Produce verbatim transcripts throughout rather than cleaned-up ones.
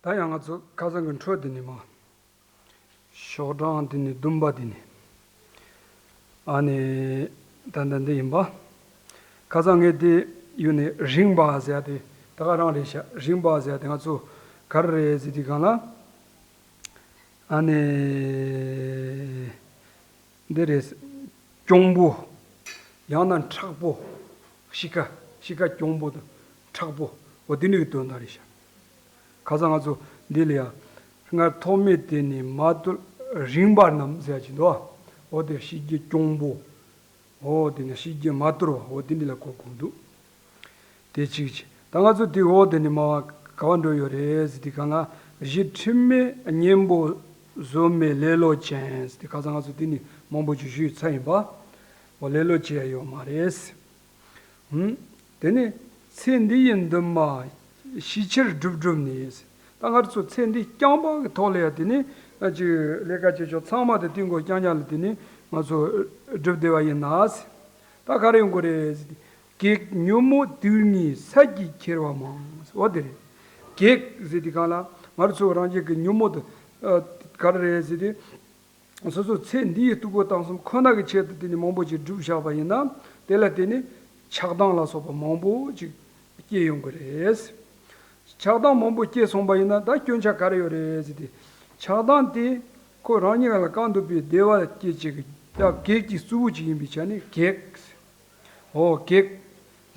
ད་ཡང་ང་ཚོ་ཁ་སང་གི་འཕྲོས་དེ་ནས་མ། ཤོག་གྲངས་དེ་ནས་བདུན་པ་དེ་ནས། ཨ་ནི། ད་ལྟ་འདི་ཡིན་པ། ཁ་སང་ངས་དེ་ཡུལ་ནས་རིང་པ་ཟེར་ཏེ་ད་ག་རང་རེད་ཤག་རིང་པ་ཟེར་ཏེ་ང་ཚོ་ག་རེ་རེད་ཟེར་དུས་སྒང་ལ། ཨ་ནི། འདི་རེད། གྱོང་པོ། ཡང་ན་མཁྲེགས་པོ། གཤིས་ཀ་གཤིས་ཀ་གྱོང་པོ་དང་མཁྲེགས་པོ། འོ་དེ་འདྲའི་དོན་དག་རེད་ཤག་ཁ་སང་ང་ཚོ་འདི་ལ་ཡང་། སྔར་ཐོག་མེད་དེ་ནི་མ་དུལ་རིང་པ་རྣམས་ཟེར་གྱི་འདུག་འོ་དེ་གཤིས་ཀྱི་གྱོང་པོ། འོ་དེ་ནི་གཤིས་ཀྱི་མ་དུལ་བ་འོ་དེ་འདི་ལ་གོ་དགོས་འདུག་དེ་གཅིག་བྱས། ད་ང་ཚོ་དེ་འོག་དེ་ནས་མ་ག་བ་འགྲོ་ཡོད་རེད་ཟེར་དུས་སྒང་ལ། གཞི་ཁྲིམས་མེད་གཉེན་པོ་བཟོད་མེད་ལེ་ལོ་ཅན་ཟེར་དུས་ཁ་སང་ང་ཚོ་དེ་ནས་མང་པོ་ཅིག་ཞུས་ཚར་ཡིན་པ། འོ་ལེ་ལོ་བྱེད་ཡ་ཡོད་མ་རེད། ཧུམ། དེ་ནས་ཚེ་འདི་ཡི་འདུན་མ་ཤས་ཆེར་བསྒྲུབས་བསྒྲུབས་ནས། ད་ང་ཚོ་ཚེ་འདི་རྐྱང་པ་གི་ཐོག་ལ་ཡ་དེ་ནས་ཅིག་ལས་ཀ་བྱེད་ཕྱོགས་ཚང་མ་དེ་དེ་མགོ་རྐྱང་རྐྱང་ལ་དེ་ནས་ང་ཚོ་བསྒྲུབས་བསྡད་པ་ཡིན་ན། ད་ག་རེ་ཡོང་གི་རེད་ཟེར་དུས། གེགས་ཉོན་མོངས་དུག་ལྔའི་སད་ཀྱིས་ཁྱེར་བ་མང་། འོ་དེ་རེད། གེགས་ཟེར་དུས་སྒང་ལ་ང་ཚོ་རང་རྒྱལ་གྱི་ཉོན་མོངས་དེ་ག་རེ་རེད་ཟེར་དུས། སོ་སོ་ཚེ་འདི་ཡི་སྡུག་པོ་དང་གསུམ་ཁོ་ན་གི་ཆེད་དུ་དེ་ནི་མང་པོ་ཅིག་བསྒྲུབས་བཞག་པ་ཡིན་ན། དེ་ལ་དེ་ནི་ཆགས་སྡང་ལ་སོགས་པ་མང་པོ་ཅིག་སྐྱེ་ཡོང་གི་རེད། ཆགས་སྡང་མང་པོ་སྐྱེས་སོང་པ་ཡིན་ན་ད་སྐྱོན་ཆ་ག་རེ་ཡོད་རེད་ཟེར་ཏེ། ཆགས་སྡང་དེ་ཁོ་རང་ཉིད་ལ་གང་འདོད་པའི་བདེ་བ་སྐྱེད་བྱེད་ཀྱི་ད་གེགས་ཀྱི་གཙོ་བོ་ཅིག་ཡིན་པའི་ཆ་ནས་གེགས། འོ་གེགས་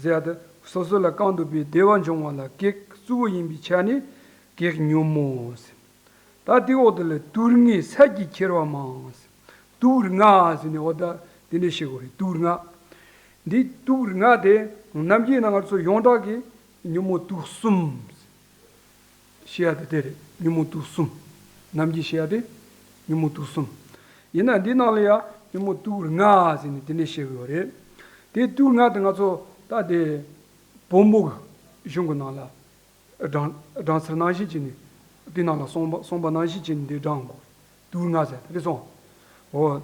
ཟེར་ཡ་དེ་སོ་སོ་ལ་གང་འདོད་པའི་བདེ་བ་འབྱུང་བ་ལ་གེགས་གཙོ་བོ་ཡིན་པའི་ཆ་ནས་གེགས་ཉོན་མོངས་ཟེར། ད་དེའི་འོག་དེ་ལ་དུག་ལྔའི་སད་ཀྱིས་ཁྱེར་བ་མང་། དུག་ལྔ་ཟེར་ནས་འོ་ད་དེ་འདྲ་བཤད་དགོས་རེད། དུག་ལྔ། འདི་དུག་ལྔ་དེ་ནམ་རྒྱུན་ན་ང་ཚོ་ཡོངས་གྲགས་ཀྱི་ཉོན་མོངས་དུག་གསུམ་བཤད་ཡ་དེ་དེ་རེད། ཉོན་མོངས་དུག་གསུམ། ནམ་རྒྱུན་བཤད་ཡ་དེ་ཉོན་མོངས་དུག་གསུམ། ཡིན་ན་འདི་ནང་ལ་ཡ་ཉོན་མོངས་དུག་ལྔ་ཟེར་ནས་དེ་འདྲ་བཤད་དགོས་རེད། དེ་དུག་ལྔ་དེ་ང་ཚོ་ད་དེ་བོན་པོ་གི་གཞུང་གི་ནང་ལ། སྦྲང་སྦྲང་ཚུལ་ནང་བཞིན་བྱས་ནས་དེ་ནང་ལ་གསུངས་པ་གསུངས་པ་ནང་བཞིན་བྱས་ནས་འདི་སྦྲང་དགོས། དུག་ལྔ་ཟེར་རེད་སོང་། འོ།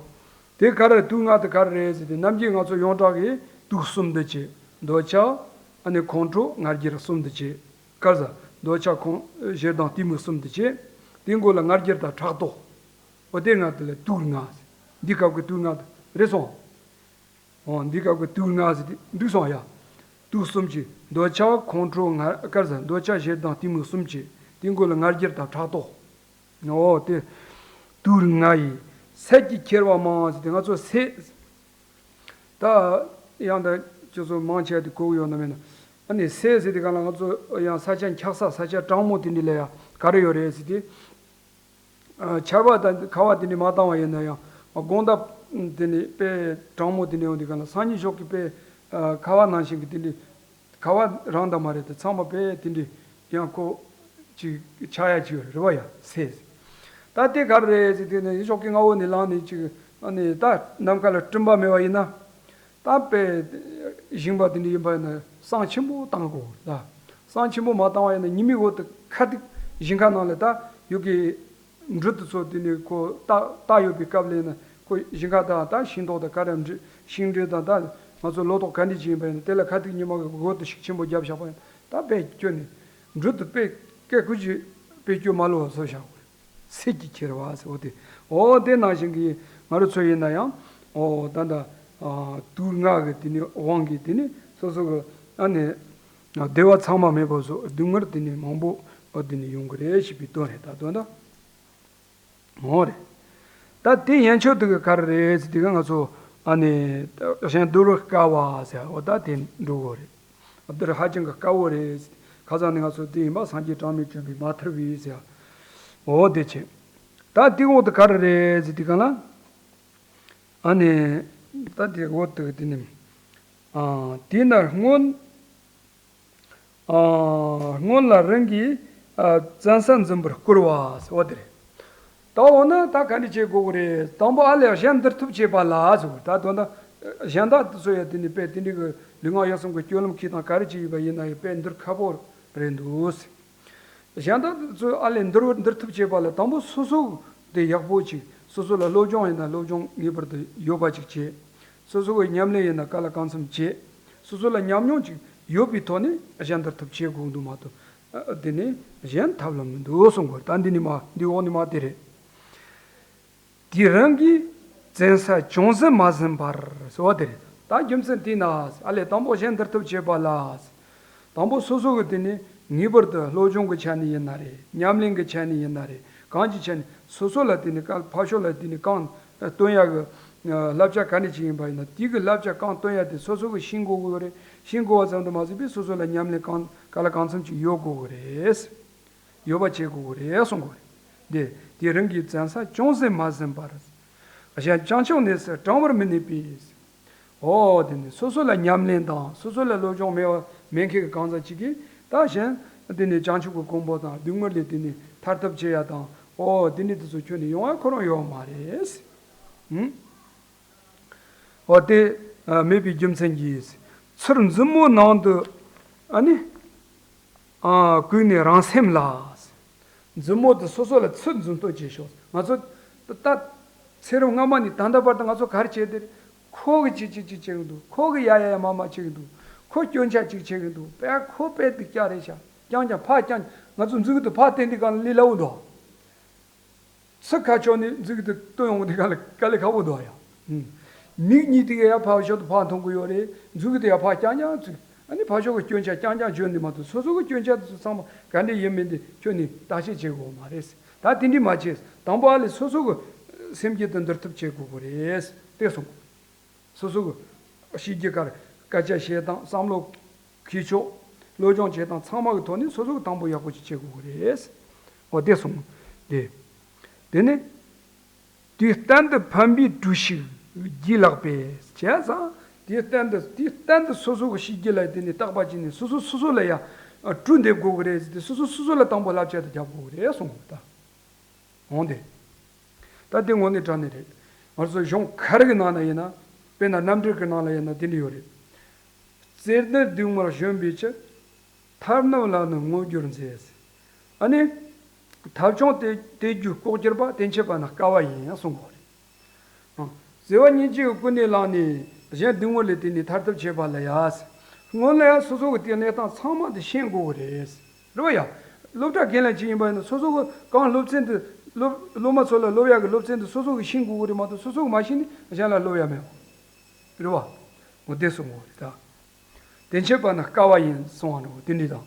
དེ་ག་རེ་དུག་ལྔ་དེ་ག་རེ་རེད་ཟེར་དུས་ནམ་རྒྱུན་ང་ཚོ་ཡོངས་གྲགས་ཀྱི་དུག་གསུམ་དུ་བྱས། འདོད་ཆགས། ཨ་ནི་ཁོང་ཁྲོ་ང་རྒྱལ་གསུམ་དུ་བྱས། ག་རེ་ཟ། འདོད་ཆགས་ཁོང་ཞེ་སྡང་གཏི་མུག་གསུམ་དུ་བྱས། དེ་མགོ་ལ་ང་རྒྱལ་དང་ཕྲག་དོག་འོ་དེ་ལྔ་དེ་ལ་དུག་ལྔ་ཟེར། འདི་སྐབས་ཀྱི་དུག་ལྔ་དེ་རེད་སོང་། འོ་འདི་སྐབས་ཀྱི་དུག་ལྔ་ཟེར་དེ་འགྲིག་སོང་ཡ། དུག་གསུམ་གྱི་འདོད་ཆགས་ཁོང་ཁྲོ་ང་དཀར་ཟ་འདོད་ཆགས་ཞེ་སྡང་གཏི་མུག་གསུམ་གྱི་དེ་མགོ་ལ་ང་རྒྱལ་དང་ཕྲག་དོག་འོ་དེ། དུག་ལྔ་ཡི་སད་ཀྱིས་ཁྱེར་བ་མང་ཟེར་དེ་ང་ཚོ་སད། ད་ཡང་ད་ཁྱོད་ཚོ་མང་ཆེ་བ་དེ་གོ་གི་ཡོད་ན་མེད་ན། ཨ་ནི་སད་ཟེར་དེ་ག་ལ་ང་ཚོ་ཡང་ས་ཆ་འཁྱག་ས་ས་ཆ་གྲང་མོ་དེ་འདྲ་ལ་ཡ་ག་རེ་ཡོད་རེད་ཟེར་དེ། ཆར་པ་དང་ཁ་བ་དེ་འདྲ་མ་བཏང་བ་ཡིན་ན་ཡང་དགོང་དག་དེ་འདྲ་དཔེ་གྲང་མོ་དེ་འདྲ་ཡོང་དུས་ག་ལ་སང་ཉིན་ཞོགས་ཀྱི་དཔེ་ཁ་བ་ནང་བཞིན་གྱི་དེ་འདྲ་ཁ་བ་རང་དང་མ་རེད་དེ་ཚང་མ་དཔེ་དེ་འདྲ་ཡང་ཁོ་ཅིག་ཆགས་ཡ་ཅིག་ཡོད་རེད་བ་ཡ་སེ། ད་དེ་ག་རེ་རེད་ཟེར་དུས་ནས་ཞོགས་ཀྱི་སྔ་བོ་ནས་ལངས་ནས་ཅིག་ཨ་ནི་ད་ནམ་མཁའ་ལ་སྤྲིན་པ་མེད་པ་ཡིན་ན། ད་དཔེ་ཞིང་པ་དེ་འདྲ་ཡིན་པ་ཡིན་ན་བསང་ཆེན་པོ་བཏང་དགོས་ལ། བསང་ཆེན་པོ་མ་བཏང་བ་ཡིན་ན་ཉི་མའི་འོག་ཏུ་ཁ་ཐུག་ཞིང་ཁ་ནང་ལ་ད་ཡོད་ཀྱི་འབྲུ་དེ་ཚོ་དེ་ནས་ཁོ་བཏགས་བཏགས་ཡོད་པའི་སྐབས་ལ་ཡིན་ན་ཁོ་ཞིང་ཁ་དང་ད་ཤིང་ཏོག་དང་ག་རེ་འབྲུ་ཤིང་འབྲུ་དང་ད་ང་ཚོ་ལོ་ཏོག་ག་འདྲ་ཅིག་ཡིན་པ་ཡིན་ན་དེ་ལ་ཁ་ཐུག་ཉི་མ་གི་འོག་ཏུ་ཤུགས་ཆེན་པོ་བརྒྱབ་བཞག་པ་ཡིན་ན་ད་དཔེ་སྐྱོ་ནས་འབྲུ་དེ་དཔེ་སྐད་ཀུ་ཅིག་དཔེ་སྐྱོ་མ་ལོ་བ་བཟོ་བཞག་དགོས། སད་ཀྱིས་ཁྱེར་བ་ཟེར་བ་དེ། འོ་དེ་ནང་བཞིན་གྱི་ང་རང་ཚོ་ཡིན་ན་ཡང་འོ་ད་ལྟ་དུག་ལྔ་གི་དེ་ནི་དབང་གིས་དེ་ནི་སོ་སོ་གི་ཨ་ནི་བདེ་བ་ཚང་མ་མེད་པ་བཟོ་སྡུག་བསྔལ་དེ་ནི་མང་པོ་འོ་དེ་ནི་ཡོང་གི་རེད་ཞེས་པའི་དོན་རེད། ད་དོན་དག་འོ་རེད། ད་དེ་ཡན་ཆོད་དེ་གི་ག་རེ་རེད་ཟེར་དེ་ག་ང་ཚོ་ཨ་ནི་གཞན་འདུལ་བར་དཀའ་བ་ཟེར་འོ་ད་དེ་འགྲོ་གི་རེད། འདིར་ཧ་ཅང་གི་དཀའ་བོ་རེད། ཁ་སང་ནི་ང་ཚོ་དེ་ཡིན་པ་སངས་རྒྱས་གྲངས་མེད་བྱོན་པའི་མ་ཐར་བའི་ཟེར། འོ་དེ་བྱས། ད་དེ་འོག་ཏུ་ག་རེ་རེད་ཟེར་དེ་ག་ལ། ཨ་ནི། ད་དེ་འོག་ཏུ་དེ་ནི། ཨ། དེས་ན་སྔོན། ཨ། སྔོན་ལ་རང་གི། ཨ། བཙན་ས་འཛིན་པར་བསྐུལ་བ་ཟེར་བ་དེ་རེད། ད་འོ་ན་ད་ག་འདྲ་བྱེད་དགོས་ཀྱི་རེད། དང་པོ་ཨ་ལས་གཞན་འདུལ་ཐབས་བྱེད་པ་ལ་ཟེར་བ་ད་དོན་དག་གཞན་དག་དེ་ཚོ་ཡང་དེ་ནི་དཔེ་དེ་འདྲའི་གི་ལུས་ངག་ཡིད་གསུམ་གྱི་སྤྱོད་ལམ་ཁྱེར་དང་ག་རེ་བྱེད་ཡོད་པ་ཡིན་ན་ཡང་དཔེ་འདུལ་ཁག་པོ་རེད་འདུག་ཟེར། གཞན་དག་དེ་ཚོ་ཨ་ལས་འདུལ་བ་འདུལ་ཐབས་བྱེད་པ་ལ་དང་པོ་སོ་སོ་དེ་ཡག་པོ་ཅིག་སོ་སོ་ལ་སློབ་སྦྱོང་ཡིན་ན་སློབ་སྦྱོང་ངེས་པར་དུ་ཡོད་པ་ཅིག་བྱེད། སོ་སོ་གི་ཉམས་ལེན་ཡིན་ན་ག་ལ་གང་འཚམ་བྱེད། སོ་སོ་ལ་ཉམས་མྱོང་ཅིག་ཡོད་པའི་ཐོག་ནས་གཞན་འདུལ་ཐབས་བྱེད་དགོས་འདུག་མ་གཏོགས། དེ་ནི་གཞན་ཐབས་ལ་མི་འདུག་གསུང་དགོས། ད་འདི་ནི་མ་འདི་འོག་ནི་མ་དེ་རེད། དེ་རང་གི་བཙན་ས་ཅུང་ཟད་མ་ཟིན་པར་ཟེར་བ་དེ་རེད། ད་རྒྱུ་མཚན་དེས་ན་ཨ་ལས་དང་པོ་གཞན་འདུལ་ཐབས་བྱེད་པ་ལ། དང་པོ་སོ་སོ་གི་དེ་ནི་ངེས་པར་དུ་སློབ་སྦྱོང་གི་ཆ་ནས་ཡིན་ན་རེད། ཉམས་ལེན་གྱི་ཆ་ནས་ཡིན་ན་རེད། གང་གི་ཆ་ནས་སོ་སོ་ལ་དེ་ནི་གལ་ཕར་ཕྱོགས་ལ་དེ་ནི་རྐང་སྟོན་ཡག་གི་བསླབ་བྱ་ག་འདྲ་ཅིག་ཡིན་པ་ཡིན་ན། དེ་གི་བསླབ་བྱ་རྐང་སྟོན་ཡག་དེ་སོ་སོ་གི་ཤེས་དགོས་ཀྱི་རེད། ཤེས་དགོས་པ་ཙམ་དུ་མ་ཟད་པའི་སོ་སོ་ལ་ཉམས་ལེན་གང་ག་ལ་གང་འཚམ་ཅིག་ཡོད་དགོས་ཀྱི་རེད། ཡོད་པ་བྱེད་དགོས་ཀྱི་རེད་གསུང་གི་རེད། དེ་དེ་རང་གི་བཙན་ས་ཅུང་ཟད་མ་ཟིན་པར། གཞན་བྱང་ཆུབ་གནས་སུ་དྲང་བར་མི་ནུས་པས། ཨོ་དེ་ནི་སོ་སོ་ལ་ཉམས་ལེན་དང་སོ་སོ་ལ་སློབ་སྦྱོང་མེད་པ་མེད་མཁན་གྱི་གང་ཟག་ཅིག་གིས་ད་གཞན་དེ་ནི་བྱང་ཆུབ་ཀྱི་གོ་འཕང་དང་སྡུག་བསྔལ་ལས་དེ་ནི་ཐར་ཐབས་བྱེད་ཡ་དང་། ཨོ་དེ་ནི་དེ་ཚོ་ཁྱོན་ནས་ཡོང་ཡ་ཁོ་རང་ཡོད་མ་རེད། ཨང་། འོ་དེ་མེད་པའི་རྒྱུ་མཚན་གྱིས། ཚུར་མཛུབ་མོ་ནང་དུ་ཨ་ནི་ཨ་བཀུག་ནས་རང་སེམས་ལ། མཛུབ་མོ་དེ་སོ་སོ་ལ་ཚུར་འཛིན་སྟོན་བྱེད་ཤོག་ང་ཚོ་ད་ཚེ་རབས་སྔ་མ་ནས་ད་ལྟ་བར་དུ་ང་ཚོ་ག་རེ་བྱས་ཏེ། ཁོ་གི་ཅི་ཅི་ཅི་བྱེད་གི་འདུག་ཁོ་གི་ཡ་ཡ་ཡ་མ་མ་བྱེད་གི་འདུག་ཁོ་སྐྱོན་ཆ་ཅིག་བྱེད་གི་འདུག་དཔེ་ཁོ་དཔེ་སྡུག་ཅག་རེད་ཤག་རྐྱང་རྐྱང་ཕར་རྐྱང་། ང་ཚོ་མཛུབ་གུ་དེ་ཕར་བསྟན་དུས་གང་ལ་ལས་སླ་བོ་འདུག་ཚུར་ཁ་ཕྱོགས་ནས་མཛུབ་གུ་དེ་སྟོན་ཡོང་དེ་ག་ལ་དཀའ་ལས་ཁག་པོ་འདུག་ཡ། ཨུམ། མིག་གཉིས་དེ་ག་ཡར་ཕར་ཕྱོགས་དུ་ཕར་མཐོང་གི་ཡོད་རེད། མཛུབ་གུ་དེ་ཡར་ཕར་རྐྱང་རྐྱང་བཙུགས། ཨ་ནི་ཕར་ཕྱོགས་ཀྱི་སྐྱོན་ཆ་རྐྱང་རྐྱང་བརྗོད་འདི་མ་གཏོགས་སོ་སོ་གི་སྐྱོན་ཆ་དེ་ཚོ་ཚང་མ་ག་འདྲ་ཡིན་མིན་དེ་ཁྱོན་ནས་བརྟག་དཔྱད་བྱེད་དགོས་མ་རེད། ད་དེ་འདྲ་མ་བྱེད། དང་པོ་ཨ་ལས་སོ་སོ་གི་སེམས་རྒྱུད་དེ་འདུལ་ཐབས་བྱེད་དགོས་གི་རེད། དེ་གསུངས། སོ་སོ་གི་ཤེས་རྒྱུད་གར་སྐད་ཆ་བཤད་སྟངས། བསམ་བློ་འཁྱེར་ཕྱོགས། སློབ་སྦྱོང་བྱེད་སྟངས་ཚང་མ་གི་ཐོག་ནས་སོ་སོ་གི་དང་པོ་ཡག་པོ་ཅིག་བྱེད་དགོས་ཀྱི་རེད། འོ་དེ་གསུངས་ཏེ། དེ་ནས་དུས་གཏན་དུ་ཕན་པའི་གྲོས་ཤིག་བགྱིས་ལགས་པས་བྱས་ཙང་། དུས་གཏན་དུ་དུས་གཏན་དུ་སོ་སོ་གི་ཤེས་རྒྱུད་ལ་དེ་ནས་བརྟག་པ་བྱས་ནས་སོ་སོ་སོ་སོ་ལ་ཡང་གྲོས་འདེབས་དགོས་ཀྱི་རེད་ཟེར་ཏེ། སོ་སོ་སོ་སོ་ལ་དང་པོ་བསླབ་བྱ་དེ་རྒྱག་དགོས་ཀྱི་རེད་གསུངས་པ་ད། འོང་དེ། ད་དེ་དངོས་གནས་དྲང་གནས་རེད། ང་ཚོ་གཞུང་ག་རེ་གི་ནང་ན་ཡིན་ན། དཔེར་ན་རྣམ་འགྲེལ་གི་ནང་ལ་ཡིན་ན་དེ་འདྲ་ཡོད་རེད། བཙལ་ནི་སྡུག་བསྔལ་གཞོམ་པའི་ཕྱིར། ཐར་རྣམས་ལ་ནི་དངོས་འབྱོར་མཛད། ཨ་ནི། ཐབས་བྱུང་དེ་དེ་རྒྱུ་ལྐོག་གྱུར་པ། དེ་འཆད་པ་ནི་དཀའ་བ་ཡིན་གསུང་གི་རེད། ཨ། བརྩེ་བ་སྙིང་རྗེ་ཡི་ཀུན་ནས་བསླངས་ནས་གཞན་སྡུག་བསྔལ་ལས་དེ་ནས་ཐར་ཐབས་བྱེད་པ་ལ་ཡ། སྔོན་ལ་ཡང་སོ་སོ་གི་དེའི་གནས་སྟངས་ཚང་མ་དེ་ཤེས་དགོས་ཀྱི་རེད། རེད་བ་ཡ། སློབ་གྲྭ་རྒན་ལགས་ཅིག་ཡིན་པ་ཡིན་ན་སོ་སོ་གི་གང་སློབ་ཚན་དེ་སློབ་སློབ་མ་ཚོ་ལ་སློབ་ཡག་གི་སློབ་ཚན་དེ་སོ་སོ་གི་ཤེས་དགོས་ཀྱི་རེད་མ་གཏོགས། སོ་སོ་གི་མ་ཤེས་ནས་གཞན་ལ་སློབ་ཡག་མེད་པ། རེད་བ། འོ་དེ་གསུང་གི་རེད་ད། དེ་འཆད་པ་ནི་དཀའ་བ་ཡིན་གསུང་བ་ནོ་དེ་འདྲ་དང་།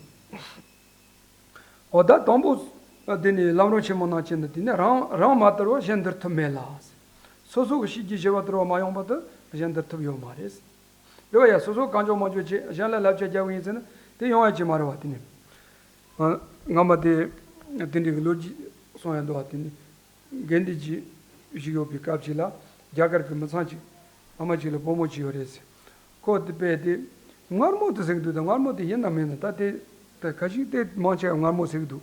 འོ་ད་དང་པོ། དེ་ནི་ལམ་རིམ་ཆེན་མོ་ནང་བྱས་ན་དེ་ནི་རང་རང་མ་དར་བར་གཞན་འདུལ་ཐབས་མེད་ལ། སོ་སོ་གི་ཤེས་རྒྱུད་ཞི་བ་དར་བ་མ་ཡོང་བར་དུ་གཞན་འདུལ་ཐབས་ཡོད་མ་རེད། རེད་བ་ཡ། སོ་སོ་གང་མགྱོགས་མང་མགྱོགས་བྱས་གཞན་ལ་བསླབ་བྱ་རྒྱག་གི་ཡིན་ཟེར་ན་དེ་ཡོང་ཡ་ཅིག་མ་རེད་བ། དེ་ནི། ཨ། སྔ་མ་དེ་དེ་འདྲའི་གི་ལོ་རྒྱུས་གསུང་ཡ་འདུག་བ། དེ་ནི་དགེ་འདུན་གྱི་བཞུགས་ཡོད་པའི་སྐབས་ཤིག་ལ་རྒྱ་གར་གྱི་མི་ཚང་ཅིག་ཨ་མ་ཅིག་ལ་བུ་མོ་ཅིག་ཡོད་རེད་ཟེར། ཁོ་དེ་དཔེ་དེ་མངར་མོ་དེ་ཟེར་གི་འདུག་ད་མངར་མོ་དེ་ཡིན་ན་མིན་ན་ད་དེ་ད་ཁ་ཤས་དེ་མང་ཆེ་བ་མངར་མོ་ཟེར་གི་འདུག་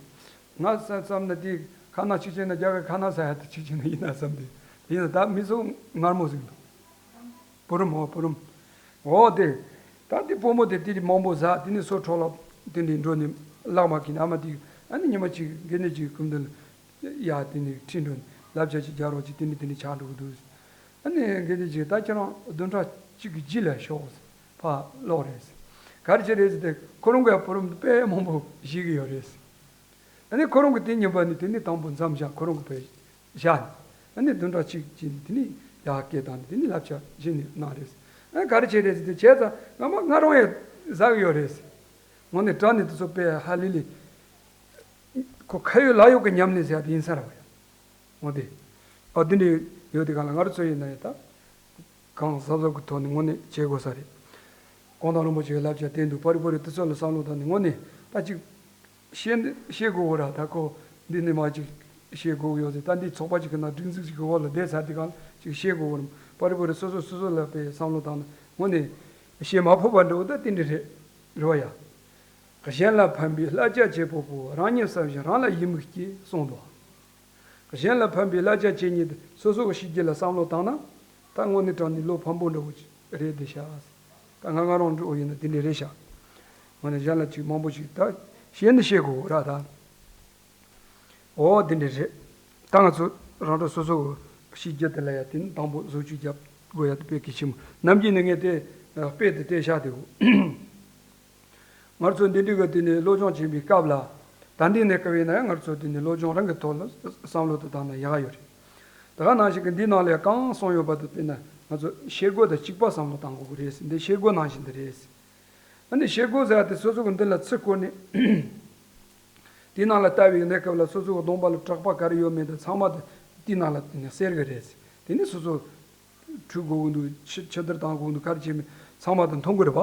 ང་བསམ་བསམ་ན་དེ་ཁ་ནག་ཅིག་བྱས་ན་རྒྱ་གར་ཁ་ནག་ཟ་ཡ་དེ་ཅིག་བྱས་ན་ཡིན་ན་བསམ་སྟེ། དེ་ཡིན་ན་ད་མི་ཚོ་མངར་མོ་ཟེར་གི་འདུག་བུ་རམ། འོ་བུ་རམ། འོ་དེ། ད་དེ་བུ་མོ་དེ་དེ་རིགས་མང་པོ་ཟ། དེ་ནས་སོ་འཕྲོ་བརླག་དེ་འདྲའི་འགྲོ་ནས་བརླག་མ་ཁྱེར་ནས་ཨ་མ་དེ་ཨ་ནི་ཉི་མ་གཅིག་དགེ་འདུན་གྱི་སྐུ་མདུན་ལ་ཡ་དེ་ནས་ཁྲིད་འགྲོ་ནས་བསླབ་བྱ་ཅིག་རྒྱག་རོགས་གྱིས། དེ་ནས་དེ་འདྲ་ཆགས་འགྲོ་གི་འདུག་ཨ་ནི་དགེ་འདུན་གྱིས་ད་ཁྱེད་རང་བདུན་ཕྲག་གཅིག་གི་རྗེས་ལ་ཤོག་ཕར་ལོག་རེད། ག་རེ་བྱས་རེད་ཟེར་ཏེ་ཁོ་རང་གི་བུ་རམ་དེ་དཔེ་མང་པོ་བཞེས་ཀྱི་ཡོད་རེད། ཨ་ནི་ཁོ་རང་གིས་དེ་ཉིན་པ་ནས་དེ་ནས་དང་པོ་མཚམས་བཞག་ཁོ་རང་གིས་དཔེ་བཞག་ནས། ཨ་ནི་བདུན་ཕྲག་གཅིག་ཅིག་ནས་དེ་ནས་ཡར་སྐད་བཏང་ནས་དེ་ནས་བསླབ་བྱ་གཞི་ནས་གནང་རེད། ཨ་ནི་ག་རེ་བྱས་རེད་ཟེར་དུས་བྱས་ཙང་ང་མ་ང་རང་ཡང་ཟ་གི་ཡོད་རེད། ངོ་ནས་དྲང་ནས་དེ་ཚོ་དཔེ་ཧ་ལས་ལས། ཁོ་ཁ་ཡོད་ལག་ཡོད་ཀྱི་ཉམས་ལེན་ཟེར་ཡ་དེ་ཡིན་ས་རེད་བ་ཡ། འོ་དེ། ཨ་དེ་འདྲ་ཡོད་དེ་གང་ལ་ང་རང་ཚོ་ཡིན་ན་ཡང་ད། གང་གཟབ་གཟབ་ཀྱི་ཐོག་ནས་དངོས་གནས་བྱེད་དགོས་ས་རེད། གོང་ཐང་རིན་པོ་ཆེའི་བསླབ་བྱ་བསྟན་འདུག་པ་རི་པོ་རི་དེ་ཚོ་ལ་བསམ་བློ་བཏང་ནས་དངོས་གནས་ད་ཅིག་བཤད་བཤད་དགོས་གོ་ར། ད་ཁོ་འདི་ནས་མ་ཅིག་བཤད་དགོས་ཡོད་ཟེར། ད་འདི་ཚོགས་པ་ཅིག་གི་ནང་སྒྲིག་འཛུགས་ཅིག་གི་འོག་ལ་བསྡད་ཚར་དེ་གང་ཅིག་བཤད་དགོས་གོ་ར། པ་རི་པོ་རི་སོ་སོ་སོ་སོ་ལ་དཔེ་བསམ་བློ་བཏང་ན་དངོས་གནས་བཤད་མ་ཕོད་པ་འདྲ་བོ་ད་དེ་འདྲ་རེད། རེད་བ་ཡ། གཞན་ལ་ཕན་པའི་བསླབ་བྱ་བྱེད་པོ་པོ་རང་ཉིད་བསམ་ཞིང་རང་ལ་ཡིད་མུག་སྐྱེས་གསུངས་འདུག་གཞན་ལ་ཕན་པའི་བསླབ་བྱ་བྱེད་ཉིད་སོ་སོ་གི་ཤེས་རྒྱུད་ལ་བསམ་བློ་བཏང་ན། ད་དངོས་གནས་དྲང་གནས་བློ་ཕམ་པོ་འདྲ་བོ་ཅིག་རེད་དེ་ཤག་ད་ང་ང་རང་འདྲ་བོ་ཡིན་ན་དེ་འདྲ་རེད་ཤག་དངོས་གནས་གཞན་ལ་ཅིག་མང་པོ་ཅིག་ད་བཤད་ནི་བཤད་དགོས་ར་ད། འོ་དེ་འདྲ་རེད། ད་ང་ཚོ་རང་གྲོལ་སོ་སོ་གི་ཤེས་རྒྱུད་དེ་ལ་ཡ་དེ་ནི་དང་པོ་བཟོ་བཅོས་རྒྱབ་དགོས་ཡ་དེ་དཔེ་གལ་ཆེན་པོ། ནམ་རྒྱུན་ནས་ངས་དེ་དཔེ་དེ་བལྟས་བཞག་དེ་གོ། ང་ཚོ་འདི་འདྲའི་གི་དེ་ནས་སློབ་སྦྱོང་བྱེད་པའི་སྐབས་ལ། ད་འདི་ནས་སྐབས་ཡིན་ན་ཡང་ང་ཚོ་དེ་ནས་སློབ་སྦྱོང་རང་གི་ཐོག་ལ་བསམ་བློ་དེ་བཏང་ན་ཡག་ཡོད་རེད། ད་ག་ནང་བཞིན་གི་འདི་ནང་ལ་ཡང་གང་གསུངས་ཡོད་པ་དེ་དཔེར་ན་ང་ཚོ་ཤེལ་སྒོ་དང་གཅིག་པ་བསམ་བློ་བཏང་དགོས་ཀྱི་རེད་ཟེར། འདི་ཤེལ་སྒོ་ནང་བཞིན་དེ་རེད་ཟེར། ཨ་ནི་ཤེལ་སྒོ་ཟེར་བ་དེ་སོ་སོ་གི་འདི་ལ་ཚུར་བསྐོར་ནས། དེའི་ནང་ལ་ལྟ་བའི་གནས་སྐབས་ལ་སོ་སོ་གི་གདོང་པ་ལ་བྲེག་པ་ག་རེ་ཡོད་མེད་དང་ཚང་མ་དེ་དེའི་ནང་ལ་དེ་ནས་གསལ་གི་རེད། དེ་ནས་སོ་སོ་འཁྲུད་དགོས་ཀྱི་འདུག་ཕྱི་ཕྱི་བདར་བཏང་དགོས་ཀྱི་འདུག་ག་རེ་བྱེད་མིན་ཚང་མ་དེ་མཐོང་གི་རེད་པ།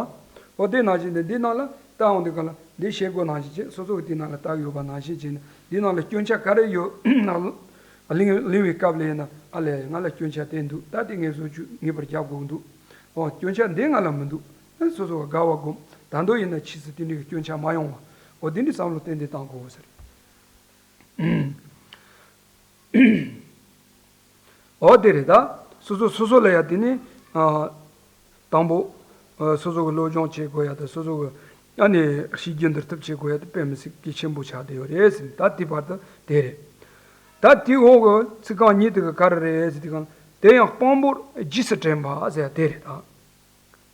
འོ་དེ་ནང་བཞིན་དེ་འདིའི་ནང་ལ་ལྟ་འོང་དུས་ག་ལ་འདི་ཤེལ་སྒོ་ནང་བཞིན་བྱས། སོ་སོ་གི་དེའི་ནང་ལ་ལྟ་གི་ཡོད་པ་ནང་བཞིན་བྱས་ནས་འདིའི་ནང་ལ་སྐྱོན་ཆ་ག་རེ་ཡོད་ལ་གླེང་གླེང་བའི་སྐབས་ལ་ཡིན་ན། ཨ་ལས་ང་ལ་སྐྱོན་ཆ་དེ་འདུག་ད་དེ་ངས་བཟོ་བཅུག་ངེས་པར་རྒྱག་དགོས་ཀྱི་འདུག་འོ་སྐྱོན་ཆ་འདི་ང་ལ་མི་འདུག་ཨ་སོ་སོ་ག་དགའ་བ་སྒོམ། ད་དུང་ཡིན་ན་ཕྱིས་སུ་དེ་འདྲའི་གི་སྐྱོན་ཆ་མ་ཡོང་བ། འོ་དེ་འདྲའི་བསམ་བློ་ཏན་ཏན་བཏང་དགོས་ཟེར། འོ་དེ་རེད། ད་སོ་སོ་སོ་སོ་ལ་ཡ་དེ་ནི་ཨ་དང་པོ་ཨ་སོ་སོ་གི་སློབ་སྦྱོང་བྱེད་དགོས་ཡ་དང་སོ་སོ་གི་ཨ་ནི་གཤིས་རྒྱུད་འདུལ་ཐབས་བྱེད་དགོས་ཡ་དེ་དཔེ་མི་སྲིད་གལ་ཆེན་པོ་ཆགས་བསྡད་ཡོད་རེད་ཟེར། ད་དེ་བར་དུ་དེ་རེད། ད་དེའི་འོག་གི་ཚིག་རྐང་གཉིས་དེ་གི་ག་རེ་རེད་ཟེར་དུས་གང་དེ་ཡང་དཔང་པོར་རྗེས་སུ་དྲན་པ་ཟེར་ཡ་དེ་རེད། ད།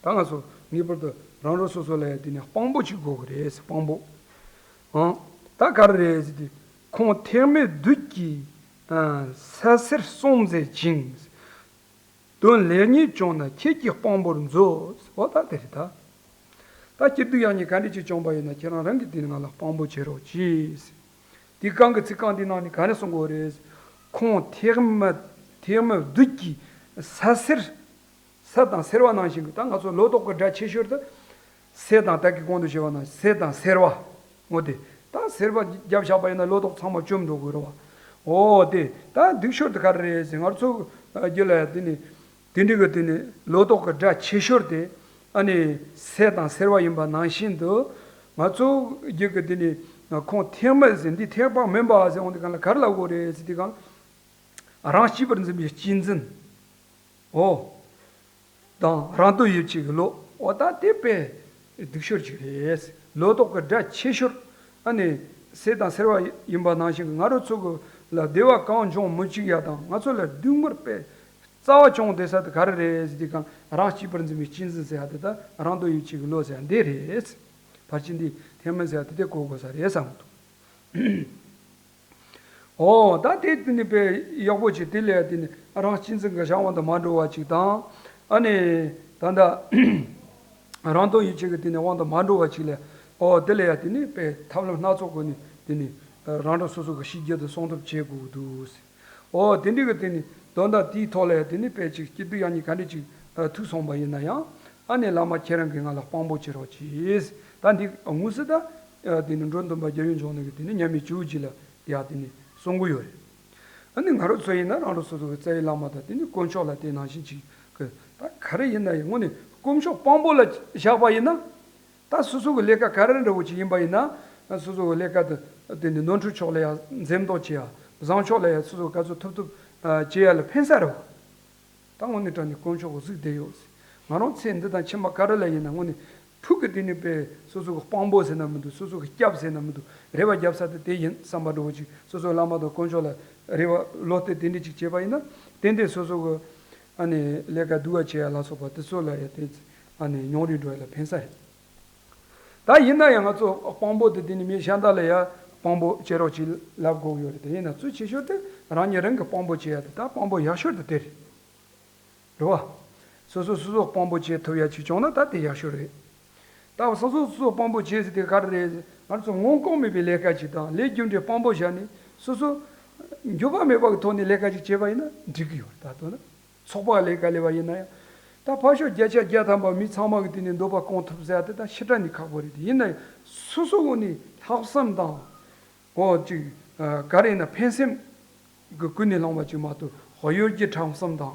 ད་ང་ཚོ་ངེས་པར་དུ་རང་རང་སོ་སོ་ལ་ཡང་དེ་ནས་དཔང་པོ་གཅིག་དགོས་ཀྱི་རེད་ཟེར། དཔང་པོ། ཨང་། ད་ག་རེ་རེད་ཟེར་དུས། ཁོང་ཐེག་དམན་བདུད་ཀྱི་ཨ་ས་སེར་གསུམ་ཟད་ཅིང་། དོན་ལེགས་ཉེས་བྱུང་ན་ཁྱེད་ཀྱི་དཔང་པོར་མཛོད། འོ་ད་དེ་རེད་ད། ད་སྐྱིད་སྡུག་ཡག་ཉེས་ག་འདྲ་ཅིག་བྱུང་པ་ཡིན་ན་ཁྱེད་རང་རང་གིས་དེ་ནས་ང་ལ་དཔང་པོ་བྱེད་རོགས་གྱིས་ཟེར། དེ་གང་གི་ཚིག་རྐང་དེ་ནང་ནས་ག་རེ་གསུང་དགོས་རེད་ཟེར། ཁོང་ཐེག་དམན་ཐེག་དམན་བདུད་ཀྱི་ས་སེར། ས་དང་སེར་བ་ནང་བཞིན་གྱི། ད་ང་ཚོ་ལོ་ཏོག་གི་སྒྲ་ཆེ་ཤོས་དེ་ས་དང་། ད་གི་གོང་དུ་བཤད་པ་ནང་ས་དང་སེར་བ། འོ་དེ་ད་སེར་བ་བརྒྱབ་བཞག་པ་ཡིན་ན་ལོ་ཏོག་ཚང་མ་བཅོམ་འགྲོ་དགོས་རེད་བ། འོ་དེ་ད་སྡུག་ཤོས་དེ་ག་རེ་རེད་ཟེར། ང་ཚོ་རྒྱུད་ལ་ཡ་དེ་ནི་དེ་འདྲ་གི་དེ་ནི་ལོ་ཏོག་གི་སྒྲ་ཆེ་ཤོས་དེ་ཨ་ནི་ས་དང་སེར་བ་ཡིན་པ་ནང་བཞིན་དུ། ང་ཚོ་རྒྱུད་ཀྱི་དེ་ནི་ཁོང་ཐེག་དམན་ཟེར། འདི་ཐེག་པ་དམན་པ་ཟེར་འོང་དུས་གང་ལ་ག་རེ་ལབ་དགོས་རེད་ཟེར་དུས་གང་། རང་གཅེས་པར་འཛིན་པའི་གཅེས་འཛིན། འོ། དང་རང་དོན་ཡིད་བྱེད་ཀྱི་བློ། འོ་ད་དེ་དཔེ་སྡུག་ཤོས་ཅིག་རེད། ལོ་ཏོག་གི་སྒྲ་ཆེ་ཤོས་ཨ་ནི་ས་དང་སེར་བ་ཡིན་པ་ནང་བཞིན་གྱི། ང་རང་ཚོ་གི་ལ་བདེ་བ་གང་འབྱུང་མི་འཇིགས་ཡ་དང་། ང་ཚོ་ལ་སྡུག་བསྔལ་དཔེ་རྩ་བ་བྱུང་བསྡད་ས་དེ་ག་རེ་རེད་ཟེར་དུས་གང་། རང་གཅེས་པར་འཛིན་པའི་གཅེས་འཛིན་ཟེར་ཡ་དེ་དང་རང་དོན་ཡིད་བྱེད་ཀྱི་བློ་ཟེར་ཡ་འདི་རེད། ཕལ་ཆེར་འདི་ཐེག་དམན་ཟེར་ཡ་དེ་དེ་གོ་དགོས་ས་རེད་བསམ་གྱི་འདུག་འོ་ད་དེ་དེ་ནི་དཔེ་ཡག་པོ་ཅིག་དེ་ལས་དེ་ནི་རང་གཅེས་འཛིན་གྱི་བྱ་བ་དང་མ་འགྲོ་བ་ཅིག་དང་། ཨ་ནི་ད་ལྟ་རང་དོན་ཡིད་བྱེད་ཀྱི་དེ་ནི་དབང་དུ་མ་འགྲོ་བ་ཅིག་ལས། འོ་དེ་ལས་ཡ་དེ་ནི་དཔེ་ཐབས་ལམ་སྣ་ཚོགས་ཀྱི་ནི་དེ་ནི་རང་རང་སོ་སོ་གི་གཤིས་རྒྱུད་དུ་སྲུང་ཐབས་བྱེད་དགོས་འདུག་ཟེར། འོ་དེ་འདྲ་གི་དེ་ནི་དོན་དག་དེའི་ཐོག་ལ་ཡ་དེ་ནི་དཔེ་ཅིག་སྐྱིད་སྡུག་ཡག་ཉེས་ག་འདྲ་ཅིག་ཐུག་སོང་པ་ཡིན་ན་ཡང་། ཨ་ནི་བླ་མ་ཁྱེད་རང་གིས་ང་ལ་དཔང་པོ་བྱེད་རོགས་གྱིས། ད་འདི་དངོས་སུ་ད་དེ་ནི་འགྲོ་འདུན་པ་རྒྱལ་བའི་འབྱུང་གནས་ཀྱི་དེ་ནི་མཉམ་མེད་སྤྱི་བོ་རྗེ་ལ་ཡ་དེ་ནི་གསུང་གི་ཡོད་རེད། ཨ་ནི་ང་རང་ཚོ་ཡིན་ན་རང་རང་སོ་སོ་གི་རྩ་བའི་བླ་མ་དང་དེ་ནི་དཀོན་མཆོག་ལ་དེ་ནང་བཞིན་ཅིག་གི། ད་ག་རེ་ཡིན་ན་ཡང་དངོས་གནས་དཀོན་མཆོག་དཔང་པོ་ལ་བཞག་པ་ཡིན་ན། ད་སོ་སོ་གི་ལས་ཀ་ག་རེ་འདྲ་བོ་ཅིག་ཡིན་པ་ཡིན་ན། སོ་སོ་གི་ལས་ཀ་དེ་དེ་ནི་ནོར་འཁྲུལ་ཕྱོགས་ལ་ཡ་འཛེམ་དོགས་བྱེད་ཡ། བཟང་ཕྱོགས་ལ་ཡ་སོ་སོ་ག་ཚོད་ཐུབ་ཐུབ་བྱེད་ཡ་ལ་ཕན་ས་རེད་བ། ད་དངོས་གནས་དྲང་གནས་དཀོན་མཆོག་གི་གཟིགས་བསྡད་ཡོད། ང་རང་ཚེ་འདི་དང་ཕྱི་མ་ག་རེ་ལ་ཡིན་ན་དངོས་གནས་ཕུགས་ཀྱི་དེ་ནི་དཔེ་སོ་སོ་གི་དཔང་པོ་ཟེར་ན་མི་འདུག་སོ་སོ་གི་སྐྱབས་ཟེར་ན་མི་འདུག་རེ་བ་རྒྱབ་ས་དེ་དེ་ཡིན་བསམ་པ་འདྲ་བོ་ཅིག་སོ་སོའི་བླ་མ་དང་དཀོན་མཆོག་ལ་རེ་བ་བློ་གཏད་དེ་འདྲ་ཅིག་བྱས་པ་ཡིན་ན། ཏན་ཏན་སོ་སོ་གི་ཨ་ནི་ལས་ཀ་སྡུག་པ་བྱེད་ཡ་ལ་སོགས་པ་དེ་ཚོ་ལ་ཡ་དེ་ཨ་ནི་མྱོང་རིས་འགྲོ་ཡ་ལ་ཕན་ས་རེད། ད་ཡིན་ན་ཡང་ང་ཚོ་དཔང་པོ་དེ་དེ་ནི་མི་གཞན་དག་ལ་ཡ་དཔང་པོ་བྱེད་རོགས་ཅིག་ལབ་དགོས་ཀྱི་ཡོད་རེད། དེ་ཡིན་ན་གཙོ་ཆེ་ཤོས་དེ་རང་ཉིད་རང་གི་དཔང་པོ་བྱེད་ཡ་དེ། ད་དཔང་པོ་ཡག་ཤོས་དེ་དེ་རེད། རེད་བ། སོ་སོ་སོ་སོ་དཔང་པོ་བྱེད་ཐུབ་ཡ་ཅིག་བྱུང་ན་ད་དེ་ཡག་ཤོས་རེད། ད་སོ་སོ་སོ་སོ་དཔང་པོ་བྱེད་ཟེར་དེ་ག་རེ་རེད། ང་ཚོ་མངོན་ལྐོག་མེད་པའི་ལས་ཀ་ཅིག་དང་ལས་རྒྱུ་འབྲས་དཔང་པོ་བཞག་ནས་སོ་སོ་འགྱོད་པ་མེད་པ་གི་ཐོག་ནས་ལས་ཀ་ཅིག་བྱས་པ་ཡིན་ན་འགྲིག་གི་ཡོད་རེད། ད་དོན་ན་ཚོགས་པ་ལས་ཀ་ལས་པ་ཡིན་ན་ཡང་། ད་ཕར་ཕྱོགས་བརྒྱ་ཆ་བརྒྱ་ཐམ་པ་མི་ཚང་མ་གི་དེ་ནས་འདོད་པ་སྐོང་ཐུབ་ཟེར་ཡ་དེ་ད་ཞེ་དྲག་ནས་ཁག་པོ་རེད། དེ་ཡིན་ན་ཡང་སོ་སོ་ངོས་ནས་ལྷག་བསམ་དང་། འོ་ཅིག་ག་རེ་ཡིན་ན་ཕན་སེམས་ཀྱི་ཀུན་ནས་བསླངས་པ་ཅིག་མ་གཏོགས། འོ་གཡོ་སྒྱུ་ཁྲམ་གསུམ་དང་།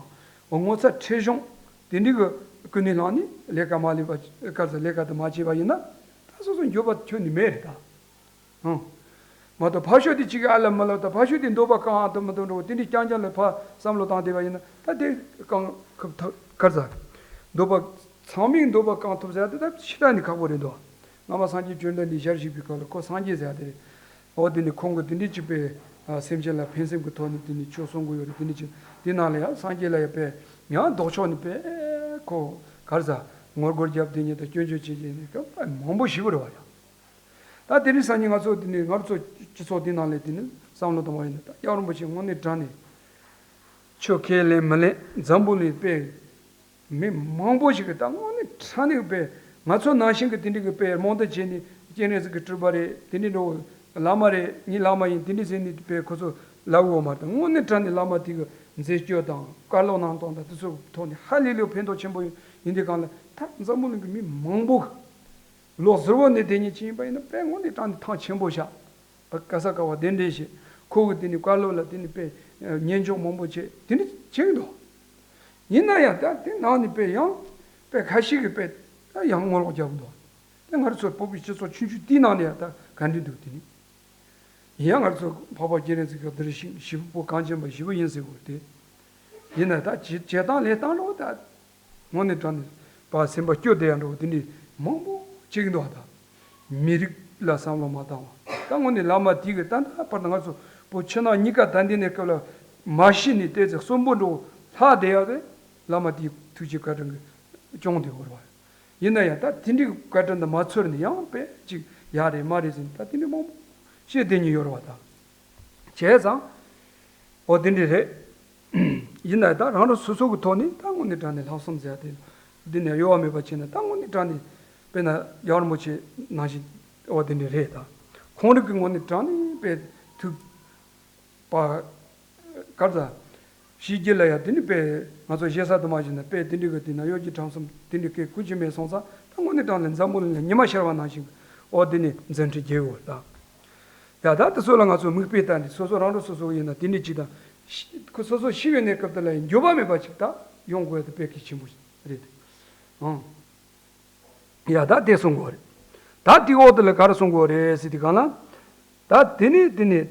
འོ་ངོ་ཚ་ཁྲེལ་གཞུང་དེ་འདྲའི་གི་ཀུན་ནས་བསླངས་ནས་ལས་ཀ་མ་ལས་པ་ག་ཚ་ལས་ཀ་དེ་མ་བྱས་པ་ཡིན་ན། ད་སོ་སོ་འགྱོད་པ་ཁྱོན་ནས་མེད་རེད་ད། ཧང་། མ་གཏོགས་ཕར་ཕྱོགས་དེ་གཅིག་གི་ཨ་ལ་མ་ལ་ད་ཕར་ཕྱོགས་དེ་འདོད་པ་བསྐང་ཨ་ཐུབ་མི་ཐུབ་འགྲོ་དེ་འདྲའི་རྐྱང་རྐྱང་ལ་ཕར་བསམ་བློ་བཏང་བསྡད་པ་ཡིན་ན་ད་དེ་བསྐང་ཁུབ་ཐུབ་ག་རེ་ཟ། འདོད་པ་ཚང་མའི་འདོད་པ་བསྐང་ཐུབ་ཟེར་ཡ་དེ་ད་ཞེ་དྲག་ནས་ཁག་པོ་རེད་འདུག་སྔ་མ་སངས་རྒྱས་བཅོམ་ལྡན་འདས་ཞལ་བཞུགས་པའི་སྐབས་ལ་ཁོ་སངས་རྒྱས་ཟེར་ཡ་དེ་རེད། འོ་དེ་ནི་ཁོང་གི་དེ་འདྲའི་གཅིག་པའི་སེམས་ཅན་ལ་ཕན་སེམས་ཀྱི་ཐོག་ནས་དེ་ནི་ཆོས་གསུང་གི་ཡོད་རེད། དེ་འདྲ་ཅིག་དེ་ནང་ལ་ཡང་སངས་རྒྱས་ལ་ཡང་དཔེ་ཡང་ལྡོག་ཕྱོགས་ནས་དཔེ་ཁོ་ག་རེ་ཟ་ངོ་རྒོལ་རྒྱབ་དེ་ཉིད་དང་སྐྱོན་བརྗོད་བྱེད་ཀྱི་ནི་སྐབས་མང་པོ་ཞིག་རེད་བ་ཡང་། ད་དེ་རིང་སང་ཉིན་ང་ཚོ་དེ་ནི་ང་ཚོ་སྤྱི་ཚོགས་དེ་ནང་ལས་དེ་ནི་བསམ་བློ་བཏང་བ་ཡིན་ན། ད་རྒྱལ་བ་རིན་པོ་ཆེ་དངོས་གནས་དྲང་ནས་ཆོས་ཁས་ལེན་མི་ལེན། འཛམ་བུ་གླིང་དཔེ་མི་མང་པོ་ཞིག་གིས་ད་དངོས་གནས་དྲང་ནས་དཔེ་ང་ཚོ་ནང་བཞིན་གྱི་དེ་འདྲའི་གི་དཔེ་རྨོངས་དད་བྱས་ནས་སྤྱན་རས་གཟིགས་ཀྱི་སྤྲུལ་པ་རེད། དེ་འདྲའི་འགྲོ་བླ་མ་རེད། ངའི་བླ་མ་ཡིན། དེ་འདྲའི་ཟེར་ནས་དཔེ་ཁོ་ཚོ་ལབ་ཡོད་མ་རེད། དངོས་གནས་དྲང་ནས་བླ་མ་དེ་གི་མཛད་སྤྱོད་དང་བཀའ་སློབ་གནང་སྟངས་དང་དེ་ཚོའི་ཐོག་ནས་ཧ་ལས་ལོས་ཕན་ཐོགས་ཆེན་པོ་ཡིན། དེ་གང་ལ་ད་འཛམ་བུ་གླིང་གི་མི་མང་པོ་ལོ་གསར་བ་ནས་དེ་ཉིད་ཅིག་ཡིན་པ་ཡིན་ན་དཔེ་དངོས་གནས་དྲང་ནས་ཐང་ཆེན་པོ་བཞག་ག་ས་ག་བ་གདན་འདྲེན་བྱེད། ཁོ་གི་དེ་ནི་བཀའ་སློབ་ལ་དེ་ནི་དཔེ་ཉན་འཇོག་མང་པོ་བྱེད། དེ་འདྲ་བྱེད་ཀྱི་འདུག་ཡིན་ན་ཡང་ད་དེ་ནང་ནས་དཔེ་ཡང་དཔེ་ཁ་ཤས་ཀྱིས་དཔེ་ད་ཡང་ངོ་ལོག་རྒྱབ་འདུག་དེ་ང་རང་ཚོ་བོད་པའི་སྤྱི་ཚོགས་ཆུང་ཆུང་དེའི་ནང་ནས་ཡང་ད་ག་འདྲ་འདུག་དེ་ནི་ཡིན་ཡང་ང་རང་ཚོ་འཕགས་པ་སྤྱན་རས་གཟིགས་ཀྱི་གདུལ་ཞིང་ཞིག་པོ་གངས་ཅན་པ་ཞིག་པོ་ཡིན་ཟེར་བ་དེ་ཡིན་ན་ད་བྱེད་བྱེད་སྟངས་ལས་སྟངས་རོགས་ད། དངོས་གནས་དྲང་གནས་པ་སེམས་པ་སྐྱོ་བདེ་ཡང་འགྲོ་དེ་འདྲའི་མང་པོ་བྱེད་ཀྱི་འདུག་ད། མི་རིགས་ལ་བསམ་བློ་མ་བཏང་བ། ད་དངོས་གནས་བླ་མ་དེ་གི་ད་ལྟ་བར་དུ་ང་ཚོ་བོད་ཕྱི་ནང་གཉིས་ཀ་ད་འདི་ནས་སྐབས་ལ་མ་ཤི་ནས་བལྟས་ཚེ་གསོན་པོ་འགྲོ་ལྷག་བསྡད་ཡག་དེ་བླ་མ་དེའི་ཐུགས་རྗེ་བཀའ་དྲིན་གྱིས་སྐྱོང་བསྡད་ཡོད་རེད་བ། ཡིན་ན་ཡང་ད་དེ་འདྲའི་བཀའ་དྲིན་དེ་མ་ཚོར་ནས་ཡང་དཔེ་ཅིག་ཡག་རེད་མ་རེད་ཟེར་ནས་ད་དེ་འདྲའི་མང་པོ་བཤད་བསྡད་མྱོང་ཡོད་རེད་བ་ད། བྱས་ཙང་། འོ་དེ་འདྲ་རེད། ཡིན་ན་ད་རང་རང་སོ་སོ་གི་ཐོག་ནས་ད་དངོས་གནས་དྲང་གནས་ལྷག་བསམ་ཟེར་ཡ་དེ་འདི་ནས་གཡོ་བ་མེད་པ་བྱས་ན་ད་དངོས་གནས་དྲང་གནས་དཔེར་ན་རྒྱལ་བ་རིན་པོ་ཆེ་ནང་བཞིན་འོ་དེ་འདྲ་རེད་ད། ཁོང་རང་གི་དངོས་གནས་དྲང་གནས་དཔེ་ཐུགས་པ་གར་ད་ཕྱི་རྒྱལ་ལ་ཡ་དེ་ནི་དཔེ་ང་ཚོ་ཞེ་ས་དུ་མ་བྱས་ན་དཔེ་དེ་འདྲ་གི་དེ་ན་གཡོ་སྒྱུ་ཁྲམ་གསུམ་དེ་འདྲ་གི་ཀུན་གྱིས་མེད་སོང་ཙང་ད་དངོས་གནས་དྲང་གནས་འཛམ་བུ་གླིང་ལ་ཉི་མ་ཤར་བ་ནང་བཞིན་འོ་དེ་ནས་མཛད་འཕྲིན་རྒྱས་ཡོད་ད། ཡ་ད་དེ་ཚོ་ལ་ང་ཚོ་མིག་དཔེ་ལྟ་ནས་སོ་སོ་རང་རང་སོ་སོ་ཡིན་ན་དེ་འདྲ་ཅིག་དང་། ཤི་ཁོ་སོ་སོ་ཤི་བའི་གནས་སྐབས་དེ་ལ་ཡང་འགྱོད་པ་མེད་པ་ཅིག་ད་ཡོང་དགོས་ཡ་དེ་དཔེ་གལ་ཆེན་པོ་རེད། ཨང་། ཡ་ད་དེ་གསུང་དགོས་རེད། ད་དེ་འོག་དེ་ལ་ག་རེ་གསུང་དགོས་རེད་ཟེར་དུས་གང་ལ། ད་དེ་ནས་དེ་ནས་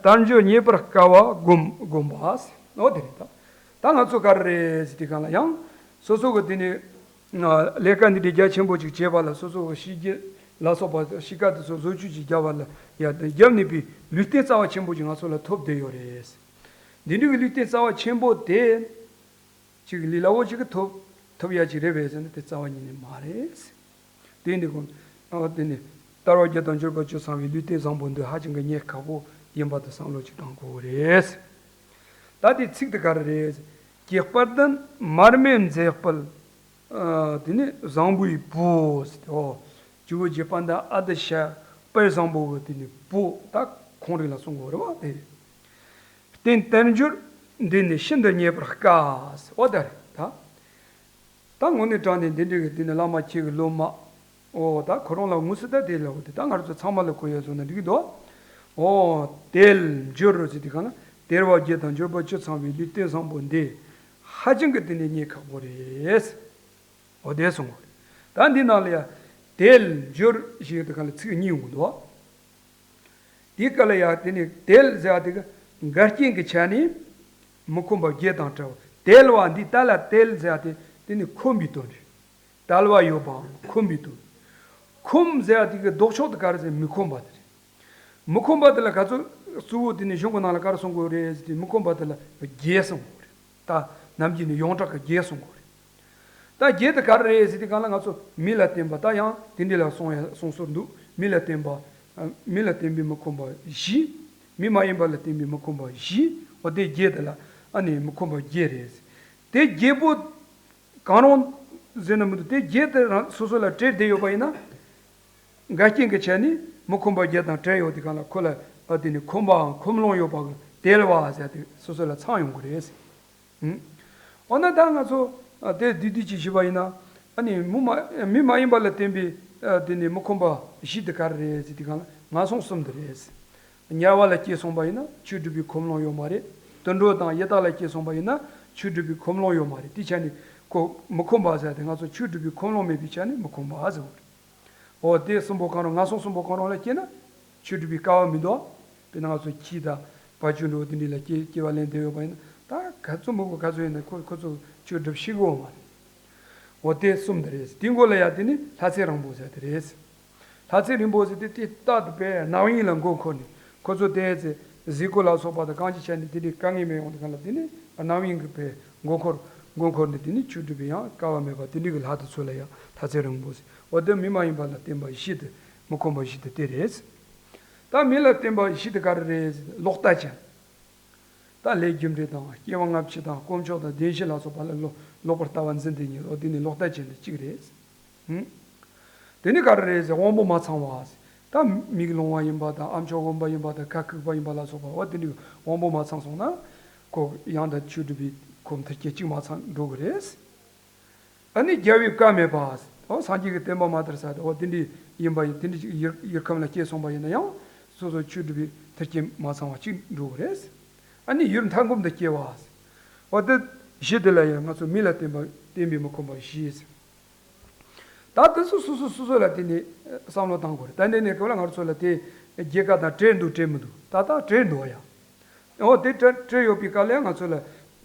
དལ་འབྱོར་རྙེད་པར་དཀའ་བ་བསྒོམ་བསྒོམ་པ། འོ་དེ་རེད་ད། ད་ང་ཚོ་ག་རེ་རེད་ཟེར་དུས་གང་ལ་ཡང་སོ་སོ་གི་དེ་ནས། ལས་ཀ་འདི་འདྲའི་རྒྱ་ཆེན་པོ་ཅིག་བྱས་པ་ལ་སོ་སོ་གི་ཤི་རྒྱུ་ལ་སོགས་པ་ཤི་ཁ་དེ་ཚོ་བཟོ་བཅོས་ཅིག་བརྒྱབ་པ་ལ་ཡ་བརྒྱབ་ནས་པའི་ལུས་རྟེན་རྩ་བ་ཆེན་པོ་ཅིག་ང་ཚོ་ལ་ཐོབ་བསྡད་ཡོད་རེད། འདི་འདྲའི་གི་ལུས་རྟེན་རྩ་བ་ཆེན་པོ་དེ་ཅིག་ལས་སླ་བོ་ཅིག་གི་ཐོབ་ཐོབ་ཡ་ཅིག་རེད་པས་ཟེར་ན་དེ་རྩ་བ་ཉིད་ནས་མ་རེད། དེ་འདི་ཀུན་ཨ་དེ་ནི་དལ་བ་བརྒྱད་དང་འབྱོར་པ་བཅུ་ཚང་བའི་ལུས་རྟེན་བཟང་པོ་འདི་ཧ་ཅང་གི་རྙེད་ཁག་པོ་ཡིན་པ་དེ་བསམ་བློ་ཅིག་བཏང་དགོས་རེད། ད་དེ་ཚིག་དེ་ག་རེ་རེད། ཀྱེ་དཔལ་ལྡན་མར་མེ་མཛེས་དཔལ། ཨ་དེ་ནི་བཟང་པོའི་བུ་ཟེར་ཏེ་འོ། ཇོ་བོ་རྗེ་དཔལ་ལྡན་ཨ་ཏི་ཤ་དཔལ་བཟང་པོ་གི་དེ་ནི་བུ་ད་ཁོང་རིགས་ལ་གསུང་དགོས་རེད་བ་དེ། རྟེན་དལ་འབྱོར་འདི་ནི་ཤིན་ཏུ་རྙེད་པར་དཀའ་ཟེར་འོ་ད་རེད་ད། ད་དངོས་གནས་དྲང་གནས་འདི་འདྲ་གི་འདི་ནི་བླ་མ་ཁྱེད་ཀྱི་སློབ་མ། ཨོ་ད་ཁོ་རང་ལ་དངོས་སུ་ད་དེ་ལ་འོ་དེ་ད་ང་རང་ཚོ་ཚང་མ་ལ་གོ་ཡ་བཟོ་ན་འགྲིག་གི་འདུག་ཨོ་དལ་འབྱོར་ཟེར་དུས་གང་ན་དལ་བ་བརྒྱད་དང་འབྱོར་པ་བཅུ་ཚང་བའི་ལུས་རྟེན་བཟང་པོ་འདི་ཧ་ཅང་གི་དེ་ནས་རྙེད་ཁག་པོ་རེད། ཨོ་དེ་གསུངས་པ་རེད། ད་འདི་ནང་ལ་ཡ་དལ་འབྱོར་ཞེས་དུས་གང་ལ་ཚིག་གཉིས་ཡོང་གི་འདུག་དེའི་སྐབས་ལ་ཡང་དེ་ནི་དལ་ཟེར་བ་དེ་གི་འགལ་རྐྱེན་གྱི་ཆ་ནས་མི་ཁོམ་པ་བརྒྱད་དང་བྲལ་བ། དལ་བ་འདི་དལ་ལ་དལ་ཟེར་བ་དེ་དེ་ནི་ཁོམ་པའི་དོན་རེད། དལ་བ་ཡོད་པའམ་ཁོམ་པའི་དོན། ཁོམ་ཟེར་བ་དེ་གི་ལྡོག་ཕྱོགས་དེ་ག་རེ་ཟེར་མི་ཁོམ་པ་དེ་རེད། མི་ཁོམ་པ་དེ་ལ་ག་ཚོད་གཙོ་བོ་དེ་ནི་གཞུང་གི་ནང་ལ་ག་རེ་གསུང་དགོས་རེད་ཟེར་དུས་མི་ཁོམ་པ་དེ་ལ་བརྒྱད་གསུང་དགོས་རེད། ད་ནམ་རྒྱུན་ནི་ཡོངས་གྲགས་ཀྱི་བརྒྱད་གསུང་དགོས་རེད། ད་བརྒྱད་དེ་ག་རེ་རེད་ཟེར་དུས་གང་ལ་ང་ཚོ་མི་ལ་བརྟེན་པ་ད་ཡང་དེ་འདྲ་ལ་གསུང་ཡ་གསུང་སྲོལ་འདུག་མི་ལ་བརྟེན་པ། མི་ལ་བརྟེན་པའི་མི་ཁོམ་པ་བཞི། མི་མ་ཡིན་པ་ལ་བརྟེན་པའི་མི་ཁོམ་པ་བཞི། འོ་དེ་བརྒྱད་དེ་ལ་ཨ་ནི་མི་ཁོམ་པ་བརྒྱད་རེད། དེ་བརྒྱད་པོ་གང་རུང་ཟེར་ན་མི་འདུག་དེ་བརྒྱད་དེ་རང་སོ་སོ་ལ་བྲལ་བསྡད་ཡོད་པ་ཡིན་ན། འགལ་རྐྱེན་གྱི་ཆ་ནས་མི་ཁོམ་པ་བརྒྱད་དང་བྲལ་ཡོད་དུས་གང་ལ་ཁོ་ལ་ཨ་དེ་ནི་ཁོམ་པའམ་ཁོམ་ལོང་ཡོད་པ་གི་དལ་བ་ཟེར་དེ་སོ་སོ་ལ་ཚང་ཡོང་གི་རེད། འོ་ན་ད་ང་ཚོ་དེ་བསྡུས་བསྡུས་ཅིག་ཞུས་པ་ཡིན་ན། ཨ་ནི་མི་མ་མི་མ་ཡིན་པ་ལ་བརྟེན་པའི་དེ་ནི་མི་ཁོམ་པ་བཞི་དེ་ག་རེ་རེད་ཟེར་དུས་གང་ལ་ངན་སོང་གསུམ་དེ་རེད། དམྱལ་བ་ལ་སྐྱེས་སོང་པ་ཡིན་ན་ཆོས་སྒྲུབ་པའི་ཁོམ་ལོང་ཡོད་མ་རེད། དུད་འགྲོ་དང་ཡི་དྭགས་ལ་སྐྱེས་སོང་པ་ཡིན་ན་ཆོས་སྒྲུབ་པའི་ཁོམ་ལོང་ཡོད་མ་རེད། དེའི་ཆ་ནས་ཁོ་མི་ཁོམ་པ་ཟེར་ཏེ་ང་ཚོ་ཆོས་སྒྲུབ་པའི་ཁོམ་ལོང་མེད་པའི་ཆ་ནས་མི་ཁོམ་པ་ཟེར་བ་རེད། འོ་དེ་གསུམ་པོ་གང་རུང་ངན་སོང་གསུམ་པོ་གང་རུང་ལ་སྐྱེས་ན་ཆོས་སྒྲུབ་པའི་སྐལ་བ་མི་འདུག་དཔེར་ན་ང་ཚོ་ཁྱི་དང་བ་ཕྱུགས་འདྲ་བོ་དེ་འདྲ་ལ་སྐྱེ་སྐྱེ་བ་ལེན་བསྡད་ཡོད་པ་ཡིན་ན་ད་ག་ཚོད་མང་པོ་ག་ཚོད་ཡིན་ན་ཁོ་ཁོ་ཚོ་ཆོས་སྒྲུབ་ཤེས་ཀྱི་ཡོད་མ་རེད། འོ་དེ་གསུམ་དེ་རེད། དེའི་མགོ་ལ་ཡ་དེ་ནི་ལྷ་ཚེ་རིང་པོ་ཟེར་དེ་རེད། ལྷ་ཚེ་རིང་པོ་ཟེར་དེ་དེ་རྟག་ཏུ་དཔེ་རྣམ་གཡེང་ལ་མགོ་འཁོར་ནས་ཁོ་ཚོ་དེ་ཚེ་གཟིགས་སྐོར་ལ་སོགས་པ་དང་གང་ཅི་བྱས་ནས་དེ་འདྲའི་དཀའ་ངལ་མེད་ཡོང་དུས་གང་ལ་དེ་ནི་རྣམ་གཡེང་གི་དཔེ་མགོ་འཁོར་མགོ་འཁོར་ནས་དེ་ནི་ཆོས་སྒྲུབ་པའི་ཡང་སྐལ་བ་མེད་པ་དེ་འདྲའི་གི་ལྷ་དེ་ཚོ་ལ་ཡང་ལྷ་ཚེ་རིང་པོ་ཟེར། འོ་དེ་མི་མ་ཡིན་པ་ལ་བརྟེན་པ་བཞི་དེ་ མི་ཁོམ་པ་བཞི་དེ་དེ་རེད། ད་མི་ལ་བརྟེན་པ་བཞི་དེ་ག་རེ་རེད། ལོག་ལྟ་ཅན། ད་ལས་རྒྱུ་འབྲས་དང་སྐྱེ་བ་སྔ་ཕྱི་དང་དཀོན་མཆོག་དང་བདེན་བཞི་ལ་སོགས་པ་ལ་ལོ་ལོག་པར་ལྟ་བ་འཛིན་དེ་ཉིད་རོ། དེ་ནི་ལོག་ལྟ་ཅན་དེ་གཅིག་རེད། ཧུམ། དེ་ནི་ག་རེ་རེད་ཟེར། དབང་པོ་མ་ཚང་བ། ད་མིག་ལོང་བ་ཡིན་པ་དང་ཨ་མཆོག་དབེན་པ་ཡིན་པ་དང་ཁ་ཁུག་པ་ཡིན་པ་ལ་སོགས་པ་འོ་དེ་འདྲའི་དབང་པོ་མ་ཚང་སོང་ན་ཁོ་ཡང་དག་ཆོས་སྒྲུབ་པའི་ཁོ་མཐུན་རྐྱེན་གཅིག་མ་ཚང་འགྲོ་གི་རེད། ཨ་ནི་རྒྱལ་བའི་བཀའ་མེད་པ། འོ་སངས་རྒྱས་ཀྱི་བསྟན་པ་མ་དར་ས་དེ་འོ་དེ་འདྲའི་ཡིན་པ་ཡིན། དེ་འདྲའི་ཡུལ་ཡུལ་ཁམས་ལ་སྐྱེས་སོང་བ་ཡིན་ན་ཡང་སོ་སོ་ཆོས་སྒྲུབ་པའི་མཐུན་རྐྱེན་མ་ཚང་བ་གཅིག་འགྲོ་གི་རེད། ཨ་ནི་ཡུལ་མཐའ་འཁོབ་ཏུ་སྐྱེ་བ། འོ་དེ་བཞི་དེ་ལ་ཡང་ང་ཚོ་མི་ལ་བརྟེན་པ་བརྟེན་པའི་མི་ཁོམ་པ་བཞི། ད་དེ་ཚོ་སོ་སོ་སོ་སོ་ལ་བརྟེན་ནས་བསམ་བློ་བཏང་དགོས་རེད། ད་འདི་ནས་གོ་ལ་ང་ཚོ་ལ་དེ་རྒྱལ་ཁ་དང་བྲལ་འདུག་བྲལ་མི་འདུག་ད་ད་བྲལ་འདུག་ཡ། འོ་དེ་བྲལ་བྲལ་ཡོད་པའི་སྐབས་ལ་ང་ཚོ་ལ་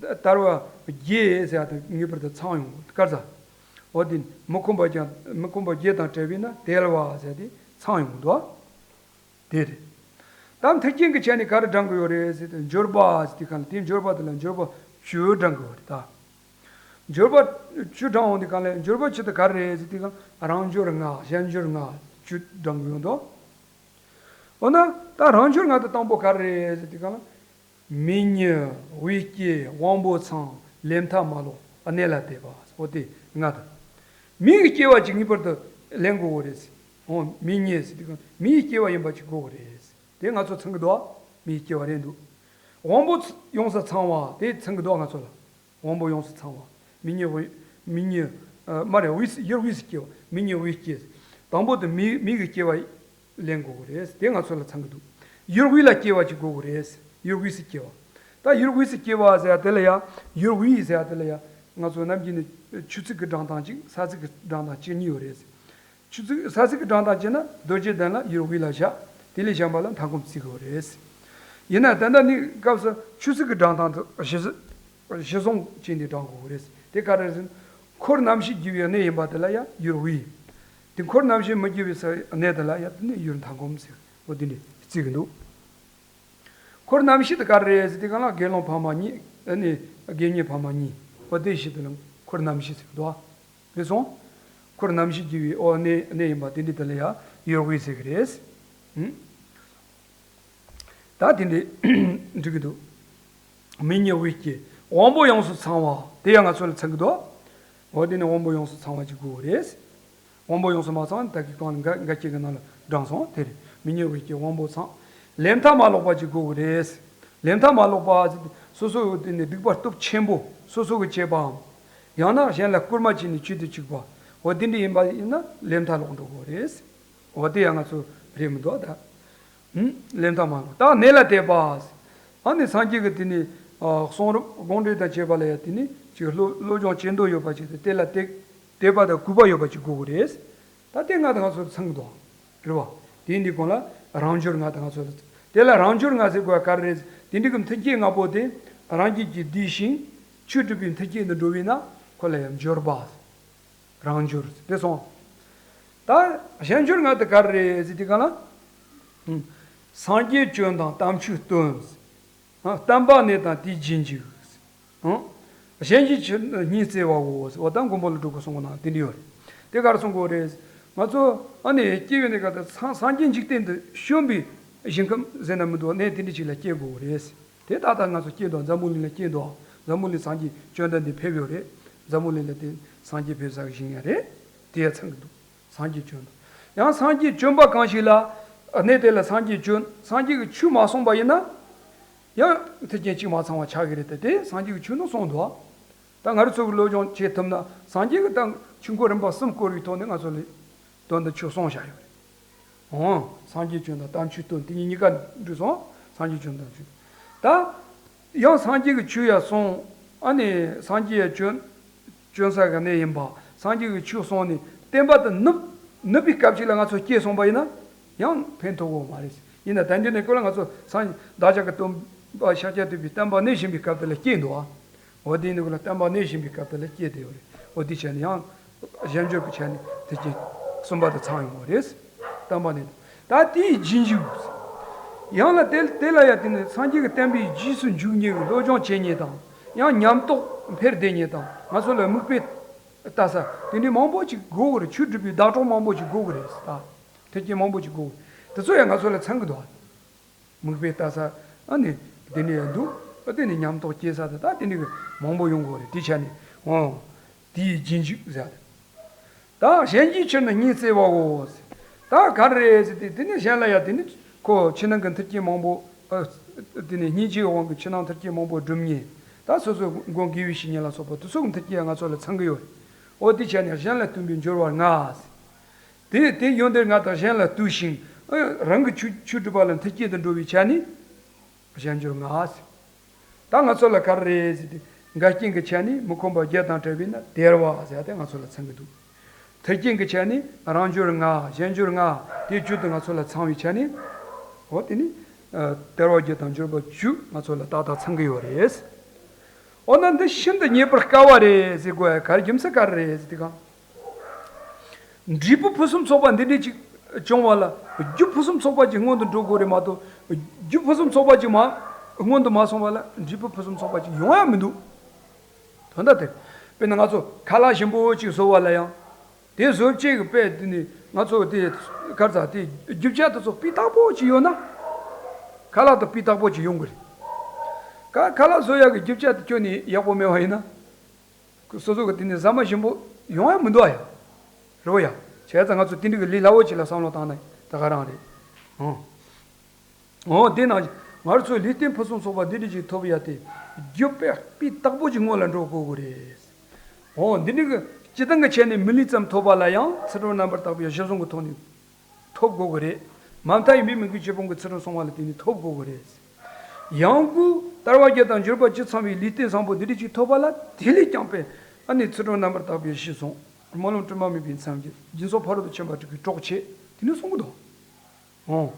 དར་བ་བརྒྱད་ཟེར་ཡ་དེ་ངེས་པར་དུ་ཚང་ཡོང་དཀར་ཟ། འོ་དེ་མི་ཁོམ་པ་ཀྱང་མི་ཁོམ་པ་བརྒྱད་དང་བྲལ་བས་ན་དལ་བ་ཟེར་དེ་ཚང་ཡོང་འདུག་དེ་རེད། ད་མཐུན་རྐྱེན་གྱི་ཆ་ནས་ག་རེ་བགྲང་གི་ཡོད་རེད་ཟེར་ཏེ་འབྱོར་པ་ཟེར་དེ་གང་ལ་དེ་འབྱོར་པ་དེ་ལ་འབྱོར་པ་བཅུ་བགྲང་གི་ཡོད་རེད་ད། འབྱོར་པ་བཅུ་བགྲང་འོང་དེ་གང་ལ་འབྱོར་པ་བཅུ་དེ་ག་རེ་རེད་ཟེར་དེ་གང་རང་འབྱོར་ལྔ་གཞན་འབྱོར་ལྔ་བཅུ་བགྲང་གི་ཡོད་འདུག་འོ་ན་ད་རང་འབྱོར་ལྔ་དེ་དང་པོ་ག་རེ་རེད་ཟེར་དེ་གང་ལ། མིག་གཉིས། དབུས་སྐྱེས། དབང་པོ་ཚང་། ལས་མཐའ་མ་ལོག་གནས་ལ་དད་པ། འོ་དེ་ལྔ་དང་། མིའི་སྐྱེ་བ་ཅིག་ངེས་པར་དུ་ལེན་དགོས་པ་རེད། འོ་མིག་གཉིས་ཟེར་དུས་མིའི་སྐྱེ་བ་ཡིན་པ་ཅིག་དགོས་པ་རེད། དེ་ང་ཚོ་ཚང་གི་འདུག་མིའི་སྐྱེ་བ་རེད་འདུག་དབང་པོ་ཡོངས་སུ་ཚང་བ་དེ་ཚང་གི་འདུག་ང་ཚོ་ལ། དབང་པོ་ཡོངས་སུ་ཚང་བ། མིག་གཉིས་དབུས། མིག་གཉིས། ཨ་མ་རེད། དབུས་སུ་ཡུལ་དབུས་སུ་སྐྱེ་བ། མིག་གཉིས་དབུས་སྐྱེས། དང་པོ་དེ་མིའི་མིའི་སྐྱེ་བ་ལེན་དགོས་ཀྱི་རེད། དེ་ང་ཚོ་ལ་ཚང་གི་འདུག་ཡུལ་དབུས་ལ་སྐྱེ་བ་ཅིག་དགོས་ཀྱི་རེད། ཡུལ་དབུས་སུ་སྐྱེ་བ། ད་ཡུལ་དབུས་སུ་སྐྱེ་བ་ཟེར་ཡ་དེ་ལ་ཡ། ཡུལ་དབུས་ཟེར་ཡ་དེ་ལ་ཡ། ང་ཚོ་ནམ་རྒྱུན་ནས་ཆུ་ཚོད་ཀྱི་བགྲང་སྟངས་གཅིག་ས་ཚིགས་ཀྱི་བགྲང་སྟངས་གཅིག་གཉིས་ཡོད་རེད། ཆུ་ཚོད་ས་ཚིགས་ཀྱི་བགྲང་སྟངས་བྱས་ན་རྡོ་རྗེ་གདན་ལ་ཡུལ་དབུས་ལ་བཞག་དེ་ལས་གཞན་པ་ལ་མཐའ་འཁོབ་བརྩི་དགོས་རེད། ཡིན་ན་ད་ལྟ་ནི་སྐབས་སུ་ཆུ་ཚོད་ཀྱི་བགྲང་སྟངས་དེ་གཞི་གཞི་བཟུང་བྱས་ནས་བགྲང་དགོས་རེད། དེ་ག་རེ་ཟེར་ན། འཁོར་རྣམ་བཞི་རྒྱུ་བའི་གནས་ཡིན་པ་དེ་ལ་ཡང་ཡུལ་དབུས། དེ་འཁོར་རྣམ་བཞི་མི་རྒྱུ་བའི་ས་གནས་དེ་ལ་ཡང་དེ་ནི་ཡུལ་མཐའ་འཁོབ་ཟེར། འོ་དེ་འདྲ་བརྩི་གི་འདུག་འཁོར་རྣམ་བཞི་དེ་ག་རེ་རེད་ཟེར་དུས་སྒང་ལ་དགེ་སློང་ཕ་མ་གཉིས་ཨ་ནི་དགེ་བསྙེན་ཕ་མ་གཉིས། འོ་དེ་བཞི་དེ་ལ་འཁོར་རྣམ་བཞི་ཟེར་གི་འདུག་ཨ། རེད་སོང་། འཁོར་རྣམ་བཞི་རྒྱུ་བའི་འོ་གནས་གནས་ཡིན་པ་དེ་འདྲ་དེ་ལ་ཡང་ཡུལ་དབུས་ཟེར་གི་རེད། ཧུམ། ད་དེ་འདྲ་འགྲིག་གི་འདུག་མིག་གཉིས་དབུས་སྐྱེས། དབང་པོ་ཡོངས་སུ་ཚང་བ་དེ་ཡང་ང་ཚོ་ལ་ཚང་གི་འདུག་འོ་དེ་ནི་དབང་པོ་ཡོངས་སུ་ཚང་བ་ཅིག་དགོས་རེད། དབང་པོ་ཡོངས་སུ་མ་ཚང་ད་གི་གང་ལ་འགའ་འགའ་སྐྱེ་གི་ནང་ལ་བགྲངས་སོང་དེ་རེད། མིག་གཉིས་དབུས་སྐྱེས་དབང་པོ་ཚང་། ལས་མཐའ་མ་ལོག་པ་ཅིག་དགོས་རེད། ལས་མཐའ་མ་ལོག་པ་ཟེར་དུས་སོ་སོ་དེ་ནི་སྡིག་པ་སྟོབས་ཆེན་པོ་སོ་སོ་གི་བྱས་པའམ། ཡང་ན་གཞན་ལ་སྐུལ་མ་བྱས་ནས་བྱེད་དུ་བཅུག་པ། འོ་དེ་འདྲ་ཡིན་པ་ཡིན་ན་ལས་མཐའ་ལོག་འགྲོ་དགོས་རེད། འོ་དེ་ཡང་ང་ཚོ་རེད་མི་འདུག་ད། ཧུམ། ལས་མཐའ་མ་ལོག་ད་གནས་ལ་དད་པ། ཨ་ནི་སངས་རྒྱས་ཀྱི་དེ་ནི་ཨ་གསུང་རབ་དགོངས་འགྲེལ་དང་བཅས་པ་ལ་ཡང་དེ་ནི་ཅིག་སློབ་སློབ་སྦྱོང་བྱེད་འདོད་ཡོད་པ་ཅིག་དེ་དེ་ལ་དད་དད་པ་དང་གུས་པ་ཡོད་པ་ཅིག་དགོས་ཀྱི་རེད། ད་དེ་ལྔ་དེ་ང་ཚོ་ཚང་གི་འདུག་རེད་བ། དེ་འདི་གོང་ལ་རང་འབྱོར་ལྔ་དེ་ང་ཚོ་ལ། དེ་ལ་རང་འབྱོར་ལྔ་ཟེར་དགོས་པ་ག་རེ་རེད། དེ་འདི་གི་མཐུན་རྐྱེན་ལྔ་པོ་དེ་རང་རྒྱུད་ཀྱིས་བསྡུས་ཤིང་ཆོས་སྒྲུབ་པའི་མཐུན་རྐྱེན་དུ་འགྲོ་བས་ན་ཁོ་ལ་ཡང་འབྱོར་པ། རང་འབྱོར་དེ་སོང་། ད་གཞན་འབྱོར་ལྔ་དེ་ག་རེ་རེད་ཟེར་དུས་སྒང་ལ། ཧུམ། སངས་རྒྱས་སྐྱོན་དང་དམ་ཆོས་སྟོན། ཨ། བསྟན་པ་གནས་དང་དེའི་རྗེས་འཇུག་ཨང་། གཞན་གྱི་ཆོས་ཉིད་བརྩེ་བའོ། འོ་ད་མགོན་པོ་ཀླུ་སྒྲུབ་ཀྱིས་གསུང་གི་ནང་དེ་འདྲ་ཡོད་རེད། དེ་ག་རེ་གསུང་དགོས་རེད། ང་ཚོ་ཨ་ནི་སྐྱེ་བའི་གནས་སྐབས་དེ་སངས་སངས་རྒྱས་འཇིག་རྟེན་དུ་བྱོན་པའི་ཞིང་ཁམས་ཟེར་ན་མི་འདུག་གནས་དེ་འདྲ་ཅིག་ལ་སྐྱེ་དགོས་རེད། དེ་ད་ལྟ་ང་ཚོ་སྐྱེས་འདུག་འཛམ་བུ་གླིང་ལ་སྐྱེས་འདུག་འཛམ་བུ་གླིང་སངས་རྒྱས་བཅོམ་ལྡན་འདས་ཕེབས་ཡོད་རེད། འཛམ་བུ་གླིང་ལ་དེ་སངས་རྒྱས་ཕེབས་ས་གི་ཞིང་ཡང་རེད། དེ་ཡང་ཚང་གི་འདུག་སངས་རྒྱས་བྱོན་དང་། ཡང་སངས་རྒྱས་བྱོན་པ་གང་ཞིག་ལ། གནས་དེ་ལ་སངས་རྒྱས་བྱོན། སངས་རྒྱས་ཀྱི་ཆོས་མ་གསུངས་པ་ཡིན་ན། ཡང་མཐུན་རྐྱེན་གཅིག་མ་ཚང་བ་ཆགས་ཀྱི་རེད་དེ། དེ་སངས་རྒྱས་ཀྱི་ཆོས་ནི་གསུངས་འདུག་ད་ང་རང་ཚོ་གི་སློབ་སྦྱོང་བྱེད་ཐུབ་ན། སངས་རྒྱས་ཀྱིས་ད་ཆོས་འཁོར་རིམ་པ་གསུམ་བསྐོར་བའི་ཐོག་ནས་ང་ཚོ་ལ་དོན་དུ་ཆོས་གསུངས་བཞག་ཡོད་རེད། འོང་། སངས་རྒྱས་བྱོན་དང་དམ་ཆོས་སྟོན། དེ་གཉིས་གཉིས་ཀ་འགྲིག་སོང་། སངས་རྒྱས་བྱོན་དང་དམ་ཆོས་སྟོན། ད་ཡང་སངས་རྒྱས་ཀྱི་ཆོས་ཡང་གསུངས། ཨ་ནི་སངས་རྒྱས་ཡང་བྱོན། བྱོན་ས་གི་གནས་ཡིན་པ། སངས་རྒྱས་ཀྱི་ཆོས་གསུངས་ནས་བསྟན་པ་དེ་ནུབ། ནུབ་པའི་སྐབས་ཤིག་ལ་ང་ཚོ་སྐྱེས་སོང་པ་ཡིན་ན། ཡང་ཕན་ཐོགས་ཀྱི་མ་རེད། ཡིན་ན་ད་འདི་ནས་ཀོ་ལ་ང་ཚོ་སངས་བདག་ཅག་གི་སྟོན་པ་ཤཱཀྱ་ཐུབ་པའི་བསྟན་པ་གནས་བཞིན་པའི་སྐབས་དེ་ལ་སྐྱེས་འདུག་ཨ། འོ་དེ་ནི་ཀོ་ལ་བསྟན་པ་གནས་བཞིན་པའི་སྐབས་དེ་ལ་སྐྱེས་བསྡད་ཡོད་རེད། འོ་དེ་བྱས་ནས་ཡང་། གཞན་འབྱོར་གྱི་ཆ་ནས་དེ་རྐྱེན་གསུམ་པ་དེ་ཚང་ཡོང་བ་རེད། བསྟན་པ་ནི། ད་དེའི་རྗེས་འཇུག་ཡང་ལ་དེ་དེ་ལ་ཡང་དེ་ནི་སངས་རྒྱས་ཀྱི་བསྟན་པའི་རྗེས་སུ་འཇུག་མཁན་གྱི་སློབ་སྦྱོང་བྱེད་མཁན་དང་། ཡང་ཉམས་རྟོགས་འཕེལ་བསྡད་མཁན་དང་། ང་ཚོ་ལ་མིག་དཔེ་ལྟ་ས་དེ་འདྲའི་མང་པོ་ཅིག་དགོས་ཀྱི་རེད། ཆོས་སྒྲུབ་པའི་ཟླ་གྲོགས་མང་པོ་ཅིག་དགོས་ཀྱི་རེད་ད། མཐུན་རྐྱེན་མང་པོ་ཅིག་དགོས། དེ་ཚོ་ཡང་ང་ཚོ་ལ་ཚང་གི་འདུག་མིག་དཔེ་ལྟ་ས། ཨ་ནི། དེ་ནས་ཡང་འདུག་ཨ་དེ་ནས་ཉམས་རྟོགས་སྐྱེ་ས་དེ་ད་དེ་འདྲ་གི་མང་པོ་ཡོང་གི་རེད། དེ་ཆ་ནས། འོ། དེའི་རྗེས་འཇུག་ཟེར། ད་གཞན་གྱི་ཕྱིར་ན་སྙིང་བརྩེ་བའོ། ད་ག་རེ་རེད་ཟེར་ཏེ་དེ་ནས་གཞན་ལ་ཡང་དེ་ནི་ཁོ་ཕྱི་ནང་གི་མཐུན་རྐྱེན་མང་པོ། ཨ། དེ་ནས་སྙིང་རྗེའི་དབང་གིས་ཕྱི་ནང་མཐུན་རྐྱེན་མང་པོ་སྒྲུབ་མཁན། ད་སོ་སོའི་མགོན་དགེ་བའི་བཤེས་གཉེན་ལ་སོགས་པ་དེ་ཚོ་གི་མཐུན་རྐྱེན་ང་ཚོ་ལ་ཚང་གི་ཡོད་རེད། འོ་དེ་བྱས་ནས་གཞན་ལ་བསྟུན་པའི་འབྱོར་བར་ང་ཟེར། དེ་དེ་ཡོན་ཏན་ལྔ་དག་གཞན་ལ་བསྟུན་ཞིང་། ཨ། རང་གི་ཆོས་ཆོས་སྒྲུབ་པ་ལ་མཐུན་རྐྱེན་དུ་འགྲོ་བའི་ཆ་ནས། གཞན་འབྱོར་ལྔ་ཟེར། ད་ང་ཚོ་ལ་ག་རེ་རེད་ཟེར་ཏེ། འགལ་རྐྱེན་གྱི་ཆ་ནས་མི་ཁོམ་པ་བརྒྱད་དང་བྲལ་བས་ན་དལ་བ་ཟེར་ཏེ་ང་ཚོ་ལ་ཚང་གི་འདུག་མཐུན་རྐྱེན་གྱི་ཆ་ནས་རང་འབྱོར་ལྔ། གཞན་འབྱོར་ལྔ། དེ་བཅུ་དེ་ང་ཚོ་ལ་ཚང་བའི་ཆ་ནས། འོ་དེ་ནི། ཨ། དལ་བ་བརྒྱད་དང་འབྱོར་པ་བཅུ་ང་ཚོ་ལ་ཏག་ཏག་ཚང་གི་ཡོད་རེད། འོ་ན་འདི་ཤིན་ཏུ་རྙེད་པར་དཀའ་བ་རེད་ཟེར་དགོས་ཡ་ག་རེ་རྒྱུ་མཚན་ག་རེ་རེད་ཟེར་དུས་སྒང་། འབྲས་བུ་ཕུན་སུམ་ཚོགས་པ་འདི་འདྲ་ཅིག་བྱུང་བ་ལ་རྒྱུ་ཕུན་སུམ་ཚོགས་པ་ཅིག་སྔོན་དུ་འགྲོ་དགོས་རེད་མ་གཏོགས། རྒྱུ་ཕུན་སུམ་ཚོགས་པ་ཅིག་མ་སྔོན་དུ་མ་སོང་བ་ལ་འབྲས་བུ་ཕུན་སུམ་ཚོགས་པ་ཅིག་ཡོང་ཡ་མི་འདུག་དོན་དག་དེ། དཔེར་ན་ང་ཚོ་ཁ་ལག་ཞིམ་པོ་ཅིག་བཟོ་བ་ལ་ཡང་། དེ་བཟོ་བྱེད་ཀྱི་དཔེ་དེ་ནི་ང་ཚོ་དེ་གར་ཚ་དེ་རྒྱུ་ཆ་དེ་ཚོ་སྤུས་དག་པོ་ཅིག་ཡོད་ན། ཁ་ལག་དེ་སྤུས་དག་པོ་ཅིག་ཡོང་གི་རེད། ཁ་ཁ་ལག་བཟོ་ཡག་གི་རྒྱུ་ཆ་དེ་ཁྱོན་ནས་ཡག་པོ་མེད་པ་ཡིན་ན། སོ་སོ་གི་དེ་ནི་ཟ་མ་ཞིམ་པོ་ཡོང་ཡ་མི་འདུག་ཨ་ཡ། རེད་བ་ཡ། བྱས་ཙང་ང་ཚོ་དེ་འདྲ་གི་ལས་སླ་བོ་ཅིག་ལ་བསམ་བློ་བཏང་ན་ད་ག་རང་རེད། ཨང་། འོ་དེ་ནང་ང་ཚོའི་ལུས་རྟེན་ཕུན་སུམ་ཚོགས་པ་འདི་འདྲ་ཅིག་ཐོབ་ཡ་དེ། རྒྱུ་དཔེ་སྤུས་དག་པོ་ཅིག་སྔོན་ལ་འགྲོ་དགོས་ཀྱི་རེད། འོ་འདི་འདྲ་གི་སྤྱིར་བཏང་གི་ཆ་ནས་མི་ལུས་ཙམ་ཐོབ་པ་ལ་ཡང་ཚུལ་ཁྲིམས་རྣམ་པར་དག་པའི་གཞི་བཟུང་གི་ཐོག་ནས་ཐོབ་དགོས་ཀྱི་རེད། མ་མཐའ་ཡིན་པའི་མི་དགེ་བཅུ་སྤོང་གི་ཚུལ་ཁྲིམས་སྲུང་བ་ལ་བརྟེན་ནས་ཐོབ་དགོས་ཀྱི་རེད། ཡང་སྒོས་དལ་བ་བརྒྱད་དང་འབྱོར་པ་བཅུ་ཚང་བའི་ལུས་རྟེན་བཟང་པོ་འདི་འདྲ་ཅིག་ཐོབ་པ་ལ་དེ་ལས་ཀྱང་དཔེ་ཨ་ནི་ཚུལ་ཁྲིམས་རྣམ་པར་དག་པའི་གཞི་བཟུང་། སྨོན་ལམ་དྲི་མ་མེད་པའི་མཚམས་སྦྱར། སྦྱིན་སོགས་ཕ་རོལ་ཏུ་ཕྱིན་པ་དྲུག་གི་གྲོགས་བྱེད། དེ་ནས་གསུང་གི་འདུག་འོ།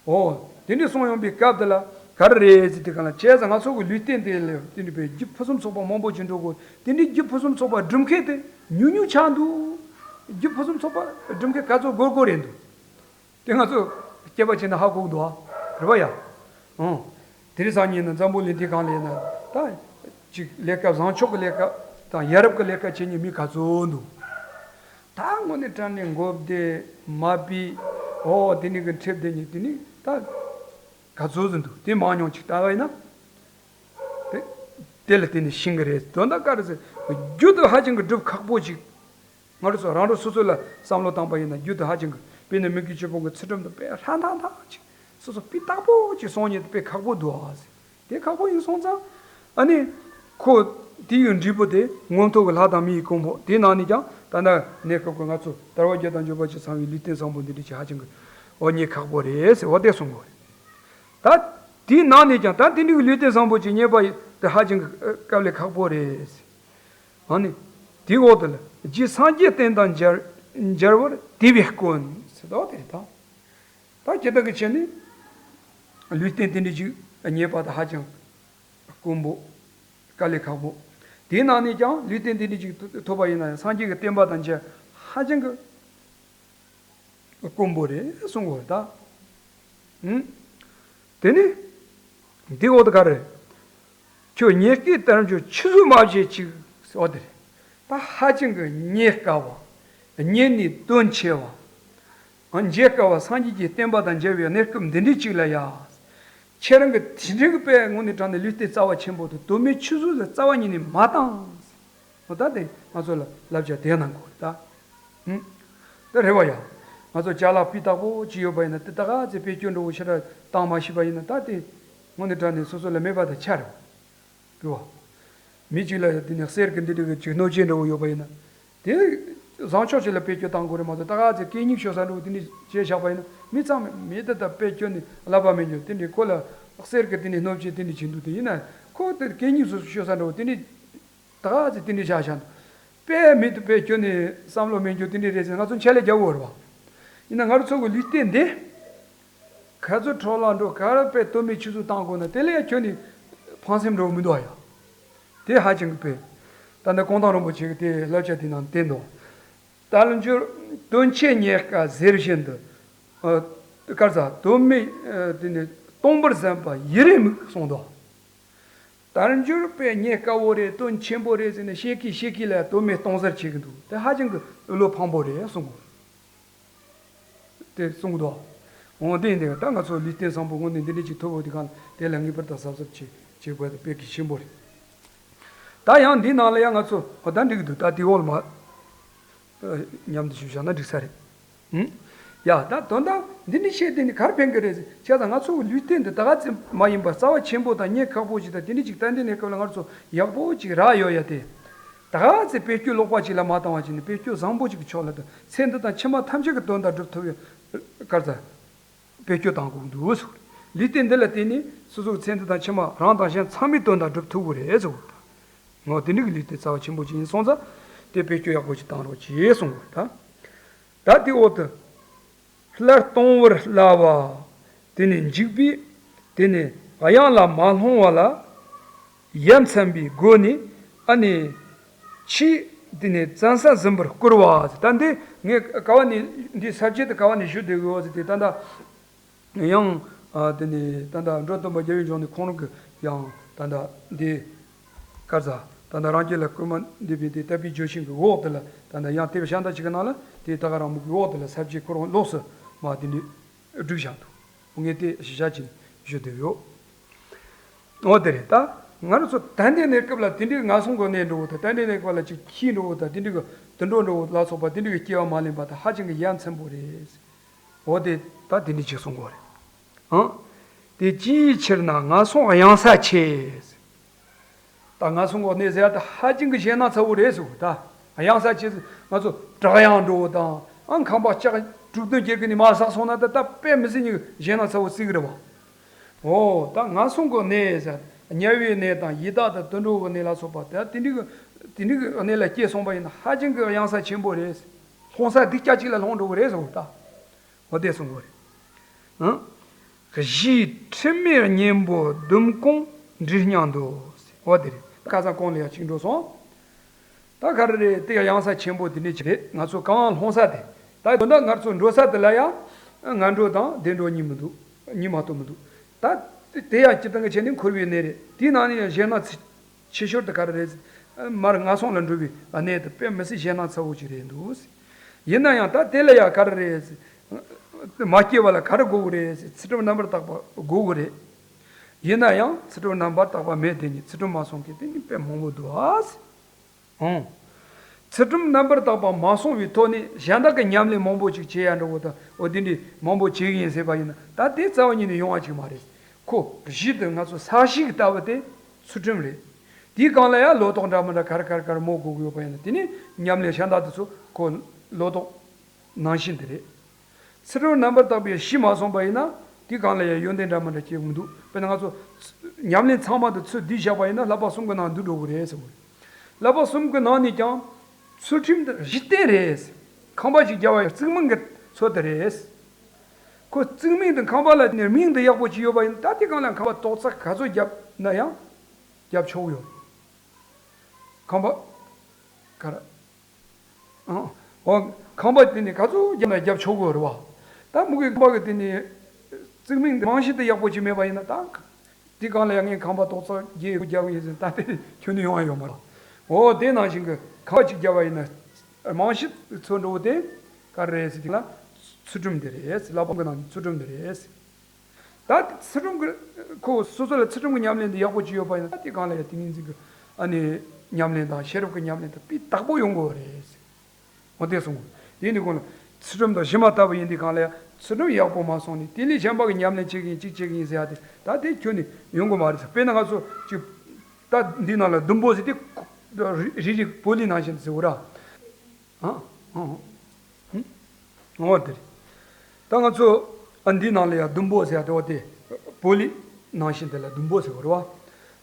འོ། དེ་འདྲའི་གསུངས་ཡོང་པའི་སྐབས་དེ་ལ་ག་རེ་རེད་ཟེར་དུས་སྒང་ལ་བྱས་ཙང་ང་ཚོ་གི་ལུས་རྟེན་དེ་ལ་དེ་འདྲའི་བའི་རྒྱུ་ཕུན་སུམ་ཚོགས་པ་མང་པོ་ཅིག་འགྲོ་དགོས། དེ་འདྲའི་རྒྱུ་ཕུན་སུམ་ཚོགས་པ་སྒྲུབ་མཁན་དེ་ཉུང་ཉུང་ཆགས་འདུག་རྒྱུ་ཕུན་སུམ་ཚོགས་པ་སྒྲུབ་མཁན་ག་ཚོད་དགོས་དགོས་རེད་འདུག་དེ་ང་ཚོ་སྐྱེས་པ་བྱས་ན་ཧ་གོ་གི་འདུག་ཨ། རེད་བ་ཡ། འོ། དེ་རིང་སང་ཉིན་ན་འཛམ་བུ་གླིང་འདི་སྒང་ལ་ཡིན་ན་ད། ཅིག་ལས་ཀ་བཟང་ཕྱོགས་ཀྱི་ལས་ཀ་དང་ཡ་རབས་ཀྱི་ལས་ཀ་བྱེད་མཁན་མི་ག་ཚོད་འདུག་ད་དངོས་གནས་དྲང་གནས་མགོ་བདེ་མ་བདེ། འོ་དེ་ནི་གི་འཁྲབ་བསྡད་མཁན་དེ་ནི་ད་ག་ཚོད་ཟིན་འདུག་དེ་མང་ཉུང་ཅིག་ལྟ་བ་ཡིན་ན། དེ་དེ་ལ་བརྟེན་ནས་ཤེས་ཀྱི་རེད། དོན་དག་ག་རེ་ཟེར། རྒྱུ་དེ་ཧ་ཅང་གི་སྒྲུབ་ཁག་པོ་ཅིག་ང་རང་ཚོ་རང་རང་སོ་སོ་ལ་བསམ་བློ་བཏང་པ་ཡིན་ན་རྒྱུ་དེ་ཧ་ཅང་གི་དཔེར་ན་མི་དགེ་བཅུ་སྤོང་གི་ཚུལ་ཁྲིམས་དེ་དཔེ་ཧྲ་ཐག་ཐག་ཅིག་སོ་སོ་སྤུས་དག་པོ་ཅིག་སྲུང་མཁན་དེ་དཔེ་ཁག་པོ་འདུག་ཨ་ཟེར། དེ་ཁག་པོ་ཡིན་སོང་ཙང་། ཨ་ནི། ཁོ། དེ་ཡི་འབྲས་བུ་དེ་མངོན་མཐོ་གི་ལྷ་དང་མི་ཡི་གོ་འཕང་དེ་ནང་ནས་ཀྱང་ད་ལྟ་གནས་སྐབས་ཀྱི་ང་ཚོ་དལ་བ་བརྒྱད་དང་འབྱོར་པ་བཅུ་ཚང་བའི་ལུས་རྟེན་བཟང་པོ་འདི་འདྲ་ཅིག་ཧ་ཅང་གི་འོ་རྙེད་ཁག་པོ་རེད་ཟེར་འོ་དེ་གསུང་གི་ཡོད་རེད། ད། དེའི་ནང་ནས་ཀྱང་ད་དེ་འདྲའི་ལུས་རྟེན་བཟང་པོ་ཅིག་རྙེད་པ་དེ་ཧ་ཅང་གི་དཀའ་ལས་ཁག་པོ་རེད་ཟེར། ཨ་ནི། དེའི་འོག་ཏུ་ལ་རྗེ་སངས་རྒྱས་བསྟན་དང་མཇལ་མཇལ་བར་དེ་བས་དཀོན་ཟེར་ཏོ་དེ་རེད་ད། ད་སྤྱིར་བཏང་གི་ཆ་ནས་ལུས་རྟེན་དེ་འདྲ་ཅིག་རྙེད་པ་དེ་ཧ་ཅང་དཀོན་པོ། དཀའ་ལས་ཁག་པོ། དེའི་ནང་ནས་ཀྱང་ལུས་རྟེན་དེ་འདྲ་ཅིག་ཐོབ་པ་ཡིན་ན་ཡང་སངས་རྒྱས་ཀྱི་བསྟན་པ་དང་མཇལ་ཧ་ཅང་གི་དཀོན་པོ་རེད་གསུང་གི་ཡོད་ད། ཨང་། དེ་ནས། འདི་འོག་ཏུ་ག་རེ། ཁྱོད་རྙེད་དཀའི་དལ་འབྱོར་ཆུད་ཟོས་མ་བྱེད་ཅིག་ཟེར་བ་དེ་རེད། ད་ཧ་ཅང་གི་རྙེད་དཀའ་བ། རྙེད་ནས་དོན་ཆེ་བ། ཨ་མཇལ་དཀའ་བ་སངས་རྒྱས་ཀྱི་བསྟན་པ་དང་མཇལ་བའི་གནས་སྐབས་འདི་འདྲའི་ཅིག་ལ་ཡ། ཁྱེད་རང་གི་དེ་འདྲའི་གི་དཔེ་དངོས་གནས་དྲང་གནས་ལུས་རྟེན་རྩ་བ་ཆེན་པོ་དེ་དོན་མེད་ཆུད་ཟོས་ལ་རྩ་བ་ཉིད་ནས་མ་བཏང་། འོ་ད་དེ་ང་ཚོ་ལ་བསླབ་བྱ་དེ་གནང་དགོས་རེད་ད། ཧུམ། ད་རེད་བ་ཡ། ང་ཚོ་ཅ་ལག་སྤུས་དག་པོ་ཅིག་ཡོད་པ་ཡིན་ན་དེ་ད་ག་ཚོད་བེད་སྤྱོད་འགྲོ་བོ་ཞེ་དྲག་བཏང་མ་ཤེས་པ་ཡིན་ན་ད་དེ་དངོས་གནས་དྲང་གནས་སོ་སོ་ལ་མེད་པ་དང་ཆ་རེད་བ། རེད་བ། མི་གཅིག་ལ་ཡ་དེ་ནས་གསེར་གྱི་འདི་འདྲ་གི་ཅིག་སྣོད་ཆས་འདྲ་བོ་ཡོད་པ་ཡིན་ན། དེ་བཟང་ཕྱོགས་ཅིག་ལ་བེད་སྤྱོད་བཏང་དགོས་རེད་མ་གཏོགས་ད་ག་ཚོད་གད་སྙིགས་ཤོར་ས་འདྲ་བོ་དེ་འདྲ་བྱས་བཞག་པ་ཡིན་ན་མི་ཚང་མས་མི་དེ་ད་བེད་སྤྱོད་ནས་ཀླད་པ་མེད་འགྱུར་དེ་འདྲ་ཁོ་ལ་གསེར་གྱི་དེ་ནས་སྣོད་ཆས་དེ་འདྲ་བྱེད་འདུག་དེ་ཡིན་ན་ཁོ་དེ་གད་སྙིགས་སུ་ཤོར་ས་འདྲ་བོ་དེ་འདྲ། ད་ག་ཚོད་དེ་འདྲ་བཞག་བཞག་འདུག་དཔེ་མི་དེ་དཔེ་སྐྱོན་ནས་བསམ་བློ་མེད་རྒྱུ་དེ་འདྲ་རེད་ཟེར་ང་ཚོ་འཆལ་ལས་རྒྱག་དགོས་རེད་བ། ཡིན་ན་ང་ཚོ་གི་ལུས་རྟེན་འདི། ག་ཚོད་འཕྲོ་བརླག་འགྲོ་ག་རེ་དཔེ་དོན་མེད་ཆུད་ཟོས་བཏང་དགོས་ན་དེ་ལས་ཡ་ཁྱོན་ནས་ཕངས་སེམས་འགྲོ་མི་འདུག་ཨ་ཡ། དེ་ཧ་ཅང་གི་དཔེ། ད་ནི་ཀོང་ཐང་རིན་པོ་ཆེ་གི་དེ་བསླབ་བྱ་དེ་ནང་བསྟན་འདུག་དལ་འབྱོར་དོན་ཆེན་རྙེད་དཀའ་ཟེར་བཞིན་དུ། ཨ། དཀར་ཟ་དོན་མེད་ཨ་དེ་ནི་སྟོང་པར་བཟུང་བ་ཡི་རེ་མིག་གསུངས་འདུག་དལ་འབྱོར་དཔེ་རྙེད་དཀའ་བོ་རེད་དོན་ཆེན་པོ་རེད་ཟེར་ནས་བཤད་ཀི་བཤད་ཀི་ལ་དོན་མེད་སྟོང་ཟད་བྱེད་ཀི་འདུག་དེ་ཧ་ཅང་གི་བློ་ཕངས་པོ་རེད་གསུངས། དེ་གསུང་གི་འདུག་འོ་དེ་ཡིན་དེ་ད་ང་ཚོ་ལུས་རྟེན་བཟང་པོ་དངོས་གནས་འདི་འདྲ་ཅིག་ཐོབ་འོ་དེ་གང་དེ་ལ་ངེས་པར་དུ་གཟབ་གཟབ་བྱེད་བྱེད་དགོས་དེ་དཔེ་གལ་ཆེན་པོ་རེད། ད་ཡང་འདི་ནང་ལ་ཡང་ང་ཚོ་འོ་ད་འགྲིག་གི་འདུག་ད་དེ་འོག་ལ་མ་མཉམ་དུ་ཞུ་བཞག་ན་འགྲིག་ས་རེད། ཧུམ། ཡ་ད་དོན་དག་འདི་འདྲ་བཤད་དེ་ནི་གར་ཕན་གི་རེད། བྱས་ཙང་ང་ཚོ་ལུས་རྟེན་འདི་ད་ག་ཙམ་མ་ཡིན་པར་རྩ་བ་ཆེན་པོ་དང་གནད་ཁག་པོ་ཅིག་དང་དེ་འདྲ་ཅིག་ད་འདི་ནས་སྐབས་ལ་ང་ཚོ་ཡག་པོ་ཅིག་རག་ཡོད་ཡ་དེ། ད་ག་ཚེ་བེད་སྤྱོད་ལོག་པ་ཅིག་ལ་མ་བཏང་བ་ཅིག་ནི་བེད་སྤྱོད་བཟང་པོ་ཅིག་གི་ཕྱོགས་ལ་དང་ཚེ་འདི་དང་ཕྱི་མ་ཐམས་ཅད་ཀྱི་དོན་དག་སྒྲུབ་ཐུབ་ཡོད་གར་ཚ་བེད་སྤྱོད་བཏང་དགོས་འདུག་ཟེར། ལུས་རྟེན་འདི་ལ་བརྟེན་ནས་སོ་སོའི་ཚེ་འདི་དང་ཕྱི་མ་རང་དང་གཞན་ཚང་མའི་དོན་དག་སྒྲུབ་ཐུབ་ཀྱི་རེད་ཟེར། ངོ་དེ་འདྲ་གི་ལུས་རྟེན་རྩ་བ་ཆེན་པོ་ཅིག་ཡིན་སོང་ཙང་དེ་བེད་སྤྱོད་ཡག་པོ་ཅིག་བཏང་རོགས་གྱིས་གསུངས་པ་ད། ད་དེ་འོག་ཏུ། སླར་གཏོང་བར་སླ་བ། དེ་ནི་འཇིགས་པས། དེ་ནི་གཡང་ལ་མ་ལྷུང་བ་ལ། ཡ་མཚན་པའི་སྒོ་ནས་ཨ་ནི། ཕྱིས་དེ་ནི་བཙན་ས་ཟིན་པར་བསྐུལ་བ། ད་འདི་ངས་ག་བ་ནས་འདི་ས་བཅད་དུ་ག་བ་ནས་ཞུ་བསྡད་ཡོད་ཟེར་དེ་ད་ལྟ། ཡང་། ཨ་དེ་ནས་ད་ལྟ་འགྲོ་སྟོན་པ་རྒྱལ་བའི་འབྱུང་གནས་ཁོང་རང་གི་ཡང་ད་ལྟ་འདི། སྐལ་བཟང་ད་ལྟ་རང་རྒྱལ་ལ་བསྐུལ་མ་འདེབས་པའི་དེ་དད་པའི་ལྗོན་ཤིང་གི་འོག་དེ་ལ་ད་ལྟ་ཡང་དེབ་ཤ་འདྲ་ཅིག་གི་ནང་ལ་དེ་ད་ག་རང་མུ་གི་འོག་དེ་ལ་ས་བཅད་ཁོ་རང་ལོགས་སུ་མ་དེ་འདྲ་བསྒྲིགས་བཞག་འདུག་ངས་དེ་གཞི་བཞག་ཅིག་ཞུ་འདོད་ཡོད། འོ་དེ་རེད་ད། ང་རང་ཚོ་ད་ལྟའི་གནས་སྐབས་ལ་དེ་འདྲའི་ངན་སོང་གི་གནས་འགྲོ་བོ་དང་ད་ལྟའི་གནས་སྐབས་ལ་ཅིག་ཁྱི་འགྲོ་བོ་དང་དེ་འདྲའི་གི་དུད་འགྲོ་འགྲོ་བོ་ལ་སོགས་པ་དེ་འདྲའི་གི་སྐྱེ་བ་མ་ལེན་པ་དང་ཧ་ཅང་གི་ཡ་མཚན་པོ་རེད། འོ་དེ་ད་དེ་འདྲའི་ཅིག་གསུང་གི་རེད། ཨང་། དེ་ཅིའི་ཕྱིར་ན་ངན་སོང་གཡང་ས་ཆེ། ད་ངན་སོང་གི་གནས་ཟེར་ཡ་ད་ཧ་ཅང་གི་ཞེད་སྣང་ཚ་བོ་རེད་ཟེར་བ་ད། གཡང་ས་ཆེ་ཟེར་ང་ཚོ་བྲག་གཡང་འགྲོ་བོ་དང་ཨང་ཁང་པ་ལྕགས་དྲུག་བདུན་སྐྱེ་གི་ནི་མ་བསགས་སོང་ན་ད་ད་དཔེ་མི་སྲིད་ཉིན་ཞེད་སྣང་ཚ་བོ་སྲིད་གི་རེད་བ། འོ་ད་ངན་སོང་གི་གནས་ཟེར་དམྱལ་བའི་གནས་དང་ཡི་དྭགས་དང་དུད་འགྲོ་གི་གནས་ལ་སོགས་པ་ད་དེ་འདྲའི་གི་དེ་འདྲའི་གི་གནས་ལ་སྐྱེས་སོང་བ་ཡིན་ན་ཧ་ཅང་གི་གཡང་ས་ཆེན་པོ་རེད། ལྷུང་ས་སྡུག་ཅག་ཅིག་ལ་ལྷུང་འགྲོ་གི་རེད་ཟེར་བ་ད། འོ་དེ་གསུང་གི་རེད། ཨང་། གཞིའི་ཁྲི་མེད་གཉན་པོ་ཟླུམ་སྐོང་འབྲི་སྙིང་འདོད། འོ་དེ་རེད། ཁ་སང་གོང་ལ་ཡང་ཅིག་འགྲོ་སོང་། ད་ག་རེ་རེད་དེ་ཡང་གཡང་ས་ཆེན་པོ་དེ་འདྲ་ཅིག་རེད། ང་ཚོ་གང་ལྷུང་ས་དེ་ད་དོན་དག་ང་ཚོ་འགྲོ་ས་དེ་ལ་ཡང་ངན་འགྲོ་དང་བདེ་འགྲོ་གཉིས་མི་འདུག་གཉིས་མ་གཏོགས་མི་འདུག་ད་དེ་ཡང་སྤྱིར་བཏང་གི་བྱས་ནས་འཁོར་བའི་གནས་རེད། དེའི་ནང་ནས་ཡང་གཞན་ན་ཚེ་ཆེ་ཤོས་དེ་ག་རེ་རེད། མར་ངན་སོང་ལ་འགྲོ་བའི་གནས་དེ་དཔེ་མི་སྲིད་ཞེད་སྣང་ཚ་བོ་ཅིག་རེད་འདུག་ཡིན་ན་ཡང་ད་དེ་ལ་ཡང་ག་རེ་རེད། མ་སྐྱེ་བ་ལ་ག་རེ་དགོས་ཀྱི་རེད། ཚུལ་ཁྲིམས་རྣམ་པར་དག་པ་དགོས་ཀྱི་རེད། ཡིན་ན་ཡང་ཚུལ་ཁྲིམས་རྣམ་པར་དག་པ་མེད་དེ་ཉིད་ཚུལ་ཁྲིམས་མ་སྲུང་མཁན་དེ་ཉིད་དཔེ་མང་པོ་འདུག་ཨ། ཨང་། ཚུལ་ཁྲིམས་རྣམ་པར་དག་པ་མ་སྲུང་བའི་ཐོག་ནས་གཞན་དག་གི་ཉམས་ལེན་མང་པོ་ཅིག་བྱེད་ཡ་འགྲོ་གི་དང་འོ་དེ་འདྲའི་མང་པོ་བྱེད་ཀྱི་ཡིན་ཟེར་བ་ཡིན་ན་ད་དེ་རྩ་བ་ཉིད་ནས་ཡོང་བ་ཅིག་མ་རེད། ཁོ་གཞི་དེ་ང་ཚོ་ས་གཞི་གི་ལྟ་བུ་དེ་ཚུལ་ཁྲིམས་རེད། དེའི་སྒང་ལ་ཡང་ལོ་ཏོག་འདྲ་མི་འདྲ་ག་རེ་ག་རེ་ག་རེ་མོ་དགོས་ཀྱི་ཡོད་པ་ཡིན་ན་དེ་ནི་ཉམས་ལེན་གཞན་དག་དེ་ཚོ་ཁོ་ལོ་ཏོག་ནང་བཞིན་དེ་རེད། ཚུལ་ཁྲིམས་རྣམ་པར་དག་པའི་གཞི་མ་བཟུང་བ་ཡིན་ན་དེའི་སྒང་ལ་ཡང་ཡོན་ཏན་འདྲ་མི་འདྲ་སྐྱེ་གི་མི་འདུག་དཔེར་ན་ང་ཚོ་ཉམས་ལེན་ཚང་མ་དེ་ཚུར་བསྡུས་བཞག་པ་ཡིན་ན་བསླབ་པ་གསུམ་གྱི་ནང་འདུས་འགྲོ་གི་རེད་ཟེར་བ་རེད། བསླབ་པ་གསུམ་གྱི་ནང་ནས་ཀྱང་ཚུལ་ཁྲིམས་དེ་གཞི་རྟེན་རེད། ཁང་པ་ཞིག་བརྒྱབ་པ་ཡང་རྩིག་རྨང་གི་ཚོད་དེ་རེད། ཁོ་རྩིག་རྨང་དང་ཁང་པ་ལ་ནི་རྨང་དེ་ཡག་པོ་ཅིག་ཡོད་པ་ཡིན་ན་ད་དེ་སྒང་ལ་ཁང་པ་ཏོག་ཙམ་ག་ཚོད་བརྒྱབ་ན་ཡང་བརྒྱབ་ཆོག་གི་ཡོད། ཁང་པ་ག་རེ། ཨང་། འོ། ཁང་པ་དེ་ནི་ག་ཚོད་བརྒྱབ་ན་བརྒྱབ་ཆོག་གི་རེད་བ། ད་མུ་གེ་ཁང་པ་གི་དེ་ནི་རྩིག་རྨང་དེ་རྨང་གཞི་དེ་ཡག་པོ་ཅིག་མེད་པ་ཡིན་ན་ད། དེ་སྒང་ལ་ཡང་ངས་ཁང་པ་ཏོག་ཙམ་རྒྱག་རྒྱག་གི་ཡིན་ཟེར་ད་དེ་ཁྱོན་ནས་ཡོང་ཡ་ཡོད་མ་རེད། འོ་དེ་ནང་བཞིན་གི་ཁང་པ་ཅིག་བརྒྱབ་པ་ཡིན་ན་རྨང་གཞི་ཚོ་འགྲོ་བོ་དེ་ག་རེ་རེད་ཟེར་དེ་ལ་ཚུལ་ཁྲིམས་དེ་རེད་ཟེར། བསླབ་པ་གི་ནང་ནས་ཚུལ་ཁྲིམས་དེ་རེད་ཟེར། ད་ཚུལ་ཁྲིམས་ཀྱི་ཁོ་སོ་སོ་ལ་ཚུལ་ཁྲིམས་ཀྱི་ཉམས་ལེན་དེ་ཡག་པོ་ཅིག་ཡོད་པ་ཡིན་ན་ད་དེ་སྒང་ལ་ཡང་ཏིང་ངེ་འཛིན་གྱི་ཨ་ནི་ཉམས་ལེན་དང་ཤེས་རབ་ཀྱི་ཉམས་ལེན་དང་སྤུས་དག་པོ་ཡོང་གི་རེད། འོ་དེ་གསུངས། དེ་ནི་ཁོང་ལ་ཚུལ་ཁྲིམས་དང་གཞི་མ་དག་པ་ཡིན་དུས་སྒང་ལ་ཡང་ཚུལ་ཁྲིམས་ཡག་པོ་མ་སྲུང་ནས་དེ་ལས་གཞན་པ་གི་ཉམས་ལེན་བྱེད་ཀྱི་ཡིན་གཅིག་བྱེད་ཀྱི་ཡིན་ཟེར་ཡ་དེ་ད་དེ་ཁྱོན་ནས་ཡོང་གི་མ་རེད་ཟེར། དཔེར་ན་ང་ཚོ་ཅིག་ད་འདི་ནང་ལ་ཟླུམ་པོ་ཟེར་དེ་རི་རི་བོ་ལི་ནང་བཞིན་ཟེར་བ་ར། ཨ། ཨ། ཨ། ཨ། འོ་དེ་རེད། ད་ང་ཚོ་ཨ་འདི་ནང་ལ་ཡང་ཟླུམ་པོ་ཟེར་ཡ་དེ་བ་དེ་བོ་ལི་ནང་བཞིན་དེ་ལ་ཟླུམ་པོ་ཟེར་བ་རེད་བ།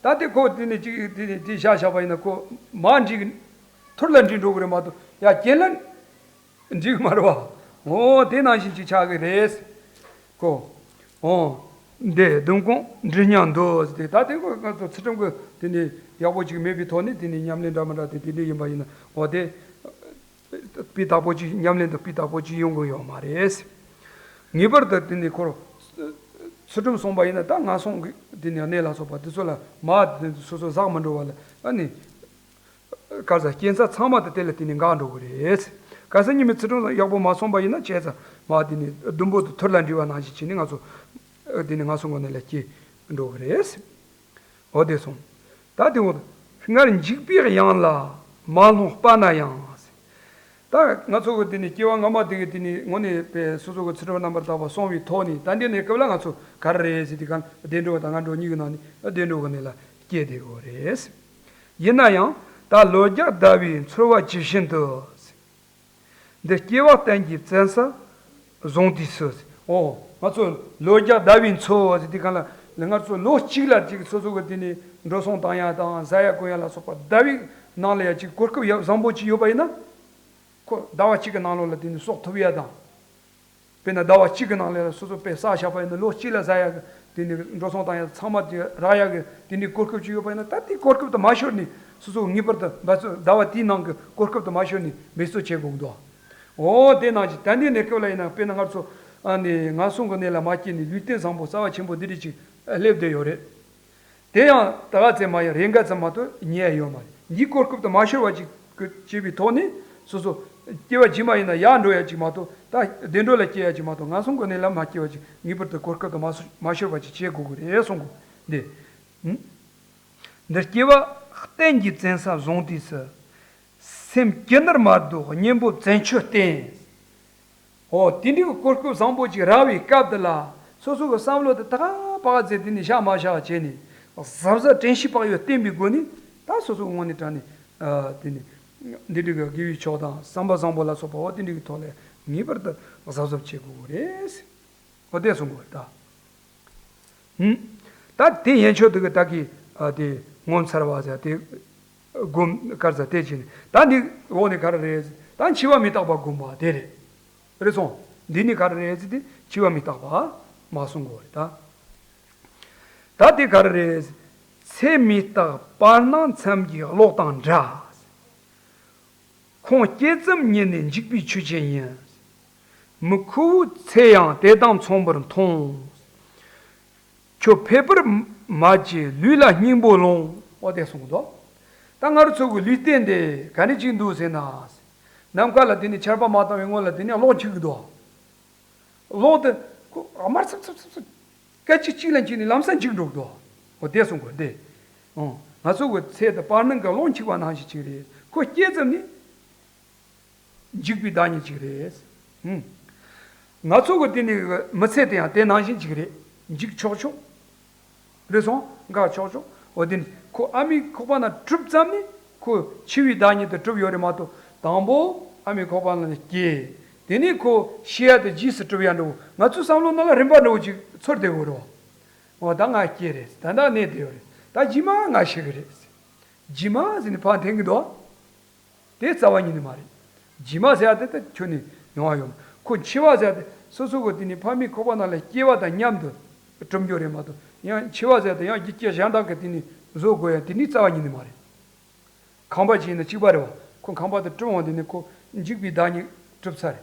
ད་དེ་ཁོ་དེ་ནས་ཅིག་དེ་ནས་དེ་བཞག་བཞག་པ་ཡིན་ན་ཁོ་མར་འགྲིག་ཐུར་ལ་འགྲིག་འགྲོ་གི་རེད་མ་གཏོགས་ཡ་གྱེན་ལ་འགྲིག་མ་རེད་བ། འོ་དེ་ནང་བཞིན་ཅིག་ཆགས་ཀྱི་རེད། ཁོ། འོ། འདི་ཟླུམ་སྐོང་འབྲི་སྙིང་འདོད་ཟེར་ཏེ་ད་དེ་ཁོ་ང་ཚོ་ཚུལ་ཁྲིམས་ཀྱི་དེ་ནས་ཡག་པོ་ཅིག་མེད་པའི་ཐོག་ནས་དེ་ནས་ཉམས་ལེན་འདྲ་མི་འདྲ་དེ་དེ་འདྲ་ཡིན་པ་ཡིན་ན་འོ་དེ། སྤུས་དག་པོ་ཅིག་ཉམས་ལེན་དུ་སྤུས་དག་པོ་ཅིག་ཡོང་གི་ཡོད་མ་རེད། ངེས་པར་དུ་དེ་ནས་ཁོར་ཚུལ་ཁྲིམས་སྲུང་བ་ཡིན་ན་ད་ངན་སོང་གི་དེ་ནས་གནས་ལ་སོགས་པ་དེ་ཚོ་ལ་མ་དེ་ཚོ་སོ་སོ་ཟག་མི་འགྲོ་བ་ལ་ཨ་ནི། ག་ས་སྐྱེ་ས་ཚང་མ་དེ་དེ་ལ་དེ་ནས་འགག་འགྲོ་གི་རེད། ག་ས་ཉི་མའི་ཚུལ་ཁྲིམས་ཡག་པོ་མ་སྲུང་བ་ཡིན་ན་བྱས་ཙང་ མ་དེ་ནི་ཟླུམ་པོ་དེ་ཐུར་ལ་འདྲིལ་བ་ནང་བཞིན་བྱས་ནས་ང་ཚོ་དེ་ནི་ངན་སོང་གི་གནས་ལ་སྐྱེ་འགྲོ་གི་རེད། འོ་དེ་སོང་། ད་དེ་འོ་སྔར་འཇིགས་པའི་གཡང་ལ་མ་ལྷུང་སྤ་ན་ཡང་། ད་ང་ཚོ་གི་དེ་ནི་སྐྱེ་བ་སྔ་མ་དེ་གི་དེ་ནི་དངོས་གནས་པའི་སོ་སོ་གི་ཚུལ་ཁྲིམས་རྣམ་པར་དག་པ་སྲུང་བའི་ཐོག་ནས། ད་འདི་ནས་སྐབས་ལ་ང་ཚོ་ག་རེ་རེད་ཟེར་དུས་གང་བདེ་འགྲོ་དང་ངན་འགྲོ་གཉིས་ཀྱི་ནང་ནས་བདེ་འགྲོ་གི་གནས་ལ་སྐྱེ་བསྡད་ཡོད་རེད། ཡིན་ན་ཡང་ད་ལོ་རྒྱགས་ཟླ་བའི་འཚོ་བ་ཇི་བཞིན་དུ། འདི་སྐྱེ་བ་གཏན་གྱི་བཙན་ས་བཟུང་དུས་སུ། འོ་ང་ཚོ་ལོ་རྒྱགས་ཟླ་བའི་འཚོ་བ་ཟེར་དུས་གང་ལ་ལ་ང་ཚོ་ལོ་གཅིག་ལ་ཅིག་སོ་སོ་གི་དེ་ནས་འགྲོ་སོང་བཏང་ཡ་དང་ཟ་ཡ་གོན་ཡ་ལ་སོགས་པ་ཟླ་བའི་ནང་ལ་ཡ་ཅིག་གོ་སྐབས་ཡ་བཟང་པོ་ཅིག་ཡོད་པ་ཡིན་ན། ཁོ་ཟླ་བ་གཅིག་གི་ནང་ལོགས་ལ་དེ་ནས་གསོག་ཐུབ་ཡ་དང་། དཔེར་ན་ཟླ་བ་གཅིག་གི་ནང་ལ་སོ་སོ་དཔེ་བསགས་བཞག་པ་ཡིན་ན་ལོ་གཅིག་ལ་ཟ་ཡ་གི་དེ་ནི་འགྲོ་སོང་བཏང་ཡ་ཚང་མ་དེ་རག་ཡ་གི་དེ་འདྲའི་གོ་སྐབས་ཅིག་ཡོད་པ་ཡིན་ན། ད་དེ་གོ་སྐབས་དེ་མ་ཤོར་ནས་སོ་སོ་ངེས་པར་དུ་འབད་བརྩོན་ཟླ་བ་དེའི་ནང་གི་གོ་སྐབས་དེ་མ་ཤོར་ནས་འབད་བརྩོན་བྱེད་དགོས་འདུག་འོ་དེ་ནང་བཞིན་ད་འདི་ནས་སྐབས་ལ་ཡིན་ན། དཔེར་ན་ང་ཚོ་ཨ་ནི་ངན་སོང་གི་གནས་ལ་མ་སྐྱེས་ནས་ལུས་རྟེན་བཟང་པོ་རྩ་བ་ཆེན་པོ་འདི་འདྲ་ཅིག་སླེབས་བསྡད་ཡོད་རེད། དེ་ཡང་ད་ག་ཚད་མ་ཡིན་རེ་འགའ་ཙམ་མ་གཏོགས་རྙེད་ཡ་ཡོད་མ་རེད། འདིའི་གོ་སྐབས་དེ་མ་ཤོར་བ་ཅིག་བྱེད་པའི་ཐོག་ནས་སོ་སོ་སྐྱེ་བ་རྗེས་མ་ཡིན་ན་ཡར་འགྲོ་ཡ་ཅིག་མ་གཏོགས་ད་བདེ་འགྲོ་ལ་སྐྱེ་ཡ་ཅིག་མ་གཏོགས་ངན་སོང་གི་གནས་ལ་མ་སྐྱེ་བ་ཅིག་ངེས་པར་དུ་གོ་སྐབས་དེ་མ་སོ་མ་ཤོར་བ་ཅིག་བྱེད་དགོས་ཀྱི་རེད་གསུང་གི་འདི། འདི་སྐྱེ་བ་གཏན་གྱི་བཙན་ས་བཟུང་དུས་སུ། སེམས་ཀྱི་ནར་མ་ལྡོག་གཉེན་པོ་བཙན་ཆོད་བསྟེན། འོ་དེ་འདྲའི་གི་གོ་སྐབས་བཟང་པོ་ཅིག་རག་པའི་སྐབས་དེ་ལ་སོ་སོ་གི་བསམ་བློ་དེ་ད་ག་པ་ག་ཚད་དེ་ནས་བཞག་མ་བཞག་བྱས་ནས་གཟབ་གཟབ་དྲན་ཤེས་བག་ཡོད་བསྟེན་པའི་སྒོ་ནས། ད་སོ་སོ་གི་དངོས་གནས་དྲང་གནས་ཨ་དེ་ནས་འདི་འདྲའི་གི་དགེ་བའི་ཕྱོགས་དང་བསམ་པ་བཟང་པོ་ལ་སོགས་པ་འོ་དེ་འདྲའི་གི་ཐོག་ལ་ངེས་པར་དུ་གཟབ་གཟབ་བྱེད་དགོས་རེད། འོ་དེ་གསུང་དགོས་རེད་ད། ཧུམ། ད་དེ་ཡན་ཆོད་དུ་གི་ད་གི་ཨ་དེ་ངོ་མཚར་བ་ཟེར་དེ་སྒོམ་དཀར་ཟེར་དེ་བྱས་ནས། ད་འདི་འོག་ནས་ག་རེ་རེད། ད་འཆི་བ་མི་རྟག་པ་སྒོམ་པ་དེ་རེད། རེད་སོང་། འདི་ནི་ག་རེ་རེད་ཟེར་དེ་འཆི་བ་མི་རྟག་པ་མ་གསུང་དགོས་རེད་ད། ད་དེ་ག་རེ་རེད། ཚེ་མི་རྟག་བར་སྣང་མཚམས་ཀྱི་གློག་དང་འདྲ། ཁོང་སྐྱེ་ཙམ་ཉིད་ནི་འཇིག་པའི་ཆོས་ཅན་ཡིན། མི་ཁོ་བོའི་ཚེ་ཡང་དེ་དང་མཚུངས་པར་མཐོང་། ཁྱོད་ཕལ་པར་མ་བྱེད་ལུས་ལ་སྙིང་པོ་ལོངས། འོ་དེ་གསུངས་འདུག་ད་ང་རང་ཚོ་གི་ལུས་རྟེན་དེ་ག་འདྲ་ཅིག་འདུག་ཟེར་ན། ནམ་མཁའ་ལ་དེ་ནི་ཆར་པ་མ་བཏང་བའི་སྔོན་ལ་དེ་ནི་གློག་འཁྱུག་གི་འདུག་གློག་དེ་ཁོ་དམར་ཚབ་ཚབ་ཚབ་ཚབ། སྐད་ཅིག་གཅིག་ལ་འཁྱུག་ནས་ལམ་སང་འཇིག་འགྲོ་གི་འདུག་འོ་དེ་གསུངས་དགོས་དེ། ཨང་། ང་ཚོ་གི་ཚེ་དེ་བར་སྣང་གི་གློག་འཁྱུག་པ་ནང་བཞིན་ཅིག་རེད། ཁོ་སྐྱེས་ཙམ་ནི། འཇིག་པའི་བདག་ཉིད་ཅིག་རེད། ཧུམ། ང་ཚོ་གི་དེ་ནི་མི་ཚེ་དེ་ཡང་དེ་ནང་བཞིན་ཅིག་རེད། འཇིག་ཆོག་ཆོག་རེད་སོང་། འགག་ཆོག་ཆོག་འོ་དེ་ནི་ཁོ་ཨ་མའི་ཁོག་པ་ན་གྲུབ་ཙམ་ནི་ཁོ་འཆི་བའི་བདག་ཉིད་དུ་གྲུབ་ཡོད་རེད་མ་གཏོགས། དང་པོ་ཨ་མའི་ཁོག་པ་ན་སྐྱེས། དེ་ནི་ཁོ་ཤི་ཡ་དེ་རྗེས་སུ་གྲུབ་ཡ་འདྲ་བོ། ང་ཚོའི་བསམ་བློ་ནང་ལ་རིམ་པ་འདྲ་བོ་ཅིག་ཚོར་བསྡད་ཡོད་རེད་བ། འོ་ད་ང་སྐྱེས་རེད། ད་ལྟ་གནས་བསྡད་ཡོད་རེད། ད་རྗེས་མ་ང་ཤི་གི་རེད། རྗེས་མ་ཟེར་ནས་ཕར་འཐེན་གི་འདུག་དེ་རྩ་བ་ཉིད་ནས་མ་རེད། རྗེས་མ་ཟེར་ཡ་དེ་ད་ཁྱོན་ནས་ཡོང་བ་ཡོད་མ། ཁོ་འཆི་བ་ཟེར་ཡ་དེ་སོ་སོ་གི་དེ་ནི་ཕ་མའི་ཁོག་པ་ནང་ལ་སྐྱེ་བ་དང་མཉམ་དུ་གྲུབ་འགྱོ་རེད་མ་གཏོགས། ཡང་འཆི་བ་ཟེར་ཡ་དེ་ཡང་རྒྱུ་རྐྱེན་གཞན་དག་གིས་དེ་ནི་བཟོ་དགོས་ཡ་དེ་ནི་རྩ་བ་ཉིད་ནས་མ་རེད། ཁང་པ་ཅིག་ཡིན་ན་གཅིག་པ་རེད་བ། ཁོ་ཁང་པ་དེ་གྲུབ་འོང་དེ་ནི་ཁོ་འཇིག་པའི་བདག་ཉིད་གྲུབ་ཚར་རེད།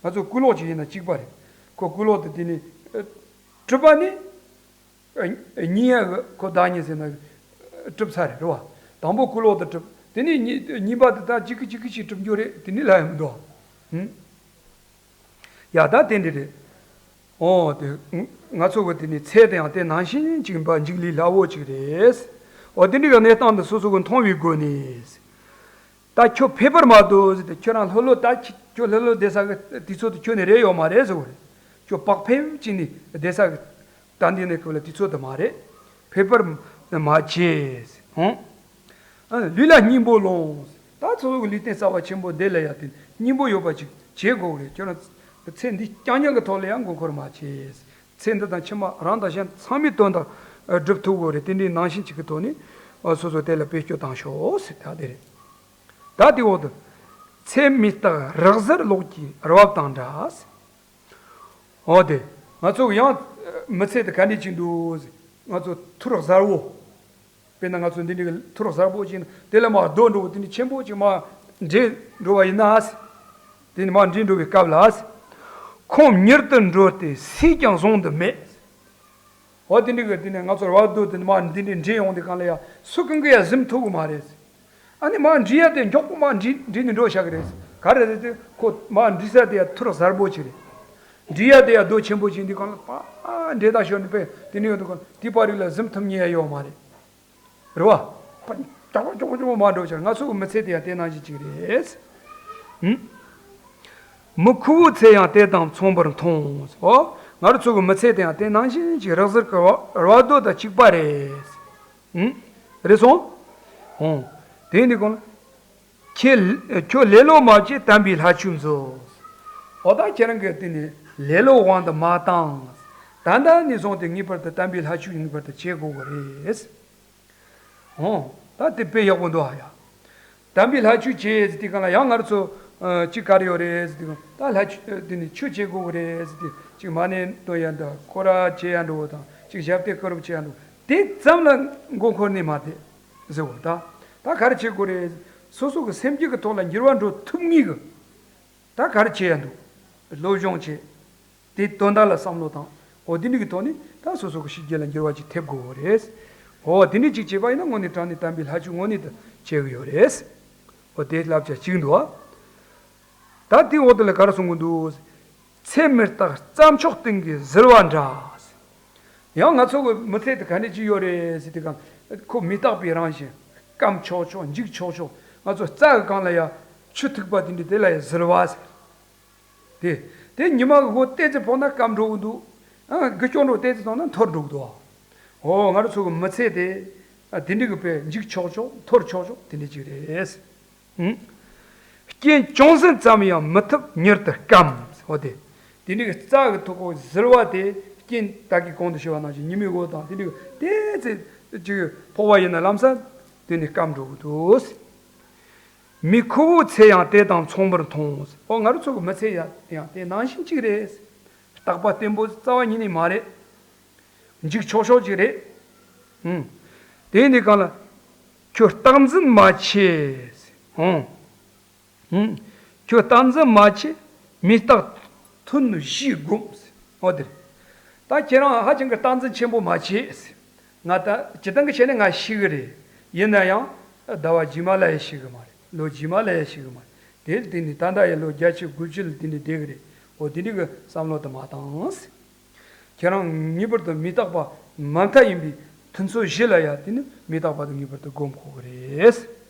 ང་ཚོ་སྐུ་ལོག་ཅིག་ཡིན་ན་གཅིག་པ་རེད། ཁོ་སྐུ་ལོག་དེ་དེ་ནི་གྲུབ་པ་ནི། ཨ། གཉིས་ཡ་གི་ཁོ་བདག་ཉིད་ཟེར་ན་གྲུབ་ཚར་རེད་རེད་བ། དང་པོ་སྐུ་ལོག་དེ་གྲུབ། དེ་ནས་གཉིས་གཉིས་པ་དེ་ད་གཅིག་གི་གཅིག་གི་གཅིག་གྲུབ་འགྱོ་རེད། དེ་ནི་ལ་ཡང་མི་འདུག་ཧུམ། ཡ་ད་དེ་འདྲ་རེད། ཨོ་དེ། ང་ཚོ་གི་དེ་ནི་ཚེ་དེ་ཡང་དེ་ནང་བཞིན་གཅིག་པ་འཇིག་ལས་སླ་བོ་གཅིག་རེད། ཨོ་དེ་འདྲ་གི་གནས་སྟངས་དེ་སོ་སོ་གི་མཐོང་བའི་སྒོ་ནས། ད་ཁྱོད་ཕལ་པར་མ་འདུག་ཟེར་ཏེ། ཁྱོད་རང་ལྷོད་ལྷོད་ད་ཁྱོད་ལྷོད་ལྷོད་བསྡད་ས་གི་དུས་ཚོད་དེ་ཁྱོན་ནས་རེད་ཡོད་མ་རེད་ཟེར་བ་རེད། ཁྱོད་བག་ཕེབས་ཅིག་ནས་བསྡད་ས་གི་ད་འདི་ནས་ཁོ་ལ་དུས་ཚོད་དེ་མ་རེད། ཕལ་པར་མ་བྱེད། ཧོང་། ཨ། ལུས་ལ་སྙིང་པོ་ལོངས། ད་ཚོ་གི་ལུས་རྟེན་རྩ་བ་ཆེན་པོ་འདི་ལ་ཡ་དེ་སྙིང་པོ་ཡོད་པ་ཅིག་བྱེད་དགོས་རེད། ཁྱོད་རང་ཚེ་འདི་རྐྱང་རྐྱང་གི་ཐོག་ལ་ཡང་མགོ་འཁོར་མ་བྱེད། ཚེ་འདི་དང་ཕྱི་མ་རང་དང་གཞན་ཚང་མའི་དོན་དག་སྒྲུབ་ཐུབ་དགོས་རེད། དེ་འདྲའི་ནང་བཞིན་ཅིག་གི་ཐོག་ནས་སོ་སོ་དེ་ལ་བེད་སྤྱོད་བཏང་ཤོག་ཟེར་ད་དེ་རེད། ད་དེ་འོག་ཏུ། ཚེ་མི་རྟག་རག་གཟར་གློག་གི་རྦབ་དང་འདྲ། འོ་དེ། ང་ཚོ་ཡང་མི་ཚེ་དེ་ག་འདྲ་ཅིག་འདུག་ཟེར། ང་ཚོ་ཐུར་གཟར་བོ། དཔེར་ན་ང་ཚོ་འདི་འདྲའི་ཐུར་གཟར་བོ་ཅིག་ཡིན་ན་དེ་ལ་མར་རྡོ་འདྲ་བོ་དེ་འདྲ་ཆེན་པོ་ཅིག་མར་འདྲེད་འགྲོ་བ་ཡིན་ན། དེ་ནི་མར་འདྲེད་འགྲོ་བའི་སྐབས་ལ། ཁོང་མྱུར་དུ་འགྲོལ་ཏེ་སུས་ཀྱང་བཟུང་དུ་མེད། འོ་དེ་འདྲའི་གི་དེ་ནས་ང་ཚོར་བར་དོ་དེ་ནི་མར་འདི་འདྲའི་འདྲེད་ཡོང་དུས་གང་ལ་ཡ་སུ་གང་གིས་ཡ་ཟིན་ཐུབ་གི་མ་རེད། ཨ་ནི་མར་འདྲེད་ཡ་དེ་མགྱོགས་པོ་མར་འདྲེད་འདྲེད་ནས་འགྲོ་བཞག་གི་རེད། ག་རེ་རེད་དེ་ཁོ་མར་འདྲེད་ས་དེ་ཡ་ཐུར་གཟར་བོ་ཅིག་རེད། འབྲི་ཡ་དེ་ཡ་རྡོ་ཆེན་པོ་ཅིག་འདི་གང་ལ་པ་འདྲེ་དང་ཤོར་ནས་པས་དེ་ནས་ཡོང་དུས་གང་དེ་པར་རིགས་ལ་གཟིམ་ཐུབ་ཉེ་ཡ་ཡོད་མ་རེད། རེད་བ། པ་ཅོག་ཅོག་ཅོག་མ་འགྲོ་ཆར་ང་ཚོ་གི་མི་ཚེ་དེ་ཡང་དེ་ནང་བཞིན་ཅིག་རེད། ཧུམ། མི་ཁུ་བོའི་ཚེ་ཡང་དེ་དང་མཚུངས་པར་མཐོང་། ཨོ། ང་རང་ཚོ་གི་མི་ཚེ་དེ་ཡང་དེ་ནང་བཞིན་ཅིག་རགས་ཟེར་གི་ར་རྡོ་དང་གཅིག་པ་རེད། ཧུམ། རེད་སོང་། ཧུམ། དེ་ནི་གང་ལ། ཁྱེད་ཁྱོད་ལེ་ལོ་མ་བྱེད་དམ་པའི་ལྷ་ཆོས་མཛོད། འོ་ད་ཁྱེད་རང་གིས་དེ་ནི་ལེ་ལོ་དབང་དུ་མ་བཏང་། ད་ལྟ་ནས་བཟུང་སྟེ་ངེས་པར་དུ་དམ་པའི་ལྷ་ཆོས་ངེས་པར་དུ་བྱེད་དགོས་ཀྱི་རེད། འོ། ད་དེ་དཔེ་ཡག་པོ་འདུག་ཨ་ཡ། དམ་པའི་ལྷ་ཆོས་བྱེད་ཟེར་དུས་གང་ལ་ཡང་ང་རང་ཚོ་ཅིག་ག་རེ་ཡོད་རེད་ཟེར་དུས་གང་ད་ལྷ་ཆོས་དེ་ནི་ཆོས་བྱེད་དགོས་ཀྱི་རེད་ཟེར་དུས་ཅིག་མ་ཎི་འདོན་ཡ་འདྲ་སྐོར་ར་བྱེད་ཡ་འགྲོ་བ་དང་ཅིག་ཞབས་བརྟན་སྐོར་ར་བྱེད་ཡ་འགྲོ་དེ་ཙམ་ལ་མགོ་འཁོར་ནས་མ་བསྡད་ཟེར་བ་ད། ད་ག་རེ་བྱེད་དགོས་རེད། སོ་སོ་གི་སེམས་རྒྱུད་ཀྱི་ཐོག་ལ་འགྱུར་བ་འགྲོ་ཐུབ་ངེས་ཀྱི། ད་ག་རེ་བྱེད་ཡ་འདུག་སློབ་སྦྱོང་བྱེད། དེ་དོན་དག་ལ་བསམ་བློ་བཏང་། འོ་དེ་འདྲ་གི་ཐོག་ནས་ད་སོ་སོ་གི་ཤེས་རྒྱུད་ལ་འགྱུར་བ་ཅིག་ཐེབས་དགོས་རེད། འོ་དེ་འདྲ་ཅིག་བྱེད་པ་ཡིན་ན་དངོས་གནས་དྲང་གནས་དམ་པའི་ལྷ་ཆོས་དངོས་གནས་དུ་བྱེད་གི་ཡོད་རེད། འོ་དེ་བསླབ་བྱ་གཅིག་འདུག་ཨ། ད་དེའི་འོག་ཏུ་ལ་ག་རེ་གསུང་གི་འདུག་ཚེ་མི་རྟག་རྩྭ་མཆོག་སྟེང་གི་ཟིལ་བ་འདྲ། ཡང་ང་ཚོ་གི་མི་ཚེ་དེ་ག་འདྲ་ཅིག་ཡོད་རེད་ཟེར་དུས་གང་ཁོ་མི་རྟག་པའི་རང་བཞིན། སྐམ་ཆོག་ཆོག་འཇིག་ཆོག་ཆོག་ང་ཚོ་རྩྭ་གི་སྒང་ལ་ཡ་ཆུ་ཐིགས་པ་དེ་འདྲ་དེ་ལ་ཡ་ཟིལ་བ་ཟེར། དེ་དེ་ཉི་མ་གི་འོག་ཏོག་ཙམ་ཕོག་ན་སྐམ་འགྲོ་གི་འདུག་ཨ་དགུ་སྐྱོན་འགྲོ་ཏོག་ཙམ་བཏང་ན་འཐོར་འགྲོ་གི་འདུག་འོ་ང་རང་ཚོ་གི་མི་ཚེ་དེ་ཨ་དེ་འདྲ་གི་དཔེ་འཇིག་ཆོག་ཆོག་འཐོར་ཆོག་ཆོག་དེ་འདྲ་ཅིག་རེད། ཧུམ། རྐྱེན་ཅུང་ཟད་ཙམ་ཡང་མི་ཐུབ་མྱུར་དུ་སྐམ། འོ་དེ། དེ་འདྲའི་རྩྭ་གི་ཐོག་ཁོག་ཟིལ་བ་དེ་རྐྱེན་ད་གིན་གོང་དུ་ཞུས་པ་ནང་བཞིན་ཉི་མའི་འོད་དང་དེ་འདྲའི་ཏོག་ཙམ་ཅིག་ཕོག་པ་ཡིན་ན་ལམ་སང་དེ་ནི་སྐམ་འགྲོ་གི་འདུག་མི་ཁུ་བོའི་ཚེ་ཡང་དེ་དང་མཚུངས་པར་མཐོང་། འོ་ང་རང་ཚོ་གི་མི་ཚེ་ཡང་ཡང་དེ་ནང་བཞིན་གཅིག་རེད། རྟག་པ་བརྟན་པོ་རྩ་བ་ཉིད་ནས་མ་རེད། འཇིག་ཆོག་ཆོག་ཅིག་རེད། ཨུམ། དེ་ཡིན་དུས་གང་ལ། ཁྱོད་རྟག་འཛིན་མ་བྱེད། ཨོང་། ཨུམ། ཁྱོད་རྟག་འཛིན་མ་བྱེད། མི་རྟག་ཐུན་བཞིས་བསྒོམ། ཨོ་དེ་རེད། ད་ཁྱེད་རང་ཧ་ཅང་གི་རྟག་འཛིན་ཆེན་པོ་མ་བྱེད། ང་ད་སྤྱིར་བཏང་གི་བྱས་ན་ང་ཤི་གི་རེད། ཡིན་ན་ཡང་ཟླ་བ་རྗེས་མ་ལ་ཡང་ཤི་གི་མ་རེད། ལོ་རྗེས་མ་ལ་ཡང་ཤི་གི་མ་རེད། དེ་ལ་བརྟེན་ནས་ད་ལྟ་ཡང་ལོ་བརྒྱད་ཅུ་དགུ་བཅུ་ལ་བརྟེན་ནས་བསྡད་གི་རེད། འོ་དེ་འདྲ་གི་བསམ་བློ་དུ་མ་བཏང་། ཁྱེད་རང་ངེས་པར་དུ་མི་རྟག་པ་མ་མཐའ་ཡིན་པའི་ཐུན་ཚོད་བཞི་ལ་ཡང་དེ་ནི་མི་རྟག་པ་དུ་ངེས་པར་དུ་སྒོམ་དགོས་ཀྱི་རེད།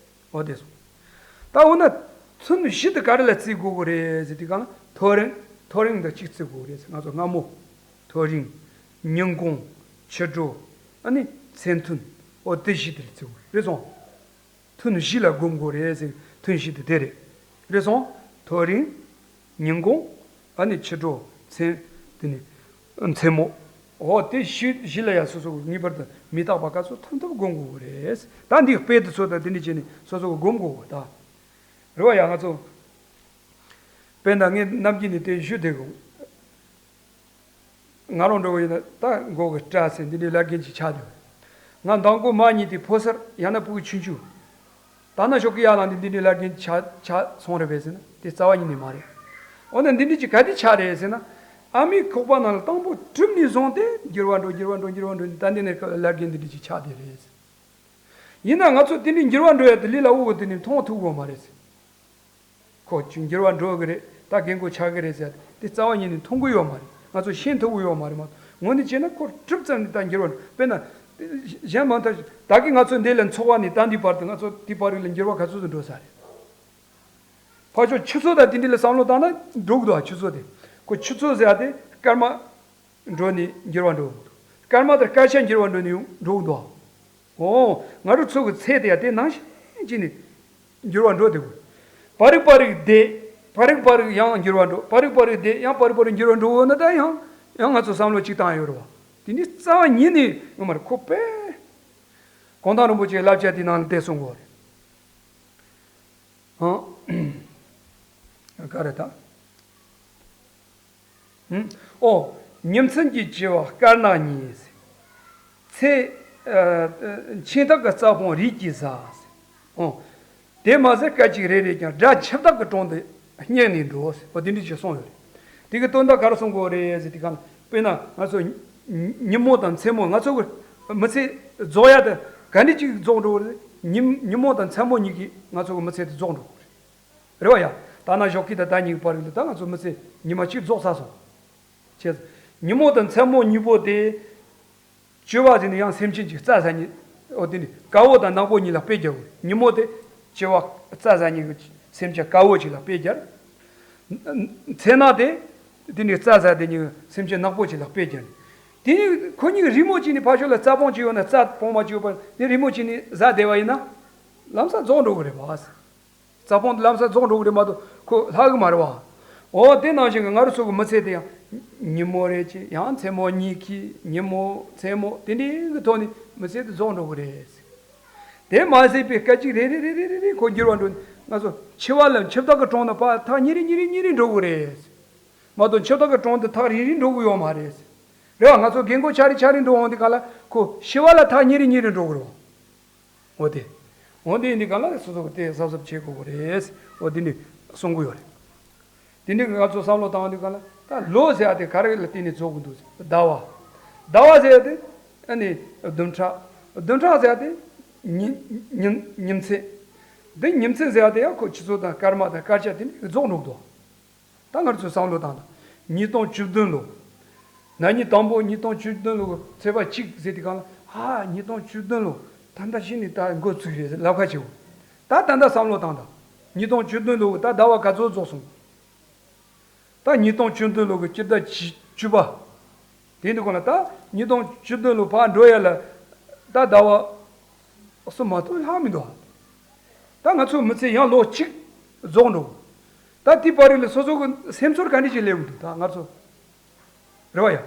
འོ་དེ་སོང་། ད་འོ་ན་ཐུན་བཞི་དུ་ག་རེ་ལ་བརྩི་དགོས་ཀྱི་རེད་ཟེར་དུས་གང་ལ་ཐོ་རེངས་ཐོ་རེངས་དང་གཅིག་བརྩི་དགོས་ཀྱི་རེད་ཟེར། ང་ཚོ་སྔ་མོ་ཐོ་རེངས་ཉིན་གུང་ཕྱི་དྲོ་ཨ་ནི་མཚན་ཐུན་འོ་དེ་བཞི་དེ་ལ་བརྩི་དགོས་རེད་སོང་། ཐུན་བཞི་ལ་སྒོམ་དགོས་རེད་ཟེར། ཐུན་བཞི་དེ་དེ་རེད། རེད་སོང་། ཐོ་རེངས། ཉིན་གུང་། ཨ་ནི་ཕྱི་དྲོ་མཚན། དེ་ནི་མཚན་མོ། འོ་དེ་བཞི་བཞི་ལ་ཡང་སོ་སོ་གི་ངེས་པར་དུ་མི་རྟག་པ་ག་ཚོད་ཐུབ་ཐུབ་སྒོམ་དགོས་རེད། ད་འདི་དཔེ་དེ་ཚོ་དང་དེ་འདྲ་བྱས་ནས་སོ་སོ་གི་སྒོམ་དགོས་ད། རེད་བ་ཡ་ང་ཚོ། དཔེར་ན་ངས་ནམ་རྒྱུན་ནས་དེ་ཞུ་བསྡད་དགོས། ང་རང་འགྲོ་བ་ཡིན་ན་ད་མགོ་གི་སྐྲ་ཟེར་འདི་འདྲའི་བླ་རྒན་ཅིག་ཆགས་འདུག་ང་མདང་དགོང་མ་གཉིད་དེ་ཕོ་གསར་ཡང་ན་ཕྲུ་གུ་ཆུང་ཆུང་། ད་ན་ཞོགས་ཀྱི་ཡར་ལངས་ཏེ་འདི་འདྲའི་བླ་རྒན་ཆགས་ཆགས་སོང་རེད་པས་ཟེར་ན་དེ་རྩ་བ་ཉིད་ནས་མ་རེད། འོ་ན་འདི་འདྲའི་ཅིག་ག་དེ་ཆགས་རེད་ཟེར་ན། ཨ་མའི་ཁོག་པ་ནང་ལ་དང་པོ་གྲུབ་ནས་བཟུང་སྟེ་འགྱུར་བ་འགྲོ་འགྱུར་བ་འགྲོ་འགྱུར་བ་འགྲོ་ནས་ད་འདི་ནས་བླ་རྒན་འདི་འདྲའི་ཅིག་ཆགས་བསྡད་རེད་ཟེར། ཡིན་ན་ང་ཚོ་དེ་འདྲའི་འགྱུར་བ་འགྲོ་ཡ་དེ་ལུས་ལ་དབུགས་དེ་ནས་མཐོང་ཐུབ་ཀྱི་ཡོད་མ་རེད་ཟེར། ཁོ་ཅིག་འགྱུར་བ་འགྲོ་གི་རེད། ད་རྒན་གོག་ཆགས་གི་རེད་ཟེར་དེ་རྩ་བ་ཉིད་ནས་མཐོང་གི་ཡོད་མ་རེད། ང་ཚོ་ཤེས་ཐུབ་ཀྱི་ཡོད་མ་རེད་མ་གཏོགས་ངོས་ནས་བྱས་ན་ཁོ་གྲུབ་ཙམ་ནས་ད་འགྱུར་བ་འགྲོ་དཔེར་ན། གཞན་མ་མཐའ་ད་གི་ང་ཚོ་འདི་ལ་འཚོ་བ་ནས་ད་འདི་བར་དུ་ང་ཚོ་དེ་བར་རིགས་ལ་འགྱུར་བ་ག་ཚོད་ཙམ་འགྲོ་ས་རེད། ཕར་ཕྱོགས་ཆུ་ཚོད་དང་དེ་འདྲ་ལ་བསམ་བློ་བཏང་ན་འགྲོ་གི་འདུག་ཆུ་ཚོད་དེ་ཁོ་ཆུ་ཚོད་ཟེར་ཡ་དེ་སྐར་མ། འགྲོ་ནས་འགྱུར་བ་འགྲོ་གི་འདུག་སྐར་མ་དང་སྐར་ཆ་འགྱུར་བ་འགྲོ་ནས་ཡང་འགྲོ་གི་འདུག་འོ། ང་རང་ཚོ་གི་ཚེ་དེ་ཡང་དེ་ནང་བཞིན་གྱི་ནས་འགྱུར་བ་འགྲོ་བསྡད་དགོས། བར་རིག་བར་རིག་བསྡད། བར་རིག་བར་རིག་ཡང་འགྱུར་བ་འགྲོ། བར་རིག་བར་རིག་བསྡད་ཡང་བར་རིག་བར་རིག་འགྱུར་བ་འགྲོ་འོ་ན་ད་ཡང་ཡང་ང་ཚོ་བསམ་བློ་གཅིག་བཏང་ཡོད་རེད་བ། དེ་ནི་རྩ་བ་ཉིད་ནས་ཡོང་མ་རེད་ཁོ་པས། གུང་ཐང་རིན་པོ་ཆེའི་བསླབ་བྱ་དེ་ནང་ལ་དེ་གསུང་གི་ཡོད་རེད། ཧང་། ག་རེ་ད། ཨོ། ཉིན་མཚན་གྱི་བྱེ་བ་དཀར་ནག་གཉིས། ཚེ། ཨ། ཨ། འཆིང་ཐག་གི་རྩྭ་ཕུང་རིས་ཀྱིས་ཟ། ཨོ། དེ་མ་ཟད་སྐད་ཅིག་རེ་རེས་ཀྱང་སྒྲ་འཆི་བདག་གི་དྲུང་དུ་སྙེག་ནས་འགྲོ། ཨོ་དེ་འདྲ་ཞིག་གསུངས་ཡོད་རེད། དེ་གི་དོན་དག་ག་རེ་གསུང་དགོས་རེད་ཟེར་དུས་གང་དཔེར་ན་ང་ཚོ་ཉིན་མོ་དང་མཚན་མོ་ང་ཚོ་གི་མི་ཚེ་རྫོགས་ཡ་དེ་ག་འདྲ་ཅིག་རྫོགས་འགྲོ་གི་རེད། ཉིན་ཉིན་མོ་དང་མཚན་མོ་གཉིས་ཀྱིས་ང་ཚོ་གི་མི་ཚེ་དེ་རྫོགས་འགྲོ་གི་རེད། རེད་བ་ཡ། ད་ན་ཞོགས་ཀྱི་ད་ད་ཉིན་གྱི་བར་དུ་ད་ང་ཚོ་མི་ཚེ་ཉི་མ་གཅིག་རྫོགས་ཚར་སོང་། ཅེས། ཉིན་མོ་དང་མཚན་མོ་གཉིས་པོ་དེ། བཅུ་བ་ཟེར་ནི་ཡང་སེམས་ཅན་གྱི་རྩྭ་ཟ་མཁན། འོ་དེ་ནི་དཀར་པོ་དང་ནག་པོ་གཉིས་ལ་དཔེ་བརྒྱབ། ཉིན་མོ་དེ་བཅུ་བ་རྩྭ་ཟ་མཁན་གྱི་སེམས་ཅན་དཀར་པོ་ཅིག་ལ་དཔེ་བརྒྱབ། མཚན་ནག་དེ། དེ་ནི་རྩྭ་ཟ་དེ་ཉིད་སེམས་ཅན་ནག་པོ་ཅིག་ལ་དཔེ་བརྒྱབ། དེ་ནི་ཁོ་གཉིས་ཀྱི་རི་མོ་གཅིག་ནི་ཕར་ཕྱོགས་ལ་རྩྭ་སྤང་གཅིག་ཡོད་ན་རྩྭ་སྤང་མ་གཅིག་ཡོད་པ་དེ་རི་མོ་གཅིག་ནི་ཟ་བསྡད་པ་ཡིན་ན། ལམ་སང་རྫོགས་འགྲོ་གི་རེད་པ། རྩྭ་སྤང་དེ་ལམ་སང་རྫོགས་འགྲོ་གི་རེད་མ་གཏོགས་ཁོ་ལྷག་གི་མ་རེད་པ། འོ་དེ་ནང་བཞིན་གྱི་ང་རང་ཚོ་གི་མི་ཚེ་དེ་ཡང་། ཉིན་མོ་རེ་གཅིག་ཡང་མཚན་མོ་གཉིས་ཀྱི་ཉིན་མོ་མཚན་མོ་དེ་འདྲའི་གི་ཐོག་ནས་མི་ཚེ་དེ་རྫོགས་འགྲོ་གི་རེད། དེ་མ་ཟད་པའི་སྐད་ཅིག་རེ་རེ་རེ་རེ་རེ་རེ་ཁོ་འགྱུར་བ་འགྲོ་ནས་ང་ཚོ་འཆི་བ་ལ་འཆི་བདག་གི་གྲོང་ནས་ཕར་ཐག་ཉེ་རེ་ཉེ་རེ་ཉེ་རེ་འགྲོ་གི་རེད། མ་གཏོགས་འཆི་བདག་གི་གྲོང་དུ་ཐག་རིང་རིང་འགྲོ་གི་ཡོད་མ་རེད། རེད་བ། ང་ཚོ་རྒན་གོག་ཆགས་རེ་ཆགས་རེ་འགྲོ་འོང་དུས་སྒང་ལ་ཁོ་ཤི་བ་ལ་ཐག་ཉེ་རེ་ཉེ་རེ་འགྲོ་གི་རེད་བ། འོ་དེ། འོ་དེ་ཡིན་དུས་སྒང་ལ་སོ་སོ་གི་དེ་གཟབ་གཟབ་བྱེད་དགོས་ཀྱི་རེད། འོ་དེ་འདྲ་གསུང་གི་ཡོད་རེད། དེ་འདྲ་ང་ཚོ་བསམ་བློ་བཏང་དུས་སྒང་ལ་ད་ལོ་ཟེར་ཡ་དེ་ག་རེ་ལ་བརྟེན་ནས་རྫོགས་ཀྱི་འདུག་ཟེར། ཟླ་བ། ཟླ་བ་ཟེར་ཡ་དེ་ཨ་ནི་བདུན་ཕྲག་བདུན་ཕྲག་ཟེར་ཡ་དེ་ཉིན་ཉིན་ཉིན་མཚན། འདི་ཉིན་མཚན་ཟེར་ཡ་དེ་ཡང་ཁོ་ཆུ་ཚོད་དང་སྐར་མ་དང་སྐར་ཆ་དེ་འདྲ་རྫོགས་འགྲོ་གི་འདུག་ད་ང་ཚོས་བསམ་བློ་བཏང་དང་། ཉིས་སྟོང་བཅུ་བདུན་ལོ། ན་ནིང་དང་པོ་ཉིས་སྟོང་བཅུ་བདུན་ལོ་གི་ཚེས་པ་གཅིག་ཟེར་དུས་སྒང་ལ། ཧ། ཉིས་སྟོང་བཅུ་བདུན་ལོ་ད་ལྟ་གཞི་ནས་ད་འགོ་ཚུགས་རེད་ལབ་ཁ་བྱེད། ད་ད་ལྟ་བསམ་བློ་བཏང་དང་། ཉིས་སྟོང་བཅུ་བདུན་ལོ་གི་ད་ཟླ་བ་ག་ཚོད་རྫོགས་སོང་། ད་ཉིས་སྟོང་བཅུ་བདུན་ལོ་གི་སྤྱི་ཟླ་བཅུ་བཅུ་པ། དེ་འདི་གོང་ལ་ད་ཉིས་སྟོང་བཅུ་བདུན་ལོ་ཕར་འགྲོ་ཡ་ལ་ད་ཟླ་བ་གསུམ་མ་གཏོགས་ལྷག་མི་འདུག་ད་ང་ཚོ་མི་ཚེ་ཡང་ལོ་གཅིག་རྫོགས་འགྲོ། ད་དེ་བར་ལ་སོ་སོ་གི་སེམས་ཚོར་ག་འདྲ་ཞིག་སླེབས་འདུག་ད་ང་ཚོ། རེད་བ་ཡ།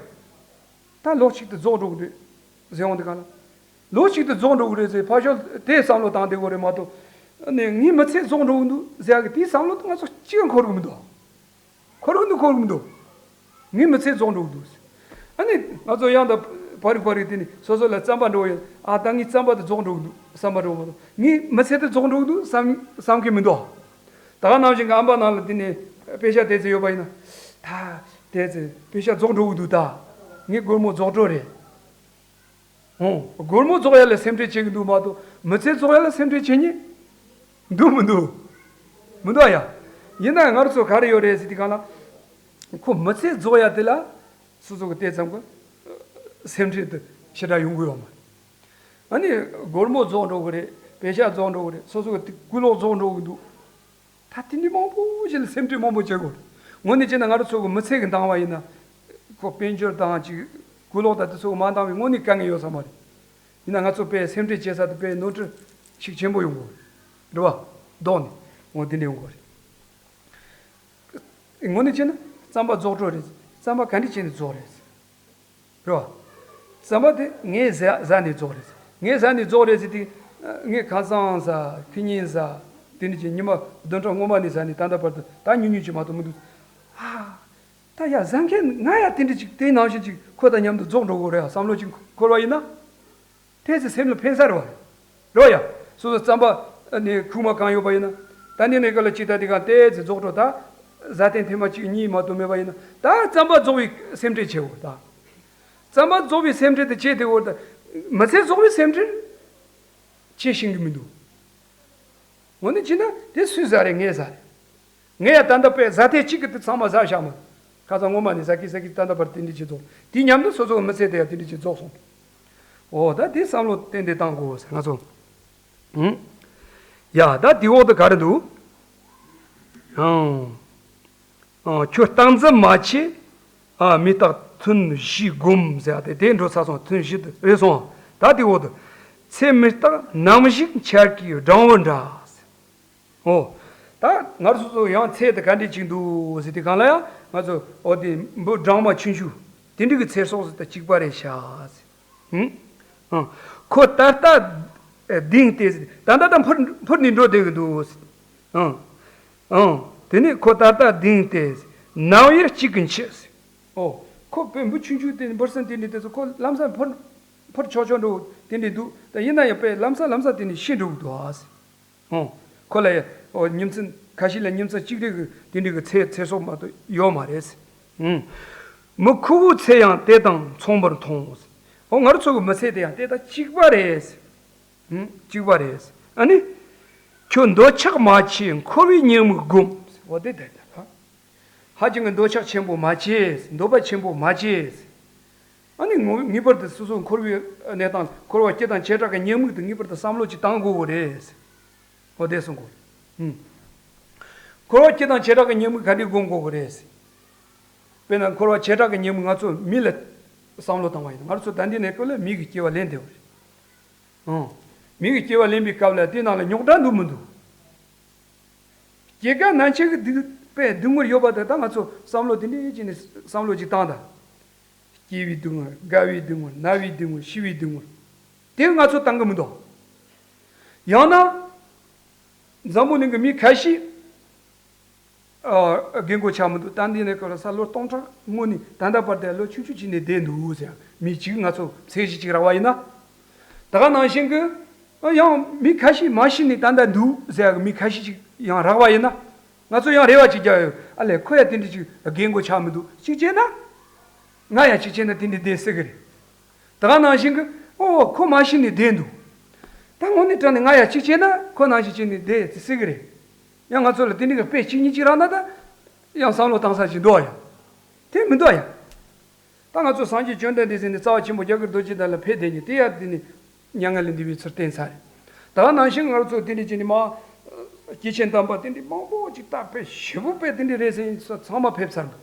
ད་ལོ་གཅིག་དེ་རྫོགས་འགྲོ་གི་འདུག་ཟེར་འོང་དུས་སྒང་ལ། ལོ་གཅིག་དེ་རྫོགས་འགྲོ་གི་རེད་ཟེར་ཕར་ཕྱོགས་དེ་བསམ་བློ་བཏང་བསྡད་དགོས་རེད་མ་གཏོགས། ཨ་ནི་ངའི་མི་ཚེ་རྫོགས་འགྲོ་གི་འདུག་ཟེར་ཡ་གི་དེའི་བསམ་བློ་དེ་ང་ཚོ་གཅིག་ཀྱང་འཁོར་གི་མི་འདུག་འཁོར་གི་འདུག་འཁོར་གི་འདུག་ངའི་མི་ཚེ་རྫོགས་འགྲོ་གི་འདུག་ཨ་ནི་ང་ཚོ་ཡང་དང་ཕར་རིག་ཕར་རིག་དེ་ནི་སོ་སོ་ལ་རྩམ་པ་འགྲོ་ཡོད། ཨ། ད་ངའི་རྩམ་པ་དེ་རྫོགས་འགྲོ་གི་འདུག་བསམ་པ་འགྲོ་མ་གཏོགས་ངའི་མི་ཚེ་དེ་རྫོགས་འགྲོ་གི་འདུག་བསམ་བསམ་གི་མི་འདུག་ད་ག་ནང་བཞིན་གྱི་ཨམ་པ་ནང་ལ་དེ་ནི་པེ་ཤ་དེ་ཚོ་ཡོད་པ་ཡིན་ན། ད་དེ་ཚོ་པེ་ཤ་རྫོགས་འགྲོ་གི་འདུག་ད་ངའི་སྒོར་མོ་རྫོགས་འགྲོ་རེད། ཨོ། སྒོར་མོ་རྫོགས་ཡ་ལ་སེམས་ཁྲལ་བྱེད་ཀྱི་འདུག་མ་གཏོགས་མི་ཚེ་རྫོགས་ཡ་ལ་སེམས་ཁྲལ་བྱེད་མཁན་འདུག་མི་འདུག་མི་འདུག་ཨ་ཡ། ཡིན་ན་ང་རང་ཚོ་ག་རེ་ཡོད་རེད་ཟེར་དུས་སྒང་ལ། ཁོ་མི་ཚེ་རྫོགས་ཡ་དེ་ལ་སོ་སོ་གི་དེ་ཙམ་གྱི་སེམས་ཁྲལ་དེ་ཞེ་དྲག་ཡོང་གི་ཡོད་མ་རེད། ཨ་ནི་སྒོར་མོ་རྫོགས་འགྲོ་གི་རེད། པེ་ཤ་རྫོགས་འགྲོ་གི་རེད། སོ་སོ་གི་སྐུ་ལོག་རྫོགས་འགྲོ་གི་འདུག་ད་དེ་འདྲ་མང་པོ་ཞིག་ལ་སེམས་ཁྲལ་མང་པོ་བྱེད་དགོས། དངོས་གནས་བྱས་ན་ང་རང་ཚོ་གི་མི་ཚེ་གི་འདང་བ་ཡིན་ན། ཁོ་དཔལ་འབྱོར་དང་ཅིག་སྐུ་ལོག་དང་དེ་ཚོ་མ་འདང་བའི་དངོས་གནས་དཀའ་ངལ་ཡོད་ས་མ་རེད། ཡིན་ན་ང་ཚོ་དཔེ་སེམས་ཁྲལ་བྱེད་ས་དེ་དཔེ་ནོར་འཁྲུལ་ཞིག་ཆེན་པོ་ཡོང་གི་རེད་བ། ལྡོག་ནས་འོ་དེ་འདྲ་ཡོང་གི་རེད། དངོས་གནས་བྱས་ན་རྩམ་པ་རྫོགས་འགྲོ་རེད། རྩམ་པ་ག་འདྲ་བྱས་ནས་རྫོགས་རེད། རེད་བ། རྩམ་པ་དེ་ངས་ཟ་ཟ་ནས་རྫོགས་རེད། ངས་ཟ་ནས་རྫོགས་རེད་ཟེར་དུས། ངས་ཁ་སང་ཟ། ཁེ་ཉིན་ཟ། དེ་ནས་ཀྱི་ཉི་མ་བདུན་ཕྲག་སྔོན་མ་ནས་ཟ་ནས་ད་ལྟ་བར་དུ་ད་ཉུང་ཉུང་ཅིག་མ་གཏོགས་མི་འདུག་ཨ། ད་ཡ་ཟ་མཁན་ང་ཡ་དེ་འདྲ་ཅིག་དེ་ནང་བཞིན་ཅིག་ཁོ་དང་མཉམ་དུ་རྫོགས་འགྲོ་དགོས་རེད་བསམ་བློ་ཅིག་འཁོར་བ་ཡིན་ན། དེ་ཚེ་སེམས་ལ་ཕན་ས་རེད་བ། རེད་བ་ཡ། སོ་སོ་རྩམ་པ་ནས་ཁུག་མ་གང་ཡོད་པ་ཡིན་ན། ད་ནི་ནས་ག་ལ་ཅིག་ད་དེ་གང་ཏོག་ཙམ་རྫོགས་འགྲོ་ད། ཟ་ཐེངས་ཐེངས་མ་གཅིག་གཉིས་མ་གཏོགས་མེད་པ་ཡིན་ན་ད་རྩམ་པ་རྫོགས་པའི་སེམས་ཁྲལ་བྱེད་འོ་ད། རྩམ་པ་རྫོགས་པའི་སེམས་ཁྲལ་དེ་བྱེད་དེ་འོ་ད། མི་ཚེ་རྫོགས་པའི་སེམས་ཁྲལ་བྱེད་ཤེས་ཀྱི་མི་འདུག་འོ་ན་བྱས་ན་དེ་སུས་ཟ་རེད། ངས་ཟ་རེད། ངས་ཡང་ད་ལྟ་དཔེ་ཟ་ཐེངས་གཅིག་གི་དེ་ཚང་མ་ཟ་བཞག་མ། ཁ་སང་སྔོན་མ་ནས་ཟ་གི་ཟ་གི་ད་ལྟ་བར་དེ་འདྲ་ཅིག་རྫོགས། དེ་མཉམ་དུ་སོ་སོ་གི་མི་ཚེ་དེ་ཡང་དེ་འདྲ་ཅིག་རྫོགས་སོང་། འོ་ད་དེ་བསམ་བློ་ཏན་ཏན་བཏང་དགོས་ཟེར་ང་ཚོ། ཧུམ། ཡ་ད་དེ་འོག་ཏུ་ག་རེ་འདུག་ཨང་། ཨང་། ཁྱོད་སྟངས་འཛིན་མ་བྱེད། ཨ། མི་རྟག་ཐུན་བཞི་བསྒོམ་ཟེར་ཏེ་དེ་འགྲོ་ཚར་སོང་། ཐུན་བཞི་དེ་རེད་སོང་། ད་དེ་འོག་ཏུ། ཚེ་མི་རྟག་ནམ་ཞིག་འཆར་གི་སྦྲང་བུ་འདྲ། ཨོ། ད་ང་ཚོ་ཚོ་ཡང་ཚེ་དེ་ག་འདྲ་ཅིག་འདུག་ཟེར་དུས་སྒང་ལ་ཡང་ང་ཚོ་འོ་དེ་འབུ་སྦྲང་མ་ཆུང་ཆུང་དེ་འདྲ་གི་ཚེ་སྲོག་ཟེར་ད་གཅིག་པ་རེད་ཤག་ཟེར། ཧུམ། ཨང་། ཁོ་ད་ལྟ་ལྡིང་སྟེ་ཟེར། ད་ལྟ་ད་འཕུར་འཕུར་ནས་འགྲོ་བསྡད་ཀྱི་འདུག་ཟེར། ཨང་། ཨང་། དེ་ནས་ཁོ་ད་ལྟ་ལྡིང་སྟེ་ཟེར། ནམ་ཡར་གཅིག་གི་མཆི་ཟེར། ཨོ། ཁོ་དཔེ་འབུ་ཆུང་ཆུང་དེ་འབུ་སྲིན་དེ་འདྲ་དེ་ཚོ་ཁོ་ལམ་སང་འཕུར་འཕུར་ཆོག་ཆོག་འགྲོ་དེ་འདྲ་འདུག་ད་ཡིན་ན་ཡང་དཔེ་ལམ་སང་ལམ་སང་དེ་ནས་ཤི་འགྲོ་གི་འདུག་ཨ་ཟེར། ཨོ། ཁོ་ལ་ཡ། ཨོ། ཉིན་མཚན་ཁ་ཤས་ལ་ཉིན་མཚན་གཅིག་རེ་གི་དེ་འདྲ་གི་ཚེ་ཚེ་སྲོག་མ་གཏོགས་ཡོད་མ་རེད། ཨང་། མི་ཁོ་བོའི་ཚེ་ཡང་དེ་དང་མཚུངས་པར་མཐོང་། ཨོ། ང་རང་ཚོ་གི་མི་ཚེ་དེ་ཡང་དེ་དང་གཅིག་པ་རེད། ཨང་། གཅིག་པ་རེད། ཨ་ནི། ཁྱོད་འདོད་ཆགས་མ་བྱེད་འཁོར་བའི་ཉེས་དམིགས་བསྒོམ། འོ་དེ་དེ་དེ་ལ། ཧ་ཅང་གི་འདོད་ཆགས་ཆེན་པོ་མ་བྱེད། འདོད་པ་ཆེན་པོ་མ་བྱེད། ཨ་ནི་ངོ་ངེས་པར་དུ་སོ་སོ་འཁོར་བའི་གནས་སྟངས། འཁོར་བ་སྐྱེ་དང་བྱེ་བྲག་གི་ཉེས་དམིགས་དེ་ངེས་པར་དུ་བསམ་བློ་ཅིག་བཏང་དགོས་གི་རེད། འོ་དེ་གསུང་གོ། ཧུམ། འཁོར་བ་སྐྱེ་དང་བྱེ་བྲག་གི་ཉེས་དམིགས་ག་འདྲ་སྒོམ་དགོས་གི་རེད། དཔེར་ན་འཁོར་བ་བྱེ་བྲག་གི་ཉེས་དམིགས། ང་ཚོ་མི་ལ་བསམ་བློ་བཏང་བ་ཡིན་ན། ང་ཚོ་ད་འདི་ནས་ཀོ་ལ་མི་གི་སྐྱེ་བ་ལེན་བསྡད་པ་རེད། ཨང་། མི་གི་སྐྱེ་བ་ལེན་པའི་སྐབས་ལ་དེ་ནང་ལ་རྙོག་དྲ་འདུག་མི་འདུག་སྐྱེ་རྒ་ན་འཆི་གི་སྡུག་པའི་སྡུག་བསྔལ་ཡོད་པ་དེ་ད་ང་ཚོ་བསམ་བློ་དེ་འདྲ་བྱས་ནས་བསམ་བློ་ཅིག་བཏང་དང་། སྐྱེ་བའི་སྡུག་བསྔལ། རྒ་བའི་སྡུག་བསྔལ། ན་བའི་སྡུག་བསྔལ། ཤི་བའི་སྡུག་བསྔལ། དེ་ང་ཚོ་བཏང་གི་མི་འདུག་ཡང་ན། འཛམ་བུ་གླིང་གི་མི་ཁ་ཤས། ཨ། རྒན་གོག་ཆགས་མི་འདུག་ད་འདི་ནས་ཀོ་ལ་ས་ལོ་སྟོང་ཕྲག་སྔོན་ནས་ད་ལྟ་བར་དུ་ལོ་ཆུང་ཆུང་བྱས་ནས་བསྡད་འདུག་ཟེར། མི་གཅིག་ང་ཚོ་ཚད་གཞི་གཅིག་རག་པ་ཡིན་ན། ད་ག་ནང་བཞིན་གྱི། ཨ། ཡང་མི་ཁ་ཤས་མ་ཤི་ནས་ད་ལྟ་འདུག་ཟེར་གི་མི་ཁ་ཤས་ཅིག་ཡང་རག་པ་ཡིན་ན། ང་ཚོ་ཡང་རེ་བ་ཅིག་རྒྱག་ཡོད། ཨ་ལས། ཁོ་ཡང་དེ་འདྲ་ཅིག་རྒན་གོག་ཆགས་མི་འདུག་གཅིག་བྱས་ན། ང་ཡང་གཅིག་བྱས་ན་དེ་འདྲ་བསྡད་སྲིད་གི་རེད། ད་ག་ནང་བཞིན་གྱི། ཨོ། ཁོ་མ་ཤི་ནས་བསྡད་འདུག་ད་དངོས་གནས་དྲང་ནས་ང་ཡང་གཅིག་བྱས་ན་ཁོ་ནང་བཞིན་བྱས་ནས་བསྡད་སྲིད་གི་རེད། ཡང་ང་ཚོ་ལ་དེ་འདྲ་གི་དཔེ་གཅིག་གཉིས་ཅིག་རག་ན་ད། ཡང་བསམ་བློ་བཏང་ས་ཅིག་འདུག་ཡ། དེ་མི་འདུག་ཡ། ད་ང་ཚོ་སངས་རྒྱས་བཅོམ་ལྡན་འདས་ཟེར་ནས་རྩ་བ་ཆེན་པོ་རྒྱ་གར་རྡོ་རྗེ་གདན་ལ་ཕེབས་བསྡད་ནས་དེ་ཡར་དེ་ནས་མྱ་ངན་ལས་འདས་པའི་ཚུལ་བསྟན་ཚར་རེད། ད་ག་ནང་བཞིན་ང་ཚོ་དེ་འདྲ་བྱས་ནས་མ། སྐྱེས་ཆེན་དམ་པ་དེ་འདྲ་མང་པོ་ཅིག་ད་དཔེ་ཞེ་པོ་དཔེ་དེ་འདྲ་རེད་ཟེར་ནས་ཚང་མ་ཕེབས་ཚར་འདུག་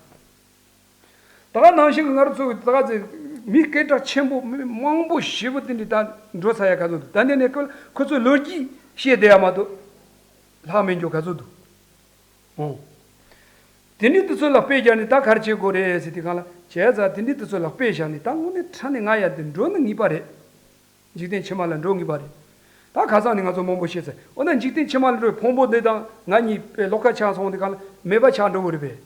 ད་ག་ནང་བཞིན་གྱི་ང་རང་ཚོ་ད་ག་ཚེ་མི་སྐད་གྲགས་ཆེན་པོ་མི་མང་པོ་ཞེ་པོ་དེ་འདྲ་ད་འགྲོ་ཚར་ཡ་ག་ཚོད་འདུག་ད་འདི་ནས་ཁོ་ཁོ་ཚོའི་ལོ་རྒྱུས་བཤད་བསྡད་ཡ་མ་གཏོགས་ལྷག་མེད་འགྱོ་ག་ཚོད་འདུག་ཨོ། དེ་འདྲའི་དུས་ཚོད་ལ་དཔེ་བཞག་ནས་ད་ག་རེ་བྱེད་དགོས་རེད་ཟེར་དུས་སྒང་ལ། བྱས་ཙང་དེ་འདྲའི་དུས་ཚོད་ལ་དཔེ་བཞག་ནས་ད་དངོས་གནས་དྲང་གནས་ང་ཡ་དེ་འགྲོ་ནི་ངེས་པ་རེད། འཇིག་རྟེན་ཕྱི་མ་ལ་འགྲོ་ངེས་པ་རེད། ད་ཁ་སང་ནས་ང་ཚོ་མང་པོ་བཤད་ཚར། འོ་ན་འཇིག་རྟེན་ཕྱི་མ་ལ་འགྲོ་བའི་ཕུང་པོ་འདི་དང་ང་གཉིས་པའི་ལོགས་ཀ་ཆགས་སོང་དུས་སྒང་ལ་མེད་པ་ཆགས་འགྲོ་གི་རེད་པས།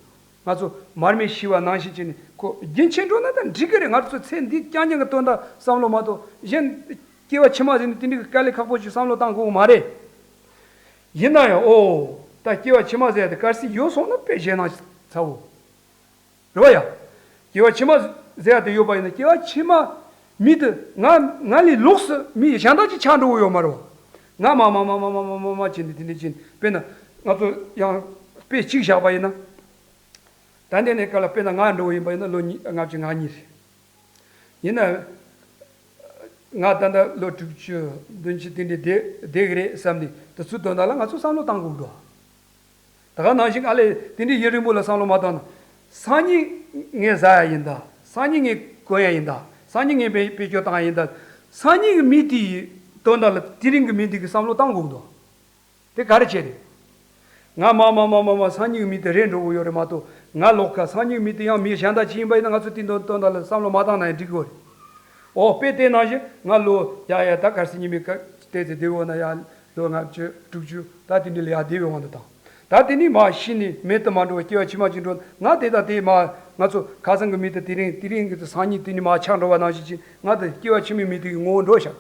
ང་ཚོ་མར་མེ་ཤི་བ་ནང་བཞིན་བྱས་ནས་ཁོ་རྒྱུན་ཆད་འགྲོ་ན་ད་འགྲིག་གི་རེད། ང་ཚོ་ཚེ་འདི་རྐྱང་རྐྱང་གི་དོན་དག་བསམ་བློ་མ་གཏོགས་གཞན་སྐྱེ་བ་ཕྱི་མ་ཟེར་ནས་དེ་འདྲའི་དཀའ་ལས་ཁག་པོ་ཞིག་བསམ་བློ་བཏང་དགོས་གི་མ་རེད། ཡིན་ན་ཡང་ཨོ། ད་སྐྱེ་བ་ཕྱི་མ་ཟེར་ཡ་དེ་གལ་སྲིད་ཡོད་སོང་ན་དཔེ་ཞེད་སྣང་ཚ་བོ། རེད་བ་ཡ། སྐྱེ་བ་ཕྱི་མ་ཟེར་ཡ་དེ་ཡོད་པ་ཡིན་ན་སྐྱེ་བ་ཕྱི་མ་མི་དེ་ང་ང་ལས་ལོགས་སུ་མི་གཞན་དག་ཅིག་ཆགས་འགྲོ་གི་ཡོད་མ་རེད་བ། ང་མ་མ་མ་བྱས་ནས་དེ་འདྲ་བྱས་ནས་དཔེར་ན་ང་ཚོ་ཡང་དཔེ་གཅིག་བཞག་པ་ཡིན་ན། ད་འདི་ནས་ག་ལ་དཔེར་ན་ང་འགྲོ་བ་ཡིན་པ་ཡིན་ན་ལོ་ཉི་ལྔ་བཅུ་ང་གཉིས་རེད། ཡིན་ན། ང་ད་ལྟ་ལོ་དྲུག་ཅུ་བདུན་ཅུ་དེ་འདྲའི་བསྡད་བསྡད་གི་རེད་བསམ་ནས་དུས་ཚོད་དོན་དག་ལ་ང་ཚོ་བསམ་བློ་བཏང་དགོས་འདུག་ད་ག་ནང་བཞིན་ཨ་ལས་དེ་འདྲའི་ཡུན་རིང་པོ་ལ་བསམ་བློ་མ་བཏང་ན། སང་ཉིན་ངས་ཟ་ཡ་ཡིན་ད། སང་ཉིན་ངས་གོན་ཡ་ཡིན་ད། སང་ཉིན་ངས་བེད་བེད་སྤྱོད་བཏང་ཡ་ཡིན་ད། སང་ཉིན་གི་མི་དེའི་དོན་དག་ལ་དེ་རིང་གི་མི་དེ་གི་བསམ་བློ་བཏང་དགོས་འདུག་དེ་ག་རེ་བྱས་རེད། ང་མ་མ་མ་མ་མ་སང་ཉིན་གི་མི་དེ་རེད་འགྲོ་གི་ཡོད་རེད་མ་གཏོགས་ང་ལོགས་ཀ་སང་ཉིན་གི་མི་དེ་ཡང་མི་གཞན་དག་ཅིག་ཡིན་པ་ཡིན་ན་ང་ཚོ་དེ་དོན་དོན་དག་ལ་བསམ་བློ་མ་བཏང་ན་ཡང་འགྲིག་གི་ཡོད་རེད། ཨོ་དཔེ་དེ་ནང་བཞིན་ང་ལོ་ཡ་ཡ་ད་གལ་སྲིད་ཉི་མའི་ཀ་བལྟས་ཚེ་བདེ་བོ་ན་ཡ་ལོ་ལྔ་བཅུ་དྲུག་ཅུ་ད་དེ་འདྲ་ལ་ཡ་བདེ་བའི་དབང་དུ་བཏང་། ད་དེ་ནི་མ་ཤི་ནས་མེད་དུ་མ་འགྲོ་བ་སྐྱེ་བ་ཕྱི་མ་ཅིག་འགྲོ་ང་དེ་དང་དེ་མ་ང་ཚོ་ཁ་སང་གི་མི་དེ་དེ་རིང་དེ་རིང་གི་སང་ཉིན་དེ་ནི་མ་ཆགས་འགྲོ་བ་ནང་བཞིན་ཅིག་ང་དེ་སྐྱེ་བ་ཕྱི་མའི་མི་དེ་གི་ངོ་བོ་འགྲོ་བཞག་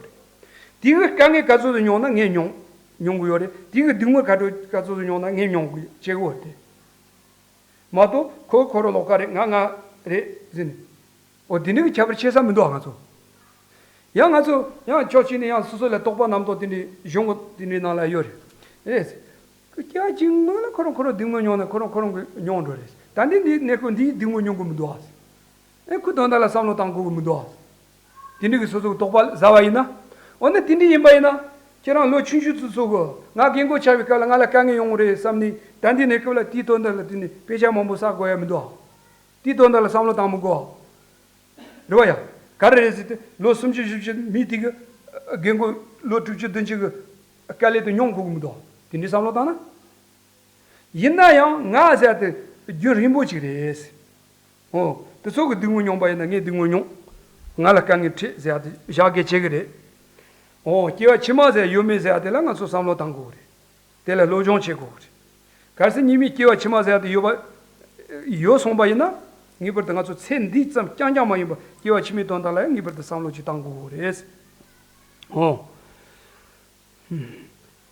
གི་རེད། དེ་གི་དཀའ་ངལ་ག་ཚོད་དུ་མྱོང་ན་ངས་མྱོང་མྱོང་གི་ཡོད་རེད། དེ་གི་སྡུག་བསྔལ་ག་ཚོད་ག་ཚོད་དུ་མྱོང་ན་ངས་མྱོང་གི་བྱེད་གི་ཡོད་རེད། མ་གཏོགས་ཁོ་ཁོ་རང་ལོགས་ཀ་རེད་ང་ང་རེད་ཟེར་ནས། འོ་དེ་འདྲ་གི་ཁྱད་པར་ཕྱེ་ས་མི་འདུག་ཨ་ང་ཚོ། ཡང་ང་ཚོ་ཡང་ཕྱོགས་གཅིག་ནས་ཡང་སོ་སོ་ལ་རྟོག་པ་རྣམ་རྟོག་དེ་འདྲའི་གཞུང་གི་དེ་འདྲའི་ནང་ལ་ཡོད་རེད། ཨེ། སྐྱེ་བ་གཅིག་སྔོན་ལ་ཁོ་རང་ཁོ་རང་སྡུག་བསྔལ་མྱོང་ན་ཁོ་རང་ཁོ་རང་གི་མྱོང་འགྲོ་རེད། ད་འདི་འདི་གནས་སྐབས་འདིའི་སྡུག་བསྔལ་མྱོང་གི་མི་འདུག་ཨ། ཨེ་ཁོ་དོན་དག་ལ་བསམ་བློ་བཏང་དགོས་ཀྱི་མི་འདུག་ཨ། དེ་འདྲ་གི་སོ་སོ་གི་དོགས་པ་ཟ་བ་ཡིན་ན། འོ་ན་དེ་འདྲ་ཡིན་པ་ཡིན་ན། ཁྱེད་རང་ལོ་ཆུང་ཆུང་ཚོ་ཚོ་གི་ང་རྒན་གོག་ཆགས་པའི་སྐབས་ལ་ང་ལ་དཀའ་ངལ་ཡོང་གི་རེད་བསམ་ནས་ད་འདི་གནས་སྐབས་ལ་དེའི་དོན་དག་ལ་དེ་ནས་དཔེ་ཆ་མང་པོ་བསགས་དགོས་ཡ་མི་འདུག་ཨ། དེའི་དོན་དག་ལ་བསམ་བློ་བཏང་མི་དགོས་ཨ། རེད་བ་ཡ། ག་རེ་རེད་ཟེར་ཏེ་ལོ་སུམ་ཅུ་བཞི་བཅུ་མི་དེ་གི་རྒན་གོག་ལོ་དྲུག་ཅུ་བདུན་ཅུ་གི་དཀའ་ལས་དེ་མྱོང་དགོས་ཀྱི་མི་འདུག་ཨ། དེ་འདྲའི་བསམ་བློ་བཏང་ན། ཡིན་ན་ཡང་ང་ཟེར་ཡ་དེ་རྒྱུན་རིང་པོ་ཅིག་རེད། ཨོ། དེ་ཚོ་གི་སྡུག་བསྔལ་མྱོང་པ་ཡིན་ན་ངས་སྡུག་བསྔལ་མྱོང་། ང་ལ་དཀའ་ངལ་འཕྲད་ཟེར་ཡ་དེ་བཞག་གི་བྱེད་གི་རེད། ཨོ། སྐྱེ་བ་ཕྱི་མ་ཟེར་ཡ་ཡོད་མེད་ཟེར་ཡ་དེ་ལ་ང་ཚོ་བསམ་བློ་བཏང་དགོས་གི་རེད། དེ་ལ་སློབ་སྦྱོང་བྱེད་དགོས་གི་རེད། གལ་སྲིད་ཉི་མའི་སྐྱེ་བ་ཕྱི་མ་ཟེར་ཡ་དེ་ཡོད་པ་ཡོད་སོང་པ་ཡིན་ན་ངེས་པར་དུ་ང་ཚོ་ཚེ་འདི་ཙམ་རྐྱང་རྐྱང་མ་ཡིན་པ་སྐྱེ་བ་ཕྱི་མའི་དོན་དག་ལ་ཡང་ངེས་པར་དུ་བསམ་བློ་ཅིག་བཏང་དགོས་གི་རེད། ཨོ།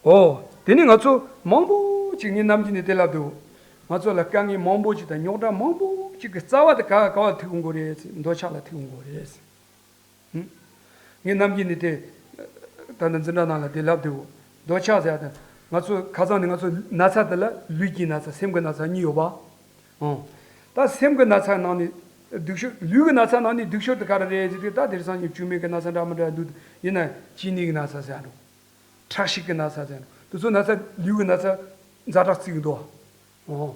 ཨོ། དེ་ནི་ང་ཚོ་མང་པོ་ཅིག་ངས་ནམ་རྒྱུན་ནས་དེ་ལབ་འདུག་ང་ཚོ་ལ་དཀའ་ངལ་མང་པོ་ཅིག་དང་རྙོག་དྲ་མང་པོ་ཅིག་གི་རྩ་བ་དེ་ག་ག་བ་ཐུག་ཡོང་གི་རེད་ཟེར། འདོད་ཆགས་ལ་ཐུག་ཡོང་གི་རེད་ཟེར། ཧུམ། ངས་ནམ་རྒྱུན་ནས་དེ་ད་ལྟ་འཛིན་གྲྭ་ནང་ལ་དེ་ལབ་འདུག་འདོད་ཆགས་ཟེར་ཡ་དེ་ང་ཚོ་ཁ་སང་ནས་ང་ཚོ་ན་ཚ་དེ་ལ་ལུས་ཀྱི་ན་ཚ་སེམས་ཀྱི་ན་ཚ་གཉིས་ཡོད་པ། ཨང་། ད་སེམས་ཀྱི་ན་ཚ་ནང་ནས་སྡུག་ཤོས། ལུས་ཀྱི་ན་ཚ་ནང་ནས་སྡུག་ཤོས་དེ་ག་རེ་རེད་ཟེར་དུས། ད་དེང་སང་ཉིན་བཅོས་མའི་གི་ན་ཚ་འདྲ་མི་འདྲ་འདུག་ཡིན་ན་གཅིན་སྙི་གི་ན་ཚ་ཟེར་འགྲོ། ཁྲག་ཤེད་ཀྱི་ན་ཚ་ཟེར་འགྲོ། དེ་ཚོ་ན་ཚ་ལུས་ཀྱི་ན་ཚ་ཛ་དྲག་བརྩི་གི་འདུག་ཨོ།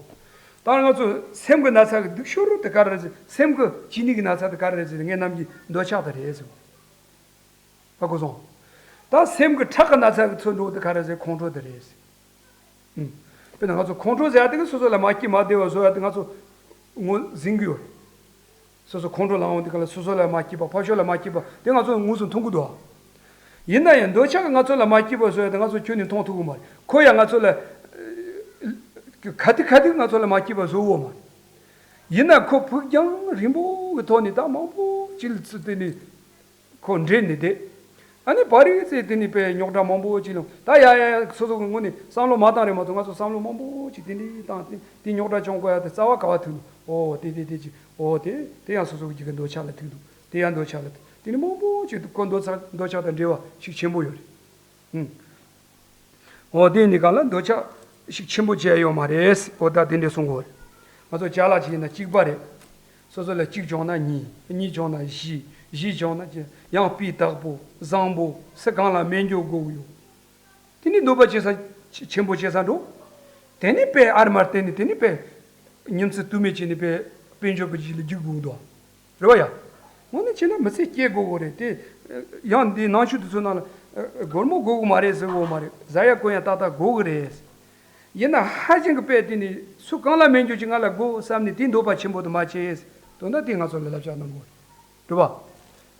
ད་ང་ཚོ་སེམས་ཀྱི་ན་ཚ་གི་སྡུག་ཤོས་རུ་དེ་ག་རེ་རེད་ཟེར། སེམས་ཀྱི་གཅིན་སྙི་གི་ན་ཚ་དེ་ག་རེ་རེད་ཟེར། ངེད་རྣམས་ཀྱི་འདོད་ཆགས་དེ་རེད་ཟེར། ཧ་གོ་སོང་། ད་སེམས་ཀྱི་ཁྲག་གི་ན་ཚ་གི་ཚོ་འགྲོ་དེ་ག་རེ་ཟེར། ཁོང་ཁྲོ་དེ་རེད་ཟེར། ཨུམ། དཔེར་ན་ང་ཚོ་ཁོང་ཁྲོ་ཟེར་ཡ་དེ་གི་སོ་སོ་ལ་མ་སྐྱིད་མ་བདེ་བ་བཟོ་ཡ་དེ་ང་ཚོ་ངོས་ཟིན་གི་ཡོད་རེད། སོ་སོ་ཁོང་ཁྲོ་ལངས་འོང་དུས་ག་ལ་སོ་སོ་ལ་མ་སྐྱིད་པ། ཕར་ཕྱོགས་ལ་མ་སྐྱིད་པ་དེ་ང་ཚོ་དངོས་སུ་མཐོང་གི་འདུག་ཡིན་ན་ཡང་འདོད་ཆགས་ཀྱིས་ང་ཚོ་ལ་མ་སྐྱིད་པ་བཟོ་ཡ་དེ་ང་ཚོ་ཁྱོན་ནས་མཐོང་ཐུབ་ཀྱི་མ་རེད། ཁོ་ཡང་ང་ཚོ་ལ་ག་དུས་ག་དུས་ང་ཚོ་ལ་མ་སྐྱིད་པ་བཟོ་འོ་མ་རེད། ཡིན་ན་ཁོ་ཕུགས་རྒྱང་རིང་པོ་གི་ཐོག་ནས་ད་མང་པོ་ཅིག་ལ་ཚུད་དེ་ནས་ཁོ་འདྲེས་ནས་བསྡད། ཨ་ནི་བར་རིག་ཚེ་དེ་ནི་དཔེ་རྙོག་དྲ་མང་པོ་ཅིག་ལ། ད་ཡ་ཡ་ཡ་སོ་སོ་གི་ངོས་ནས་བསམ་བློ་མ་བཏང་རེད་མ་གཏོགས། ང་ཚོ་བསམ་བློ་མང་པོ་ཅིག་དེ་འདྲའི་བཏང་སྟེ་དེ་རྙོག་དྲ་བྱུང་དགོས་ཡ་དེ་རྩ་བ་ག་བ་ཐུག་འདུག་ཨོ་དེ་དེ་དེ་ཅིག་ཨོ་དེ་དེ་ཡང་སོ་སོ་གི་འདོད་ཆགས་ལ་ཐུག་འདུག་དེ་ཡང་འདོད་ཆགས་ལ་ཐུག་དེ་ནི་མང་པོ་ཅིག་འདུག་ཁོ་འདོད་ཆགས་འདོད་ཆགས་དང་འབྲེལ་བ་ཤུགས་ཆེན་པོ་ཡོད་རེད། ཨུམ། འོ་དེ་ནི་གང་ལ་འདོད་ཆགས་ཤུགས་ཆེན་པོ་བྱས་ཡོད་མ་རེད། འོ་ད་དེ་འདྲས་གསུང་གོ། ང་ཚོ་ཅ་ལག་ཅིག་ཡིན་ན་གཅིག་པ་རེད། སོ་སོ་ལ་གཅིག་བྱུང་ན་གཉིས། གཉིས་བྱུང་ན་བཞི། བཞི་བྱུང་ན་བཅུ། ཡང་སྤུས་དག་པོ་བཟང་པོ་སུ་གང་ལ་སྨན་སྦྱོར་དགོས་ཀྱི་ཡོད། དེ་ནི་འདོད་པ་ཆེ་ས་ཆེན་པོ་བྱེད་ས་འགྲོ། དེ་ནི་དཔེ་ཨར་མར་བརྟེན་ནས་དེ་ནི་དཔེ་ཉིན་ཚེ་དུ་མའི་ཆེད་ནས་དཔེ་དཔལ་འབྱོར་པ་ཅིག་ལ་རྒྱུག་དགོས་འདུག་རེད་བ་ཡ། དངོས་གནས་བྱས་ན་མི་ཚེ་སྐྱེལ་དགོས་དགོས་རེད་དེ། ཡང་འདི་ནང་ཆོས་དེ་ཚོ་ནང་ལ་སྒོར་མོ་དགོས་དགོས་མ་རེད་ཟེར་དགོས་མ་རེད། ཟ་ཡ་གོན་ཡ་ཏག་ཏག་དགོས་ཀྱི་རེད། ཡིན་ན་ཧ་ཅང་གི་དཔེ་དེ་ནི་སུ་གང་ལ་སྨན་སྦྱོར་ཅིག་ང་ལ་དགོས་བསམ་ནས་དེ་འདོད་པ་ཆེན་པོ་དུ་མ་བྱེད། དོན་དག་དེ་ང་ཚོ་ལ་བསླབ་བྱ་གནང་དགོས་རེད་བ།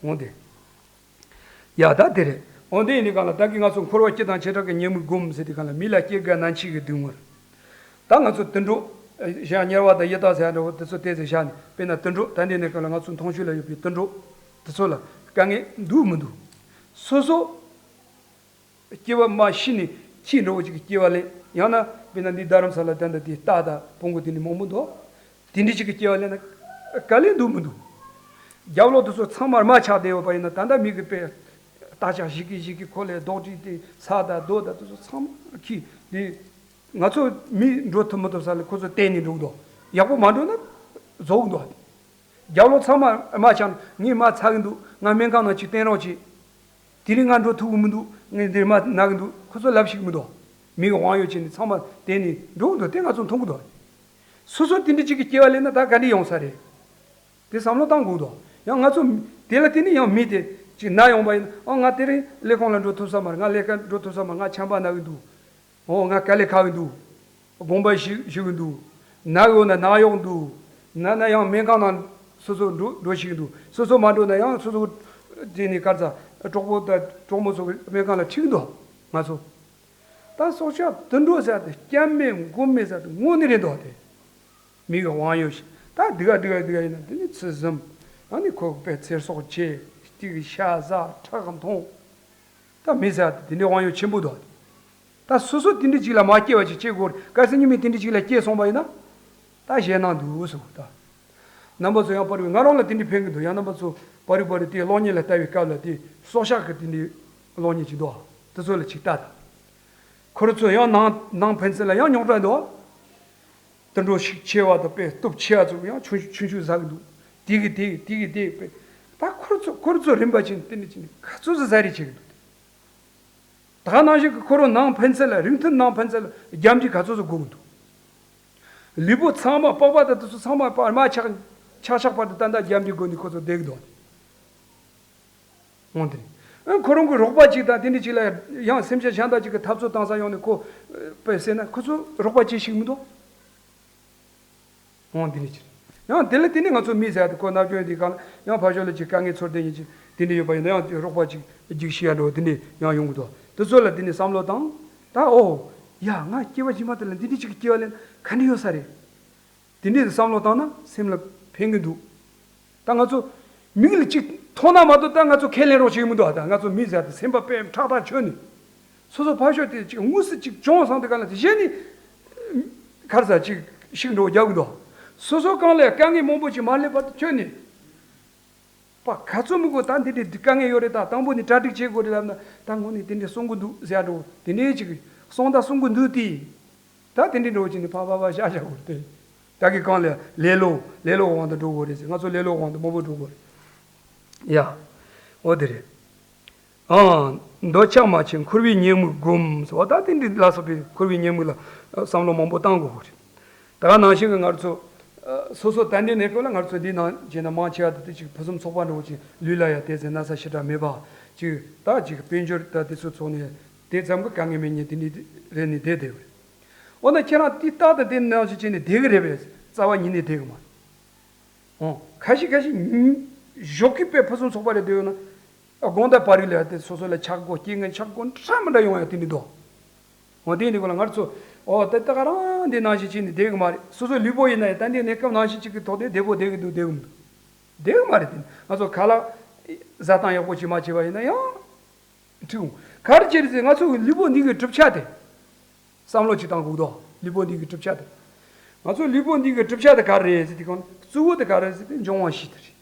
འོང་དེ། ཡ་ད་དེ་རེད། འོན་ཏེ་ཡིན་ནི་གང་ལ་ད་གི་ང་ཚོ་འཁོར་བ་སྐྱིད་དང་བྱེ་བྲག་གི་ཉོན་མོངས་སྒོམ་ཟེར་དེ་གང་ལ་མི་ལ་སྐྱེ་རྒ་ན་འཆི་གི་སྡུག་བསྔལ། ད་ང་ཚོ་དུད་འགྲོ་གཞན་དམྱལ་བ་དང་ཡི་དྭགས་ཟེར་འདྲ་བོ་དེ་ཚོ་ཏོག་ཙམ་བཞག་ནས། དཔེར་ན་དུད་འགྲོ་ད་འདི་ནས་གང་ལ་ང་ཚོ་མཐོང་ཆོས་ལ་ཡོད་པའི་དུད་འགྲོ་དེ་ཚོ་ལ་དཀའ་ངལ་འདུག་མི་འདུག་སོ་སོ་སྐྱེ་བ་མ་ཤི་ནས་ཁྱི་འདྲ་བོ་ཅིག་གི་སྐྱེ་བ་ལེན། ཡང་ན་དཔེར་ན་འདི་རྡ་རམ་ས་ལ་ད་ལྟ་དེ་རྟ་དང་བོང་གུ་དེ་ནི་མང་པོ་འདུག་དེ་འདྲ་ཅིག་གི་སྐྱེ་བ་ལེན་ན་དཀའ་ལས་འདུག་མི་འདུག་རྒྱབ་ལོགས་དེ་ཚོ་ཚང་མ་རྨ་ཆགས་བསྡད་ཡོད་པ་ཡིན་ན། ད་ལྟ་མི་གི་དཔེ་རྟ་ལྕག་ཞིག་གི་ཞིག་གི་ཁོ་ལས་རྡོག་དྲིལ་ཏེ་ས་དང་རྡོ་དང་དེ་ཚོ་ཚང་མ་ཁྱི་དེ། ང་ཚོ་མི་འགྲོ་ཐུབ་མི་ཐུབ་ས་ལ་ཁོ་ཚོ་བརྟེན་ནས་འགྲོ་གི་འདུག་ཡག་པོ་མ་འགྲོ་ན་རྫོགས་གི་འདུག་རྒྱབ་ལོགས་ཚང་མ་རྨ་ཆགས་ནས་ངས་རྨ་ཚ་གི་འདུག་ང་སྨན་ཁང་ནང་ཅིག་བསྟེན་རོགས་བྱེད། དེ་རིང་ང་འགྲོ་ཐུབ་གི་མི་འདུག་ངས་འདིར་རྨ་ན་གི་འདུག་ཁོ་ཚོ་ལབ་ཤེས་ཀྱི་མི་འདུག་མི་གི་དབང་ཡོད་བྱས་ནས་ཚང་མ་བརྟེན་ནས་འགྲོ་གི་འདུག་དེ་ང་ཚོ་མཐོང་གི་འདུག་སོ་སོ་དེ་འདྲ་ཅིག་གི་སྐྱེ་བ་ལེན་ན་ད་ག་འདྲ་ཡོང་ས་རེད། དེ་བསམ་བློ་བཏང་དགོས་འདུག་ཡང་ང་ཚོ་དེ་ལ་བརྟེན་ནས་ཡང་མི་དེ་ཅིག་ན་ཡོང་པ་ཡིན་ན། ཨ་ང་དེ་རིང་ལས་ཁུངས་ལ་འགྲོ་ཐུབ་ས་མ་རེད། ང་ལས་ཀ་འགྲོ་ཐུབ་ས་མ་རེད། ང་ཆམ་པ་ན་གི་འདུག་འོ་ང་དཀའ་ལས་ཁག་གི་འདུག་དགོངས་པ་ཞུ་ཞུ་གི་འདུག་ན་གི་འོ་ན་ནང་གཡོག་འདུག་ན་ན་ཡང་སྨན་ཁང་ནང་སོ་སོ་འགྲོ་འགྲོ་ཤེས་ཀྱི་འདུག་སོ་སོ་མ་འགྲོ་ན་ཡང་སོ་སོ་དེ་ནས་ག་རེ་ཟ། གྲོགས་པོ་དང་གྲོགས་མོ་ཚོ་གི་སྨན་ཁང་ལ་ཁྲིད་ཀྱི་འདུག་ང་ཚོ་ད་སྲོག་ཆགས་དུད་འགྲོ་ཟེར་དེ་སྐྱབས་མེད་མགོན་མེད་ཟེར་དེ་དངོས་གནས་རེད་འདུག་དེ་མི་གི་དབང་ཡོད་ཞིག་ད་འདི་ག་འདི་ག་འདི་ག་ཡིན་ན་དེ་ནི་ཚུལ་གསུམ། ཨ་ནི་ཁོ་པའི་ཚེ་སྲོག་བཅད། སྟེགས་ཤ་ཟ། ཁྲག་འཐུང་། ད་མི་ཟེར་དེ་འདྲའི་དབང་ཡོད་ཆེན་པོ་འདུག་ད་སོ་སོ་དེ་འདྲ་ཅིག་ལ་མ་སྐྱེ་བ་ཅིག་སྐྱེ་དགོས་རེད། གལ་སྲིད་ཉི་མ་དེ་འདྲ་ཅིག་ལ་སྐྱེ་སོང་བ་ཡིན་ན། ད་ཞེད་སྣང་འདུག་ཟེར་གོ་ད། རྣམ་པ་ཚོ་ཡང་བར་བར་ང་རང་ལ་དེ་འདྲ་ཕན་གི་འདུག་ཡང་རྣམ་པ་ཚོ་བར་བར་དེ་གློག་བརྙན་ལ་ལྟ་བའི་སྐབས་ལ་དེ་སྲོག་ཆགས་ཀྱི་དེ་འདྲའི་གློག་བརྙན་ཅིག་འདུག་དེ་ཚོ་ལ་ཅིག་ལྟ་དང་། ཁོ་ཚོ་ཡང་ནང་ནང་ཕན་ཚུན་ལ་ཡང་རྙོག་དྲ་འདུག་དུད་འགྲོ་ཤུགས་ཆེ་བ་དང་དཔེ་སྟོབས་ཆེ་བ་ཚོ་ཡང་ཆུང་ཆུང་ཆུང་ཟ་གི་འདུག་དེ་གི་དེ་དེ་གི་དེ་དཔེ། ད་ཁོ་ཚོ་ཁོ་ཚོ་རིམ་པ་ཅན་དེ་འདྲ་ཅིག་ནི་ག་ཚོད་ཙམ་ཟ་རེས་བྱེད་གི་འདུག་ད་ག་ནང་བཞིན་གྱི་ཁོ་རང་ནང་ཕན་ཚུན་ལ་རིང་ཐུང་ནང་ཕན་ཚུན་ལ་རྒྱབ་འཇུག་ག་ཚོད་ཙམ་དགོས་གི་འདུག་ལུས་པོ་ཚང་མ་པགས་པ་དང་དེ་ཚོ་ཚང་མ་པར་མ་ཆག་ཆག་ཆག་བར་དུ་ཏན་ཏན་རྒྱབ་འཇུག་དགོས་ནས་ཁོ་ཚོ་བསྡད་གི་འདུག་འོང་དེ། ཨ་ཁོ་རང་གི་རོགས་པ་གཅིག་དང་དེ་འདྲ་གཅིག་ལ་ཡང་སེམས་ཅན་གཞན་དག་ཅིག་གི་འཐབ་རྩོད་བཏང་ས་ཡོང་ནས་ཁོ་པས་ཟེར་ན་ཁོ་ཚོ་རོགས་པ་བྱེད་ཤེས་མི་འདུག་འོང་དེ་འདྲ་ཅིག་ཡང་དེ་ལ་དེ་ནས་ང་ཚོ་མི་ཟེར་ཡ་དེ་ཁོ་ནམ་རྒྱུན་དེ་གང་ཡང་ཕར་ཕྱོགས་ལ་ཅིག་དཀའ་ངལ་ཚོར་དེ་ཡིན་ཅིག་དེ་འདྲ་ཡོད་པ་ཡིན་ན་ཡང་རོགས་པ་ཅིག་རྒྱུགས་ཤེས་ཡ་འདྲ་བོ་དེ་འདྲ་ཡང་ཡོང་གི་འདུག་དེ་ཚོ་ལ་དེ་ནས་བསམ་བློ་བཏང་། ད་ཨོ་ཡ་ང་སྐྱེ་བ་རྗེས་མ་དེ་ལ་འདི་འདྲ་ཅིག་གི་སྐྱེ་བ་ལེན་ག་འདྲ་ཡོད་ས་རེད། དེ་འདྲའི་བསམ་བློ་བཏང་ན་སེམས་ལ་ཕན་གི་འདུག་ད་ང་ཚོ་མིག་ལ་ཅིག་མཐོང་ན་མ་གཏོགས་ད་ང་ཚོ་ཁས་ལེན་རོགས་བྱེད་ཀྱི་མི་འདུག་ད་ང་ཚོ་མི་ཟེར་དེ་སེམས་པ་དཔེ་ཁྲག་ཐག་ཆོད་ནས། སོ་སོ་ཕར་ཕྱོགས་དེ་ཅིག་དངོས་སུ་ཅིག་བྱུང་སོང་དེ་ག་ལ་དེ་གཞན་ནི་གར་ས་ཅིག་ཤིག་འགྲོ་རྒྱག་གི་འདུག་སོ་སོ་གང་ལ་དཀའ་ངལ་མང་པོ་ཅིག་མ་སླེབས་བར་དུ་ཁྱོད་ནི། པ་ག་ཚོད་མི་དགོས་ད་འདི་འདྲའི་དཀའ་ངལ་ཡོད་རེད། ད་དང་པོ་ནས་གྲ་སྒྲིག་བྱེད་དགོས་རེད་ལབ་ན་ད་དངོས་གནས་དེ་འདྲའི་གསུང་གི་འདུག་ཟེར་འགྲོ་དེ་འདྲའི་ཅིག་གསུང་ད་གསུང་གི་འདུག་དེ། ད་དེ་འདྲའི་འགྲོ་ཅིག་ནི་ཕ་ཕ་ཕ་ཤ་ཤ་དགོས་ཏེ། ད་གི་གང་ལས་ལེ་ལོ་ལེ་ལོ་དབང་དུ་འགྲོ་དགོས་རེད་ཟེར། ང་ཚོ་ལེ་ལོ་དབང་དུ་མང་པོ་འགྲོ་དགོས་རེད། ཡ། འོ་དེ་རེད། ཨང་། འདོད་ཆགས་མ་ཆེན་འཁོར་བའི་ཉེས་དམིགས་བསྒོམ་ཟེར་བ། ད་དེ་འདི་ལ་སོགས་པའི་འཁོར་བའི་ཉེས་དམིགས་ལ་བསམ་བློ་མང་པོ་བཏང་དགོས་རེད། ད་ག་ནང་བཞིན་གྱི་ང་ཚོ་སོ་སོ་ད་འདི་ནས་ཀོ་ལ་ང་ཚོ་འདི་ནང་བྱས་ན་མང་ཆེ་བ་དེ་དེ་ཅིག་ཕུན་སུམ་ཚོགས་པ་འདྲ་བོ་ཅིག་ལུས་ལ་ཡང་དེ་ཚེ་ན་ཚ་ཞེ་དྲག་མེད་པ་ཅིག་ད་ཅིག་དཔལ་འབྱོར་ད་དེ་ཚོ་ཚོགས་ནས་དེ་ཙམ་གྱི་དཀའ་ངལ་མེད་མཁན་དེ་འདྲ་རེད་ནས་བསྡད་བསྡད་པ་རེད། འོ་ན་ཁྱེད་རང་དེ་ལྟ་ད་དེ་ནང་བཞིན་བྱས་ནས་བསྡད་གི་རེད་པས། རྩ་བ་ཉིད་ནས་བསྡད་གི་མ་རེད། འོ། ཁ་ཤས་ཁ་ཤས་ཉིན་ཞོགས་ཀྱི་དཔེ་ཕུན་སུམ་ཚོགས་པ་རེད་འདོད་ཡོད་ན། དགོང་དག་བར་རིག་ལ་དེ་སོ་སོ་ལ་ཆག་སྒོ་སྐྱེ་ངན་ཆག་སྒོ་འདྲ་མི་འདྲ་ཡོང་ཡ་དེ་འདྲ་འདུག་འོ་དེ་འདི་གོ་ལ་ང་ཚོ་འོ་ད་ད་ག་རང་འདི་ནང་བཞིན་བྱས་ནས་བསྡད་གི་མ་རེད། སོ་སོ་ལུས་པོ་ཡིན་ན་ཡང་ད་འདི་གནས་སྐབས་ནང་བཞིན་གཅིག་གི་ཐོག་ནས་བདེ་པོ་བསྡད་གི་འདུག་བསྡད་གི་མི་འདུག་བསྡད་གི་མ་རེད། དེ་ང་ཚོ་ཁ་ལག་བཟའ་སྟངས་ཡག་པོ་ཅིག་མ་བྱས་པ་ཡིན་ན་ཡང་འགྲིག་འོང་། ག་རེ་བྱས་རེད་ཟེར། ང་ཚོ་གི་ལུས་པོ་འདི་གི་གྲུབ་ཆ་དེ་བསམ་བློ་ཅིག་བཏང་དགོས་འདུག་ལུས་པོ་འདི་གི་གྲུབ་ཆ་དེ། ང་ཚོ་ལུས་པོ་འདི་གི་གྲུབ་ཆ་དེ་ག་རེ་རེད་ཟེར་དུས་གང་གཙོ་བོ་དེ་ག་རེ་རེད་ཟེར་དུས་འབྱུང་བ་བཞི་དེ་རེད།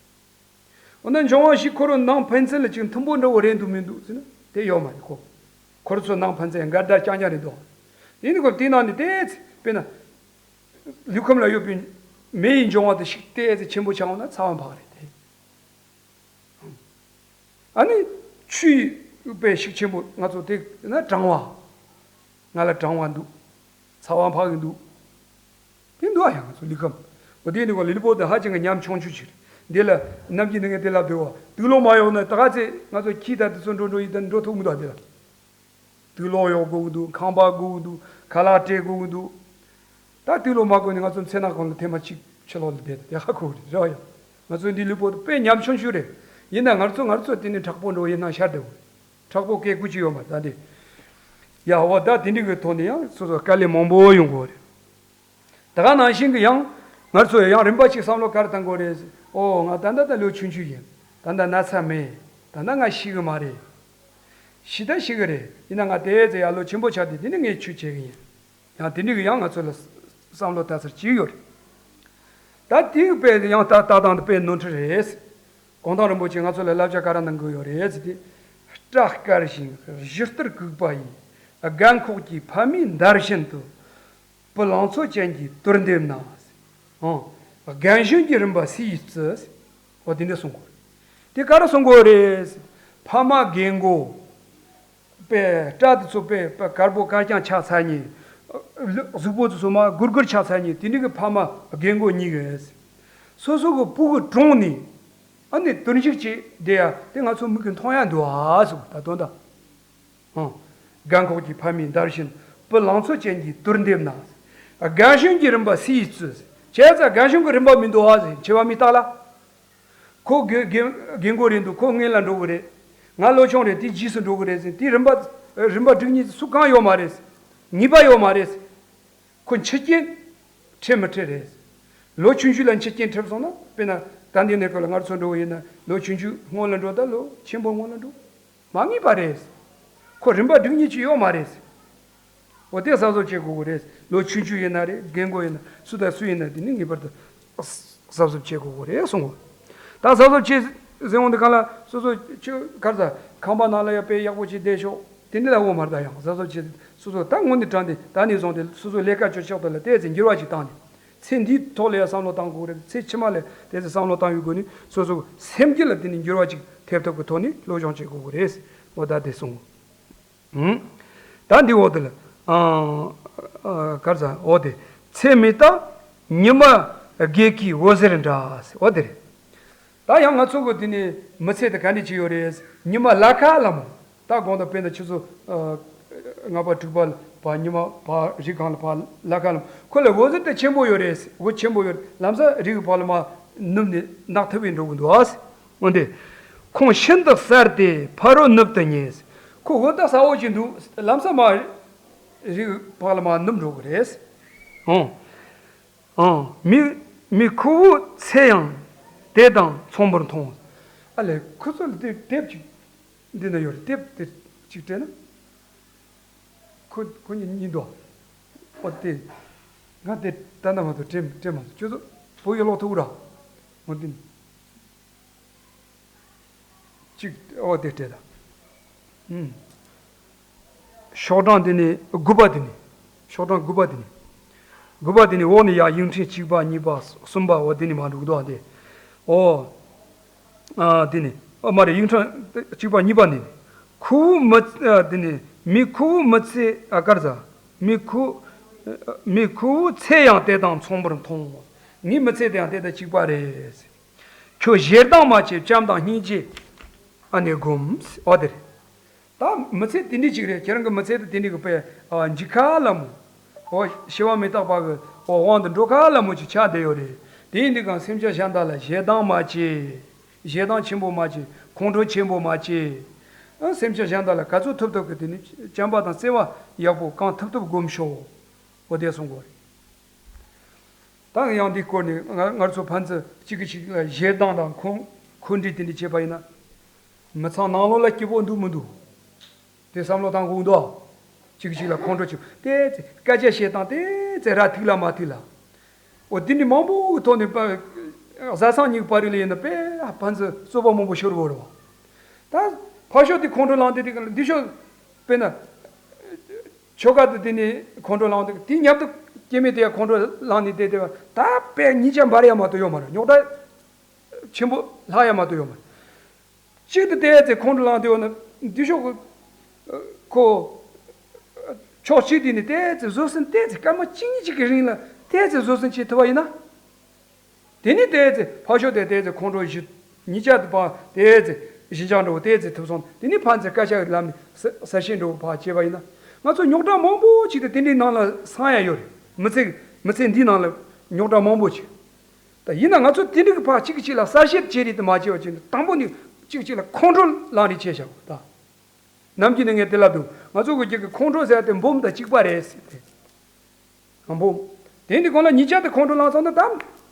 འོ་ན་འབྱུང་བ་བཞི་ཁོ་རང་ནང་ཕན་ཚུན་ལ་ཅིག་མཐུན་པོ་འདྲ་བོ་རེད་འདུག་མི་འདུག་ཟེར་ན་དེ་ཡོད་མ་རེད་ཁོ། ཁོ་རང་ཚོ་ནང་ཕན་ཚུན་འགལ་ཟླ་རྐྱང་རྐྱང་རེད་འདུག་དེ་ནི་ཁོ་དེ་ནང་ནས་ཏོག་ཙམ་དཔེར་ན། ལུས་ཁམས་ལ་ཡོད་པའི་མེ་ཡི་འབྱུང་བ་དེ་ཤུགས་ཏོག་ཙམ་ཆེན་པོ་ཆགས་འོང་ན་ཚ་བ་འཕགས་རེད་དེ། ཨ་ནི་ཆུ་ཡི་དཔེ་ཤུགས་ཆེན་པོ་ང་ཚོ་དེ་ན་གྲང་བ། ང་ལ་གྲང་བ་འདུག་ཚ་བ་འཕགས་ཀྱི་འདུག་དེ་འདུག་ཨ་ཡ། ང་ཚོ་ལུས་ཁམས་འོ་དེ་འདི་ག་ལུས་པོ་དེ་ཧ་ཅང་གི་ཉམ་ཆུང་ཆུང་ཞིག་རེད། འདི་ལ་ནམ་གྱི་ནང་གི་དེ་ལབ་འདུག་བ། དུག་སློག་མ་ཡོང་ན་ད་ག་ཚེ་ང་ཚོ་ཁྱི་དང་དེ་ཚོ་འགྲོ་འགྲོ་ཡི་དང་འགྲོ་ཐུབ་མི་འདུག་དེ་ལ། དུག་སློག་གཡོག་དགོས་ཀྱི་འདུག་ཁང་པ་དགོས་ཀྱི་འདུག་ཁ་ལག་སྤྲད་དགོས་ཀྱི་འདུག་ད་དུག་སློག་མ་དགོས་ནས་ང་ཚོ་མཚན་ནག་གོང་ལ་ཐེངས་མ་གཅིག་ཕྱི་ལོགས་ལ་བསྡད་དེ་ཧ་གོ་གི་རེད། རེད་བ་ཡ། ང་ཚོ་འདི་ལུས་པོ་དཔེ་ཉམ་ཆུང་ཤོས་རེད། ཡིན་ན་ང་ཚོ་ང་ཚོ་དེ་ནི་མཁྲེགས་པོ་འགྲོ་ཡིན་ན་ཤར་བསྡད་འོ། མཁྲེགས་པོ་སྐད་དགོས་ཀྱི་ཡོད་མ་རེད་ད་འདི། ཡ་འོ་ད་དེ་འདྲི་གི་ཐོག་ནས་ཡང་སོ་སོ་དཀའ་ལས་མང་པོ་ཡོང་གི་རེད། ད་ག་ནང་བཞིན་གྱི་ཡང་ང་ཚོ་ཡང་རིམ་པ་གཅིག་བསམ་བློ་ག་རེ་བཏང་དགོས་རེད། ཨོ་ང་ད་ལྟ་ད་ལོ་ཆུང་ཆུང་ཡིན། ད་ལྟ་ན་ཚ་མེད། ད་ལྟ་ང་ཤི་གི་མ་རེད། ཤི་ད་ཤི་གི་རེད། ཡིན་ན་ང་དེ་ཚེ་ཡང་ལོ་ཆེན་པོ་ཆགས་དུས་དེ་ནི་ངས་ཆོས་བྱེད་གི་ཡིན། ཡང་དེ་འདྲ་གི་ཡང་ང་ཚོ་ལ་བསམ་བློ་ལྟ་ཚར་གཅིག་ཡོད་རེད། ད་དེ་གི་དཔེ་ཡང་ལྟ་ལྟ་སྟངས་དེ་དཔེ་ནོར་འཁྲུལ་རེད། གུང་ཐང་རིན་པོ་ཆེ་ང་ཚོ་ལ་བསླབ་བྱ་ག་རེ་གནང་གི་ཡོད་རེད་ཟེར་དུས། སྐྲ་དཀར་ཞིང་གཞུ་རྟར་གུག་པ་ཡིས། རྒད་འཁོགས་ཀྱི་ཕ་མའི་འདར་བཞིན་དུ། བུ་ལང་ཚོ་ཅན་གྱི་དུར་འདེབས་ན། ཨང་། རྒན་གཞོན་གྱི་རིམ་པ་སུ་ཡིས་བརྩི། འོ་དེ་འདྲ་གསུང་གོ། དེ་ག་རེ་གསུང་གོ་རེད། ཕ་མ་རྒན་གོག་པའི་སྐྲ་དེ་ཚོ་པའི་དཀར་པོ་དཀར་རྐྱང་ཆགས་ཚར་ནས། གཟུགས་པོ་དེ་ཚོ་མར་སྒུར་སྒུར་ཆགས་ཚར་ནས་དེ་འདྲ་གི་ཕ་མ་རྒན་གོག་གཉིས་ཀས། སོ་སོ་གི་སྤུ་གུ་གྲོངས་ནས། ཨ་ནི་དུར་འཇུག་བྱེད་བསྡད་ཡ་དེ་ང་ཚོ་མིག་གིས་མཐོང་ཡ་འདུག་ཨ་ཟེར་ད་དོན་དག་ཨང་། རྒད་འཁོགས་ཀྱི་ཕ་མའི་འདར་བཞིན་བུ་ལང་ཚོ་ཅན་གྱི་དུར་འདེབས་ན། རྒན་གཞོན་གྱི་རིམ་པ་སུ་ཡིས་བརྩི། བྱས་ཙང་རྒན་གཞོན་གྱི་རིམ་པ་མི་འདུག་ཨ་ཟེར་བྱེད་པ་མི་རྟག་ལ། ཁོ་རྒན་རྒན་རྒན་གོག་རེད་འདུག་ཁོ་སྔོན་ལ་འགྲོ་གི་རེད། ང་ལོ་ཆུང་རེད་དེ་རྗེས་སུ་འགྲོ་གི་རེད་ཟེར་དེ་རིམ་པ་རིམ་པ་སྒྲིག་ཉེན་སུ་གང་ཡོད་མ་རེད། ངེས་པ་ཡོད་མ་རེད། ཁོ་འཆི་རྐྱེན་འཕྲད་མི་འཕྲད་རེད། ལོ་ཆུང་ཆུང་ལ་འཆི་རྐྱེན་འཕྲད་སོང་ན་དཔེར་ན་ད་འདི་ནས་ཁོ་ལ་ངར་ཚོ་འགྲོ་བ་ཡིན་ན་ལོ་ཆུང་ཆུང་སྔོན་ལ་འགྲོ་ད་ལོ་ཆེན་པོ་སྔོན་ལ་འགྲོ། མ་ངེས་པ་རེད། ཁོ་རིམ་པ་སྒྲིག་ཉེན་ཅིག་ཡོད་མ་རེད། འོ་དེ་གཟབ་གཟབ་བྱེད་དགོས་ཀྱི་རེད། ལོ་ཆུང་ཆུང་ཡིན་ན་རེད། རྒན་གོག་ཡིན་ན་སུ་དང་སུ་ཡིན་ན་དེ་ནི་ངེས་པར་དུ་གཟབ་གཟབ་བྱེད་དགོས་ཀྱི་རེད་གསུངས། ད་གཟབ་གཟབ་བྱེད་ཟེར་འོང་དུས་གང་ལ་སོ་སོ་ཁྱོད་གར་ས་ཁང་པ་ནང་ལ་ཡ་དཔེ་ཡག་པོ་ཅིག་བསྡད་ཤོག་དེ་འདྲ་ལ་འོ་མ་རེད། ད་ཡང་གཟབ་གཟབ་བྱེད་སོ་སོ་ད་དངོས་གནས་དྲང་བདེན་ད་ནས་བཟུང་སྟེ་སོ་སོ་ལས་ཀ་བྱེད་ཕྱོགས་དེ་ལ་ཏོག་ཙམ་འགྱུར་བ་ཅིག་བཏང་ནས། ཚེ་འདིའི་ཐོག་ལ་ཡང་བསམ་བློ་བཏང་དགོས་རེད། ཚེ་ཕྱི་མ་ལ་དེ་ཚོ་བསམ་བློ་བཏང་ཡོད་དགོས་ནི་སོ་སོ་སེམས་རྒྱུད་ལ་དེ་ནི་འགྱུར་བ་ཅིག་ཐེབས་ཐབས་ཀྱི་ཐོག་ནས་སློབ་སྦྱོང་བྱེད་དགོས་ཀྱི་རེད། འོ་ད་དེ་གསུངས། ཧུམ། ད་འདི་འོག་དེ་ལ། ཨ། ཨ། གར་ས་འོ་དེ། ཚེ་མི་རྟག་ཉི་མ་རྒས་ཀྱི་འོད་ཟེར་འདྲ། འོ་དེ་རེད། ད་ཡང་ང་ཚོ་གི་དེ་ནི་མི་ཚེ་དེ་ག་འདྲ་ཅིག་ཡོད་རེད། ཉི་མ་ལ་ཁ་ལ་མོ། ད་དགོང་དག་དཔེར་ན་ཆུ་ཚོད་ཨ་ལྔ་པ་དྲུག་པ་ལ་བ་ཉི་མ་བ་རི་སྒང་ལ་བ་ལ་ཁ་ལ་ཁོ་ལ་འོད་ཟེར་དེ་ཆེན་པོ་ཡོད་རེད། འོད་ཆེན་པོ་ཡོད་རེད། ལམ་སང་རི་གི་བ་ལ་མ་ནུབ་ནས་ནག་ཐབ་བས་འགྲོ་གི་འདུག་ཨ། འོན་ཏེ། ཁོང་ཤིན་ཏུ་གསལ་ཏེ་ཕ་རོལ་ནུབ་ཏུ་ཉེ། ཁོ་འོད་ད་ས་འོག་ཅིག་འདུག་ལམ་སང་མ་རི་གི་བ་ལ་མ་ནུབ་འགྲོ་གི་རེད། ཨོ། ཨང་། མི་མི་ཁོ་བོའི་ཚེ་ཡང་དེ་དང་མཚུངས་པར་མཐོང་། ཨ་ལས་ཁོ་ཚོ་ལ་དེབ་དེབ་ཅིག་འདི་ན་ཡོད་རེད། དེབ་དེ་ཅིག་སྤྲད་ན་ཁོ་ཁོ་གཉིས་གཉིས་འདུག་ཨོ་དེ་ང་དེ་ད་ལྟ་མ་གཏོགས་སྤྲད་སྤྲད་མ་སོང་། ཁྱོད་ཚོ་བོད་ཡིག་ཀློག་ཐུབ་ར། འོ་འདི་ནི། གཅིག་ཨོ་དེ་སྤྲད་ད། ཨུམ། ཤོག་གྲངས་དེ་ནི་དགུ་པ་དེ་ནི། ཤོག་གྲངས་དགུ་པ་དེ་ནི། དགུ་པ་དེ་ནི་འོག་ནས་ཡར་དབྱིངས་ཕྲེང་གཅིག་པ་གཉིས་པ་གསུམ་པ་འོ་དེ་ནི་མ་འགྲོ་གི་འདུག་ཨ་དེ། ཨོ། ཨ་དེ་ནི་ཨ་མ་རེད། དབྱིངས་ཕྲེང་གཅིག་པ་གཉིས་པ་ནི། ཁུ་བོ་མི་ཚེ་ཨ་དེ་ནི་མི་ཁུ་བོ་མི་ཚེ་ཨ་དཀར་ཟ། མི་ཁུ་མི་ཁུ་བོ་ཚེ་ཡང་དེ་དང་མཚུངས་པར་མཐོང་། ངའི་མི་ཚེ་དེ་ཡང་དེ་དང་གཅིག་པ་རེད། ཁྱོད་ཞེ་སྡང་མ་བྱེད། བྱམས་དང་སྙིང་རྗེ་ཨ་ནི་སྒོམས། ཨོ་དེ་རེད། ད་མི་ཚེ་དེ་འདྲ་ཅིག་རེད། ཁྱེད་རང་གི་མི་ཚེ་དེ་དེ་འདྲ་གི་པའི་ཨ་འཇིགས་ཁ་ལ་མོ། ཨོ་ཞི་བ་མི་རྟག་པ་གི་ཨོ་དབང་དུ་འགྲོ་ཁ་ལ་མོ་ཅིག་ཆགས་བསྡད་ཡོད་རེད། དེ་ཡིན་དུས་གང་སེམས་ཅན་གཞན་དག་ལ་ཞེ་སྡང་མ་བྱེད། ཞེ་སྡང་ཆེན་པོ་མ་བྱེད། ཁོང་ཁྲོ་ཆེན་པོ་མ་བྱེད། ཨ་སེམས་ཅན་གཞན་དག་ལ་ག་ཚོད་ཐུབ་ཐུབ་ཀྱི་དེ་ནི་བྱམས་པ་དང་བརྩེ་བ་ཡག་པོ་གང་ཐུབ་ཐུབ་སྒོམ་ཤོག་ཨོ་དེ་གསུང་དགོས་རེད། ད་ཡང་འདི་སྐོར་ནས་ང་ང་ཚོ་ཕན་ཚུན་གཅིག་གིས་གཅིག་ལ་ཞེ་སྡང་དང་ཁོང་ཁོང་འདྲིས་དེ་འདྲ་བྱས་པ་ཡིན་ན། མི་ཚང་ནང་ལོགས་ལ་སྐྱིད་པོ་འདུག་མི་འདུག་དེ་བསམ་བློ་བཏང་དགོས་འདུག་གཅིག་གིས་གཅིག་ལ་ཁོང་ཁྲོ་ཆེ་དེ་ཚེ་སྐད་ཆ་བཤད་སྟངས་དེ་ཚེ་ར་ཐིག་ལ་མ་ཐིག་ལ། འོ་དེ་འདྲ་མང་པོ་གི་ཐོག་ནས་པ་བཟའ་ཚང་གཉིས་བར་ལ་ཡིན་ན་དཔེ་ཕན་ཚུན་རྩོད་པ་མང་པོ་ཤོར་བོ་རེད་བ། ད་ཕར་ཕྱོགས་དེ་ཁོང་ཁྲོ་ལངས་དེ་དེ་ག་ལ་འདི་ཕྱོགས་དཔེར་ན། ཆོལ་ཁ་དེ་དེ་ནས་ཁོང་ཁྲོ་ལངས་དེ་དེ་མཉམ་དུ་སྐྱེ་དམན་དེ་ཡང་ཁོང་ཁྲོ་ལངས་ནས་བསྡད་དེ་བ་ད་དཔེ་གཉིས་ཆ་འབར་ཡ་མ་གཏོགས་ཡོད་མ་རེད། རྙོག་དྲ་ཆེན་པོ་ལྷག་ཡ་མ་གཏོགས་ཡོད་མ་རེད། གཅིག་ཏུ་བལྟས་ཚེ་ཁོང་ཁྲོ་ལངས་དེ་ཡོད་ན་འདི་ཕྱོགས་ཀྱི་ཁོ་ཕྱོགས་གཅིག་དེ་ནས་བལྟས་ཚེ་བཟོད་བསྲན་བལྟས་ཚེ་སྐར་མ་གཅིག་གཉིས་གཅིག་གི་རིང་ལ་བལྟས་ཚེ་བཟོད་བསྲན་བྱེད་ཐུབ་པ་ཡིན་ན། དེ་ནས་བལྟས་ཚེ་ཕར་ཕྱོགས་དེ་བལྟས་ཚེ་ཁོང་ཁྲོ་ཞི། གཉིས་ཆ་དེ་ཕར་བལྟས་ཚེ་ཞི་འཇམ་འགྲོ་བལྟས་ཚེ་ཐུབ་སོང་། དེ་ནས་ཕན་ཚུན་སྐད་ཆ་གི་ལམ་ནས་ས་ས་ཤེས་འགྲོ་ཕར་བྱས་པ་ཡིན་ན། ང་ཚོ་རྙོག་དྲ་མང་པོ་ཅིག་དེ་དེ་འདྲའི་ནང་ལ་སངས་ཡ་ཡོད་རེད། མི་ཚེ་མི་ཚེ་འདིའི་ནང་ལ་རྙོག་དྲ་མང་པོ་ཅིག་ད་ཡིན་ན་ང་ཚོ་དེ་འདྲའི་གི་ཕར་གཅིག་གིས་གཅིག་ལ་གསལ་བཤད་བྱེད་རེས་དེ་མ་བྱས་པ་བྱས་ནས་དང་པོ་ནས་གཅིག་གཅིག་ལ་ཁོང་ཁྲོ་ལངས་རེས་བྱས་བཞག་ད། ནམ་རྒྱུན་ནས་ངས་དེ་ལབ་འདུག་ང་ཚོ་གི་རྒྱུད་ཀྱི་ཁོང་ཁྲོ་ཟེར་ཏེ་འབུམ་དང་གཅིག་པ་རེད་ཟེར་ཏེ། འབུམ། དེ་འདི་གོང་ལ་གཉིས་ཆ་དེ་ཁོང་ཁྲོ་ལངས་སོང་ན་ད་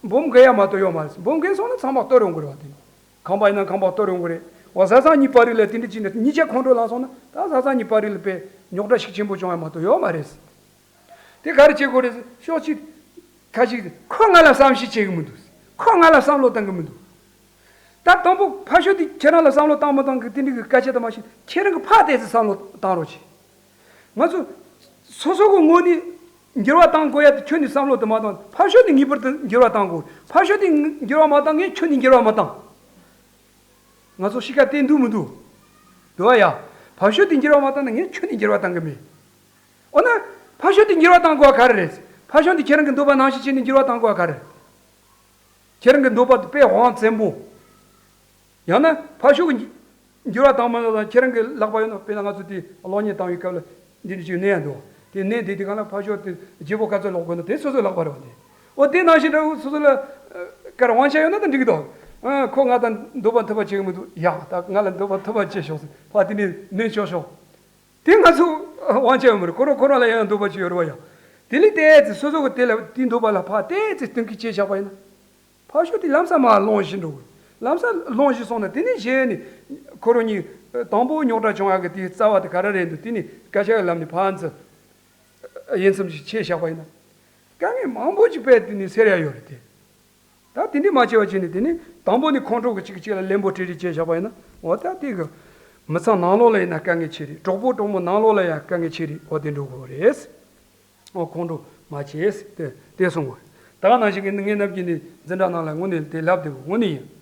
འབུམ་འགས་ཡ་མ་གཏོགས་ཡོད་མ་རེད། འབུམ་འགས་སོང་ན་ཚང་མ་གཏོར་ཡོང་གི་རེད་བ་དེ། ཁང་པ་ཡིན་ན་ཁང་པ་གཏོར་ཡོང་གི་རེད་བ། བཟའ་ཚང་གཉིས་བར་རིགས་ལ་དེ་འདྲ་ཅིག་ནས་གཉིས་ཆ་ཁོང་ཁྲོ་ལངས་སོང་ན་ད་བཟའ་ཚང་གཉིས་བར་རིགས་ལ་དཔེ་རྙོག་དྲ་ཤུགས་ཆེན་པོ་བྱུང་ཡ་མ་གཏོགས་ཡོད་མ་རེད། དེ་ག་རེ་བྱེད་དགོས་རེད། ཕྱོགས་གཅིག་ཁ་ཅིག་ཁོ་ང་ལ་བསམ་ཤེས་བྱེད་གི་མི་འདུག་ཁོ་ང་ལ་བསམ་བློ་བཏང་གི་མི་འདུག་ད་དང་པོ་ཕར་ཕྱོགས་དེ་ཁྱེད་རང་ལ་བསམ་བློ་བཏང་མ་བཏང་གི་དེ་འདྲ་གི་སྐད་ཆ་དེ་མ་ཤེས། ཁྱེད་རང་གི་ཕར་བལྟས་ཚེ་བསམ་བློ་བཏང་རོགས་གྱིས། ང་ཚོ་སོ་སོ་གི་ངོས་ནས་འགྱུར་བ་བཏང་དགོས་ཡ་དེ་ཁྱོད་ནས་བསམ་བློ་དེ་མ་བཏང་། ཕར་ཕྱོགས་དེ་ངེས་པར་དུ་འགྱུར་བ་བཏང་དགོས། ཕར་ཕྱོགས་དེ་འགྱུར་བ་མ་བཏང་ངས་ཁྱོད་ནས་འགྱུར་བ་མ་བཏང་། ང་ཚོ་གཤིས་ཀ་བསྟན་འདུག་མི་འདུག་འདུག་ཨ་ཡ། ཕར་ཕྱོགས་དེ་འགྱུར་བ་མ་བཏང་ན་ངས་ཁྱོད་ནས་འགྱུར་བ་བཏང་གི་མེད། འོ་ན། ཕར་ཕྱོགས་དེ་འགྱུར་བ་བཏང་དགོས་པ་ག་རེ་རེད། ཕར་ཕྱོགས་དེ་ཁྱེད་རང་གི་འདོད་པ་ནང་བཞིན་བྱས་ནས་འགྱུར་བ་བཏང་དགོས་པ་ག་རེ་རེད། ཁྱེད་རང་གི་འདོད་པ་དེ་དཔེ་དབང་བཙན་པོ། ཡང་ན་ཕར་ཕྱོགས་ཀྱི་འགྱུར་བ་བཏང་མ་ལ་ཁྱེད་རང་གི་ལག་པ་ཡོད་ན། དཔེར་ན་ང་ཚོ་དེ་གློག་བརྙན་བཏང་བའི་སྐབས་ལ་འདི་འདྲ་ཅིག་གནས་ཡ་འདུག་དེ་གནས་དེ་དེ་ག་ལ་ཕར་ཕྱོགས་དེ་བརྗེ་པོ་ག་ཚོད་ལོག་དགོས་ན་དེ་སོ་སོའི་ལག་པ་རེད་བ་དེ། འོ་དེ་ནང་བཞིན་འདྲ་བོ་སོ་སོ་ལ་ཨ་དཀར་དབང་ཆ་ཡོད་ན་ད་འགྲིག་གི་འདུག་ཨ་ཁོ་ང་དང་འདོད་པ་ཐུབ་པ་བྱེད་གི་མི་འདུག་ཡ་ད་ང་ལ་འདོད་པ་ཐུབ་པ་བྱེད་ཤོག་ཟེར་ཕར་དེ་ནས་ནོན་ཆོག་ཤོག་དེ་ང་ཚོ་དབང་ཆ་ཡོད་མ་རེད། ཁོ་རང་ཁོ་རང་ལ་ཡང་འདོད་པ་ཅིག་ཡོད་རེད་བ་ཡ། དེ་ལས་ཏོག་ཙམ་སོ་སོ་གི་དེ་ལ་དེའི་འདོད་པ་ལ་ཕར་ཏོག་ཙམ་གཏན་འཁེལ་བྱས་བཞག་པ་ཡིན་ན། ཕར་ཕྱོགས་དེ་ལམ་སང་མར་ལོངས་ཤིག་འགྲོ་གི། ལམ་སང་ལོངས་ཤིག་སོང་ན་དེ་ནས་གཞི་ནས་ཁོ་རང་གཉིས་དང་པོ་རྙོག་དྲ་བྱུང་ཡག་གི་དེའི་རྩ་བ་དེ་ག་རེ་རེད་འདུག་དེ་ནས་སྐད་ཆ་གི་ལམ་ནས་ཕར་ཚུར་དབྱེ་མཚམས་ཤིག་ཕྱེ་བཞག་པ་ཡིན་ན། དཀའ་ངལ་མང་པོ་ཅིག་དཔེ་དེ་ནས་སེལ་ཡ་ཡོད་རེད་དེ། ད་དེ་འདྲ་མ་བྱས་པ་བྱས་ནས་དེ་ནས་དང་པོ་ནས་ཁོང་ཁྲོ་གི་གཅིག་གཅིག་ལ་གླེན་པོ་དཀྲིས་རེས་བྱས་བཞག་པ་ཡིན་ན། འོ་ད་དེ་གི་མི་ཚང་ནང་ལོགས་ལ་ཡིན་ན་དཀའ་ངལ་ཆེ་རེད། གྲོགས་པོ་གྲོགས་མོ་ནང་ལོགས་ལ་ཡང་དཀའ་ངལ་ཆེ་རེད། འོ་དེ་འགྲོ་དགོས་རེད། འོ་ཁོང་ཁྲོ་མ་བྱེད་ཟེར་དེ་དེ་གསུང་དགོས། ད་ག་ནང་བཞིན་གྱི་ངས་ནམ་རྒྱུན་ནས་འཛིན་གྲྭ་ནང་ལ་དངོས་གནས་དེ་ལབ་བསྡད་དགོས། དངོས་གནས་ཡིན།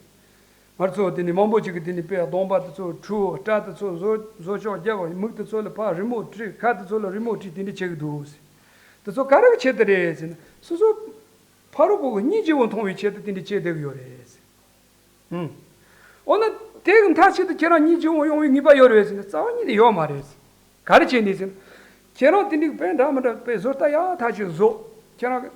ང་ཚོ་དེ་ནས་མང་པོ་ཅིག་གིས་དེ་ནས་དཔེ་གདོང་པ་དེ་ཚོ་འཁྲུ། སྐྲ་དེ་ཚོ་བཟོ་བཟོ་ཅོག་རྒྱབ། མིག་དེ་ཚོ་ལ་ཕར་རི་མོ་བྲིས། ཁ་དེ་ཚོ་ལ་རི་མོ་བྲིས། དེ་འདྲ་བྱེད་ཀྱི་འདུག་ཟེར། དེ་ཚོ་ག་རེ་བྱེད་དེ་རེད་ཟེར་ན། སོ་སོ་ཕ་རོལ་པོ་གི་སྙིང་རྗེ་བོ་མཐོང་བའི་ཆེད་དུ་དེ་འདྲ་བྱེད་བསྡད་ཀྱི་ཡོད་རེད་ཟེར། ཨུམ། འོ་ན་དེ་གི་མཐའ་གཅིག་ཏུ་ཁྱེད་རང་སྙིང་རྗེ་བོ་ཡོང་བའི་ངེས་པ་ཡོད་རེད་ཟེར་ན། རྩ་བ་ཉིད་ནས་ཡོད་མ་རེད་ཟེར། ག་རེ་བྱས་ནས་ཟེར་ན། ཁྱེད་རང་དེ་འདྲའི་དཔེ་འདྲ་མི་འདྲ་དཔེ་བཟོ་ལྟ་ཡག་ཐག་ཆོད་བཟོ། ཁྱེད་རང་གི་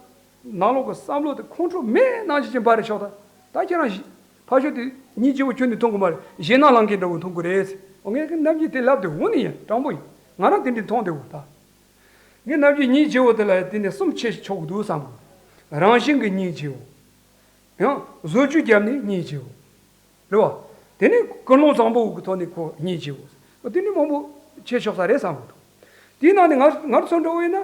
ནང་ལོགས་ཀྱི་བསམ་བློ་དེ་ཁོང་ཁྲོ་མེད་ནང་བཞིན་ཅིག་འབར་རེ་ཤོག་ད། ད་ཁྱེད་རང་ཞི་ཕར་ཕྱོགས་དེ་སྙིང་རྗེ་བོ་ཁྱོན་ནས་མཐོང་གི་མ་རེད། ཞེད་སྣང་ལངས་མཁན་འདྲ་བོ་མཐོང་གི་རེད་ཟེར། འོ་ངས་ནམ་རྒྱུན་དེ་ལབ་དེ་འོ་ནི་ཡིན། དྲང་པོ་ཡིན། ང་རང་དེ་འདྲའི་མཐོང་བསྡད་འོ་ད། ངས་ནམ་རྒྱུན་སྙིང་རྗེ་བོ་དེ་ལ་དེ་ནས་གསུམ་ཕྱེ་ཆོག་གི་འདུག་བསམ་གི། རང་བཞིན་གྱི་སྙིང་རྗེ་བོ། ཡང་བཟོ་བཅོས་བརྒྱབ་ནས་སྙིང་རྗེ་བོ། རེད་བ། དེ་ནས་ཀུན་སློང་བཟང་པོ་གི་ཐོག་ནས་ཁོ་སྙིང་རྗེ་བོ། དེ་ནས་མང་པོ་ཕྱེ་ཆོག་ས་རེད་བསམ་གི་འདུག་དེའི་ནང་ནས་ང་ང་ཚོ་འགྲོ་བས་ན་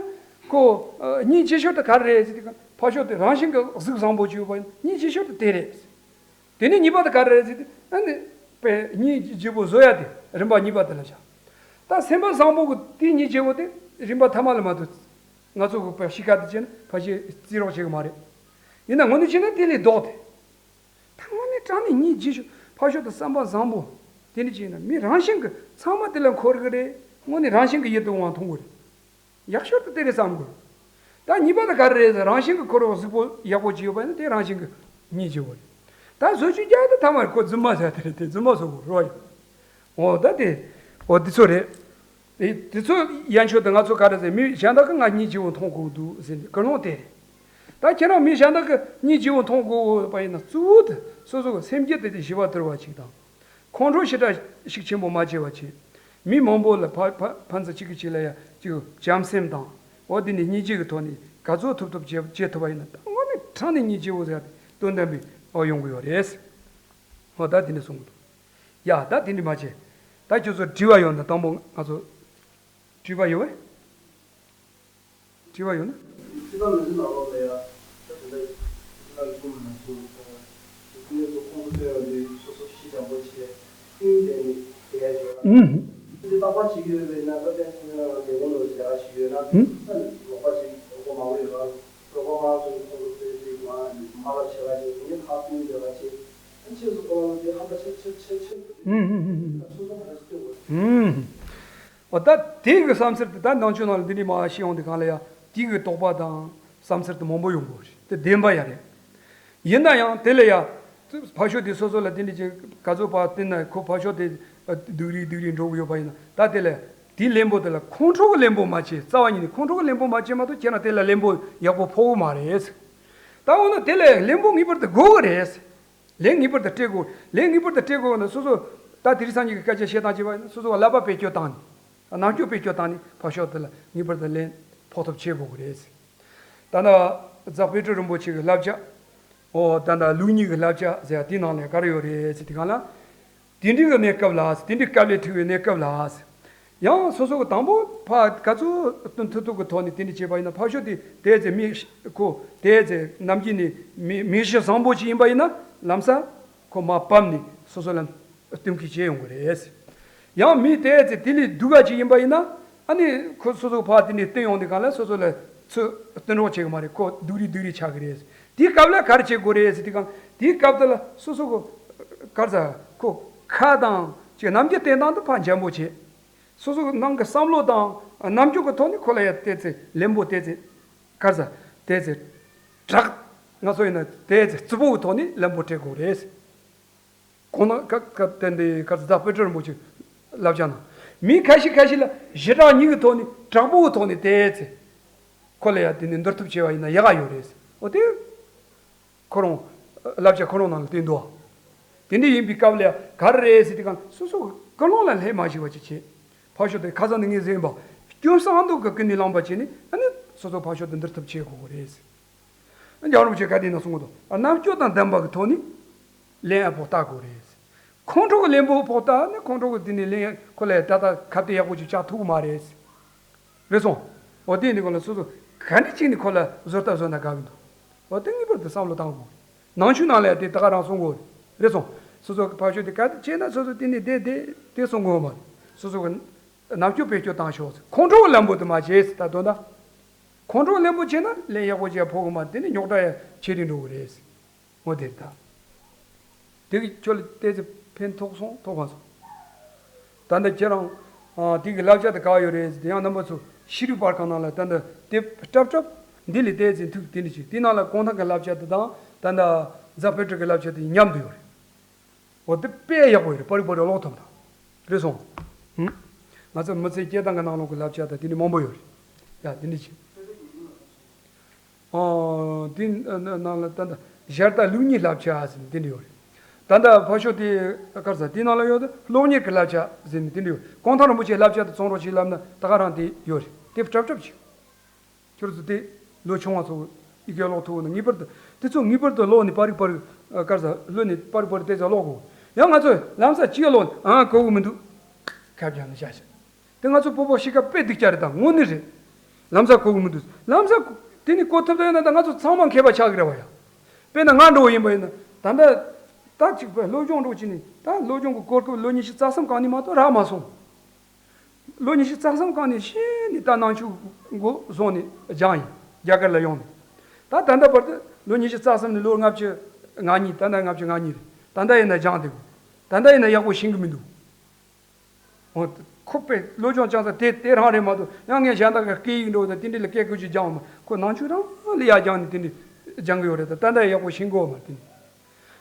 ཁོ་ཨ་སྙིང་རྗེ་ཤོས་དེ་ག་རེ་རེད་ཟེར་དུས། ཕར་ཕྱོགས་དེ་རང་བཞིན་གྱི་གཟུགས་བཟང་པོ་ཅིག་ཡོད་པ་ཡིན་ན་སྙིང་རྗེ་ཤོས་དེ་དེ་རེད། དེ་ནས་གཉིས་པ་དེ་ག་རེ་རེད་ཟེར་དུས། ཨ་ནི་དཔེ་སྙིང་རྗེ་བོ་བཟོ་ཡ་དེ་རིམ་པ་གཉིས་པ་དེ་ལ་བཞག་ད་སེམས་པ་བཟང་པོ་གི་དེའི་སྙིང་རྗེ་བོ་དེ་རིམ་པ་ཐ་མ་ལ་མ་ཐུག་ང་ཚོ་གི་ཕ་གཤིས་ཀ་དེ་བྱས་ན་ཕ་གཤིས་བརྩི་རོགས་བྱེད་གི་མ་རེད། ཡིན་ན་དངོས་གནས་བྱས་ན་དེ་ལས་ལྡོག་སྟེ། ད་དངོས་གནས་དྲང་གནས་སྙིང་རྗེ་ཤོས་ཕར་ཕྱོགས་དང་བསམ་པ་བཟང་པོ། དེ་འདྲ་བྱས་ན་མི་རང་བཞིན་གྱིས་ཚང་མ་དེ་ལ་འཁོར་གི་རེད། དངོས་གནས་རང་བཞིན་གྱིས་ཡིད་དུ་འོང་བ་མཐོང་གི་རེད། ཡག་ཤོས་དེ་དེ་རེད་བསམ་དགོས། ད་གཉིས་པ་དེ་ག་རེ་རེད་ཟེར། རང་བཞིན་གྱིས་ཁོ་རང་གཟུགས་པོ་ཡག་པོ་ཅིག་ཡོད་པ་ཡིན་ན་དེ་རང་བཞིན་གྱིས་སྙིང་རྗེ་བོ་རེད། ད་བཟོ་བཅོས་རྒྱག་དུས་ཐ་མར་ཁོ་རྫུན་མ་ཟེར་དེ་རེད། དེ་རྫུན་མ་བཟོ་དགོས་རོགས་ཡ། འོ་ད་དེ། འོ་འདི་ཚོ་རེད། དེ་དེ་ཚོ་ཡན་ཆོད་དུ་ང་ཚོ་ག་རེ་ཟེར། མི་གཞན་དག་གིས་ང་སྙིང་རྗེ་བོ་མཐོང་དགོས་འདུག་ཟེར་ནས་ཀུན་སློང་དེ་རེད། ད་ཁྱེད་རང་མི་གཞན་དག་གིས་སྙིང་རྗེ་བོ་མཐོང་དགོས་པ་ཡིན་ན་གཙོ་བོ་དེ་སོ་སོ་གི་སེམས་རྒྱུད་དེ་དེ་ཞི་བ་དུལ་བ་ཅིག་དང་། ཁོང་ཁྲོ་ཞེ་དྲག་ཤུགས་ཆེན་པོ་མ་བྱེད་པ་བྱེད། མི་མང་པོ་ལ་ཕ་ཕ་ཕན་ཚུན་གཅིག་གིས་གཅིག་ལ་ཡ་གཅིག་བྱམས་སེམས་དང་། འོ་དེ་ནས་སྙིང་རྗེ་གི་ཐོག་ནས་ག་ཚོད་ཐུབ་ཐུབ་བྱེད་བྱེད་ཐུབ་པ་ཡིན་ན། ད་དངོས་གནས་དྲང་གནས་སྙིང་རྗེ་བོ་ཟེར་ཡ་དེ་དོན་དམ་པའི་འོ་ཡོང་གི་ཡོད་རེད། འོ་ད་དེ་འདྲ་གསུང་གི་འདུག་ཡ་ད་དེ་འདྲ་མ་བྱེད། ད་ཁྱོད་ཚོ་དྲི་བ་ཡོད་ན་དང་པོ་ང་ཚོ་དྲི་བ་ཡོད་པས། དྲི་བ་ཡོད་ན། ཚིག་དང་མི་ཚིག་ནང་ལོགས་ལ་ཡ། ད་དེ་འདྲ་ཚིག་དང་ཚིག་མ་ན་ཚོ། དེ་ཚོ་ཁོང་ཚོ་སྟོན་ཡོང་དུས་སོ་སོ་ཤི་འཇམ་པོ་བྱས། ཀུན་བསྡད་ནས་བསྡད་ཡ་ཅིག་ཡོད་ར། ཨུམ། དེ་བརྟག་པ་བྱེད་ཀྱི་ཡོད་པས་ན། ད་ལྟ་ང་ལས་ཁུངས་ལ་ལས་ཀ་ཞིག་ཡོད་ན། ཨུམ། ད་ལོག་པ་ཞིག་ལོག་པ་མང་པོ་ཡོད་ར། ལོག་པ་མང་ཚོ་ཁོང་ཚོ་སྟོན་དུས་ང་མ་ལ་བྱེད་ཀ་ཅིག་ངས་ཧ་ཀུན་བསྡད་པ་བྱས། ཨ་ཁྱེད་ཚོ་ཁོང་ཚོ་དེ་ཧམ་པ་ཆེ་ཆེ་ཆེ་ཆེ། ཨུམ་ཨུམ་ཨུམ། སོ་སོ་ཧ་ལས་སྟོན་དགོས། ཨུམ། འོ་ད་དེ་གི་བསམ་ཚུལ་དེ་ད་ནང་ཆོས་ནང་ལ་འདི་འདྲའི་མ་ཤེས་ཡོང་དུས་གང་ལ་ཡ་དེ་གི་དོགས་པ་དང་བསམ་ཚུལ་དེ་མང་པོ་ཡོང་གི་རེད། དེ་བདེན་པ་ཡ་རེད། ཡིན་ན་ཡང་དེ་ལ་ཡ་ཕར་ཕྱོགས་དེ་སོ་སོ་ལ་དེ་འདྲ་ཅིག་ག་ཚོད་ཕར་བསྟན་ན་ཁོ་ཕར་ཕྱོགས་དེ་སྡུག་རུས་སྡུག་རུས་འགྲོ་གི་ཡོད་པ་ཡིན་ན། ད་དེ་ལ་དེའི་གླེན་པོ་དེ་ལ་ཁོང་ཁྲོ་གི་གླེན་པོ་མ་བྱེད། རྩ་བ་ཉིད་ནས་ཁོང་ཁྲོ་གི་གླེན་པོ་མ་བྱེད་མ་གཏོགས་ཁྱེད་རང་དེ་ལ་གླེན་པོ་ཡག་པོ་ཕོག་གི་མ་རེད། ད་འོ་ན་དེ་ལ་གླེན་པོ་ངེས་པར་དུ་དགོས་གི་རེད། ལན་ངེས་པར་དུ་སྤྲད་དགོས། ལན་ངེས་པར་དུ་སྤྲད་དགོས་ན་སོ་སོ། ད་དེ་རིང་སང་ཉིན་གྱི་སྐད་ཆ་བཤད་སྟངས་བྱས་པ་ཡིན་ན་སོ་སོ་བ་ལག་པ་བེད་སྤྱོད་བཏང་ནས། རྣམ་དཔྱོད་བེད་སྤྱོད་བཏང་ནས་ཕར་ཕྱོགས་དེ་ལ་ངེས་པར་དུ་ལན་ཕོག་ཐབས་བྱེད་དགོས་ཀྱི་རེད། ད་ནི་རྫ་དཔལ་སྤྲུལ་རིན་པོ་ཆེ་གི་བསླབ་བྱ། འོ་ད་ནི་ལུགས་གཉིས་ཀྱི་བསླབ་བྱ་ཟེར་ཡ་དེའི་ནང་ལ་ག་རེ་ཡོད་རེད་ཟེར་དུས་སྒང་ལ། དེ་འདྲའི་གི་གནས་སྐབས་ལ། དེ་འདྲའི་སྐབས་ལ་ཐུག་པའི་གནས་སྐབས་ལ། ཡང་སོ་སོ་གི་དང་པོ་ཕར་ག་ཚོད་མཐུ་ཐུག་གི་ཐོག་ནས་དེ་འདྲ་བྱས་པ་ཡིན་ན། ཕར་ཕྱོགས་དེ་དེ་ཚེ་མི་ཁོ་དེ་ཚེ་ནམ་རྒྱུན་ནས་མི་མི་གཤིས་བཟང་པོ་ཅིག་ཡིན་པ་ཡིན་ན་ལམ་སང་ཁོ་མར་བབས་ནས་སོ་སོ་ལ་བསྟུན་གྱིས་བྱས་ཡོང་གི་རེད། ཡང་མི་དེ་ཚེ་དེ་ལས་སྡུག་ག་ཅིག་ཡིན་པ་ཡིན་ན། ཨ་ནི་ཁོ་སོ་སོ་ཕར་དེ་ནས་བསྟུན་ཡོང་དུས་སྒང་ལ་སོ་སོ་ལ་ཚུར་བསྟུན་རོགས་བྱེད་གི་མ་རེད། ཁོ་སྡུག་རུས་སྡུག་རུས་ཆགས་གི་རེད། དེའི་སྐབས་ལ་ག་རེ་བྱེད་དགོས་རེད་ཟེར་དུས་སྒང་། དེའི་སྐབས་དེ་ལ་སོ་སོ་གི་ག་རེ་ཟ། ཁོ་ཁ་དང་ཅིག་རྣམ་འགྱུར་བསྟན་སྟངས་དེ་ཕར་འཇམ་པོ་བྱེད། སོ་སོ་ནང་གི་བསམ་བློ་དང་རྣམ་འགྱུར་གྱི་ཐོག་ནས་ཁོ་ལ་ཡ་དེ་ཚེ་གླེན་པོ་དེ་ཚེ་ག་རེ་ཟ། དེ་ཚེ་དྲག་ང་ཚོ་ཡིན་ན་དེ་ཚེ་རྩུབ་པོ་གི་ཐོག་ནས་གླེན་པོ་སྤྲད་དགོས་རེད། གོང་ན་ཀ་ཀ་བསྟན་ཏེ་ཀ་ཟླ་དཔལ་སྤྲུལ་རིན་པོ་ཆེ་བསླབ་བྱ་ནང་། མི་ཁ་ཤས་ཁ་ཤས་ལ་ཞེ་དྲག་སྙིང་གི་ཐོག་ནས་དྲག་པོ་གི་ཐོག་ནས་དེ་ཚེ་ཁོ་ལ་ཡ་དེ་ནས་འདུལ་ཐབས་བྱས་པ་ཡིན་ན་ཡག་ག་ཡོད་རེད། འོ་དེ་ཁོ་རང་བསླབ་བྱ་ཁོ་རང་ནང་ལ་བསྟན་འདུག་དེ་འདྲ་ཡིན་པའི་སྐབས་ལ་ཡ་ག་རེ་རེད་ཟེར་དུས་སྒང་སོ་སོ་གི་ཀུན་སློང་ལ་ལྷད་མ་ཞུགས་པ་ཅིག་བྱེད། ཕར་ཕྱོགས་དེ་ཁ་སང་ནས་ངས་ཟེར་ཡིན་པ། སྐྱོན་བསམ་གཏོང་གི་ཀུན་ནས་བསླངས་པ་བྱས་ནས་ཨ་ནི་སོ་སོ་ཕར་ཕྱོགས་དེ་འདུལ་ཐབས་བྱེད་དགོས་གི་རེད། རྒྱལ་བ་རིན་པོ་ཆེ་ག་དེ་ན་གསུང་གི་འདུག་རྣམ་དཔྱོད་དང་ལྡན་པ་གི་ཐོག་ནས་ལན་ཨ་ཕོག་ལྟ་དགོས་རེད། ཁོང་ཁྲོ་གི་གླེན་པོ་ཕོག་ལྟ་ནི་ཁོང་ཁྲོ་གི་དེ་ནས་ལན་ཁོ་ལ་ད་ལྟ་ཁ་གཏད་ཡག་པོ་ཅིག་བཅག་ཐུབ་གི་མ་རེད། རེད་སོང་། འོ་དེ་འདི་གོ་ལ་སོ་སོ་ག་འདྲ་ཅིག་ནས་ཁོ་ལ་བཟོ་ལྟ་བཟོ་ན་དགའ་གི་འདུག་འོ་དེ་ངེས་པར་དུ་བསམ་བློ་བཏང་དགོས། ནང་ཆོས་ནང་ལ་ཡ་དེ་ད་ག་རང་གསུང་གོ། རེད་སོང་། སོ་སོ་གི་ཕར་ཕྱོགས་དེ་ག་དེ་བྱས་ན་སོ་སོ་དེ་ནས་དེ་དེ་དེ་གསུང་གོ་མ་རེད། སོ་སོ་གི་རྣམ་དཔྱོད་བེད་སྤྱོད་བཏང་ཤོག་ཁོང་ཁྲོ་གི་གླེན་པོ་དེ་མ་བྱེད་ད་དོན་དག་ཁོང་ཁྲོ་གླེན་པོ་བྱས་ན་ལན་ཡག་པོ་ཅིག་ཕོག་གི་མ་རེད། དེ་ནི་རྙོག་དྲ་ཡང་ཆེ་རུ་འགྲོ་གི་རེད། འོ་དེ་རེད་ད། དེ་གི་ཁྱོད་ལ་ཏོག་ཙམ་ཕན་ཐོགས་སོང་། ཐོགས་མ་སོང་། ད་ལྟ་ཁྱེད་རང་ཨ་དེ་གི་བསླབ་བྱ་དེ་ག་བ་ཡོད་རེད་ཟེར་དེ་ཡང་རྣམ་པ་ཚོ་ཤེས་རིག་པར་ཁང་ནང་ལ་ད་ལྟ་དེབ་སྲབ་སྲབ་འདི་ལས་ཏོག་ཙམ་མཐུག་དེ་འདྲ་ཅིག་དེ་ནང་ལ་གུང་ཐང་གི་བསླབ་བྱ་དེ་དང་ད་ལྟ་རྫ་དཔལ་སྤྲུལ་གི་བསླབ་བྱ་དེ་མཉམ་དུ་ཡོད་རེད། འོ་དེ་དཔེ་ཡག་པོ་ཡོད་རེད། པར་རིས་པར་རིས་ཀློག་ཐུབ་ད། རེད་སོང་། ཧུམ། ང་ཚོ་མི་ཚེ་སྐྱེལ་སྟངས་ཀྱི་ནང་ལོགས་ཀྱི་བསླབ་བྱ་དང་དེ་འདྲ་མང་པོ་ཡོད་རེད། ཡ་དེ་འདྲ་བྱེད། ཨོ། དེ་ནང་ལ་ད་ལྟ་ཞལ་ལྟ་ལེའུ་གཉིས་བསླབ་བྱ་ཟེར་ནས་དེ་འདྲ་ཡོད་རེད། ད་ལྟ་ཕར་ཕྱོགས་དེ་ག་རེ་ཟ་དེའི་ནང་ལ་ཡོད་དེ་སློབ་གཉེར་གྱི་བསླབ་བྱ་ཟེར་ནས་དེ་འདྲ་ཡོད། གུང་ཐང་རིན་པོ་ཆེའི་བསླབ་བྱ་དེ་བརྩམས་རོགས་བྱེད་ལབ་ན་ད་ག་རང་དེ་ཡོད་རེད། དེ་སྲབ་སྲབ་བྱེད། ཁྱོད་ཚོ་དེ་ལོ་ཆུང་བ་ཚོ་ཡི་གེ་ཀློག་ཐུབ་ན་ངེས་པར་དུ་དེ་ཚོ་ངེས་པར་དུ་ཀློག་ནས་པར་རིས་པར་རིས་ག་རེ་ཟ་ཀློག་ནས་པར་རིས་པར་རིས་དེ་ཚོ་ཀློག་དགོས། ཡང་ང་ཚོས་ལམ་སང་གཅིག་ཀློག་ནས་ཨང་གོ་གི་མི་འདུག་ཁ་བརྒྱབ་ནས་བཞག་ཤག་དེ་ང་ཚོ་སྤོ་བོ་གཤིས་ཀ་དཔེ་སྡུག་ཅག་རེད་ད། དངོས་གནས་རེད། ལམ་སང་གོ་གི་མི་འདུག་ལམ་སང་གོ་དེ་ནི་གོ་ཐུབ་ད་ཡོད་ན་ད་ང་ཚོ་ཚང་མ་མཁས་པ་ཆགས་ཀྱི་རེད་བ་ཡ། དཔེར་ན་ང་འདྲ་བོ་ཡིན་པ་ཡིན་ན་ད་ལྟ་ད་ཅིག་པའི་སློབ་སྦྱོང་འགྲོ་བྱས་ནས་ད་སློབ་སྦྱོང་གི་གོ་སྐབས་ལོ་ཉི་ཤུ་རྩ་གསུམ་གང་ནས་མ་གཏོགས་རག་མ་སོང་། ལོ་ཉི་ཤུ་རྩ་གསུམ་གང་ནས་ཤེས་ནས་ད་ནང་ཆོས་འགོ་བཟུང་ནས་སྦྱངས་ཡིན། རྒྱ་གར་ལ་ཡོང་ནས། ད་ད་ལྟ་བར་དུ་ལོ་ཉི་ཤུ་རྩ་གསུམ་ནས་ལོ་ལྔ་བཅུ་ང་གཉིས། ད་ལྟ་ལྔ་བཅུ་ང་གཉིས་རེད། ད་ལྟ་ཡིན་ན་སྦྱངས་འདུག་ད་ལྟ་ཡིན་ན་ཡག་པོ་ཤེས་གི་མི་འདུག་འོ། ཁོ་པས་སློབ་སྦྱོང་སྦྱངས་ས་དེ་དེ་རང་རེད་མ་གཏོགས། ཡང་ངས་གཞན་དག་གི་སྐད་ཡིག་འགྲོ་དང་དེ་འདྲ་ལ་སྐད་ཁུ་ཅིག་སྦྱངས་མ། ཁོ་ནང་ཆོས་རང་ལ་ཡར་སྦྱངས་ནས་དེ་འདྲ་སྦྱང་གི་ཡོད་རེད། ད་ད་ལྟ་ཡག་པོ་ཤེས་གི་ཡོད་མ་རེད། དེ་ནི་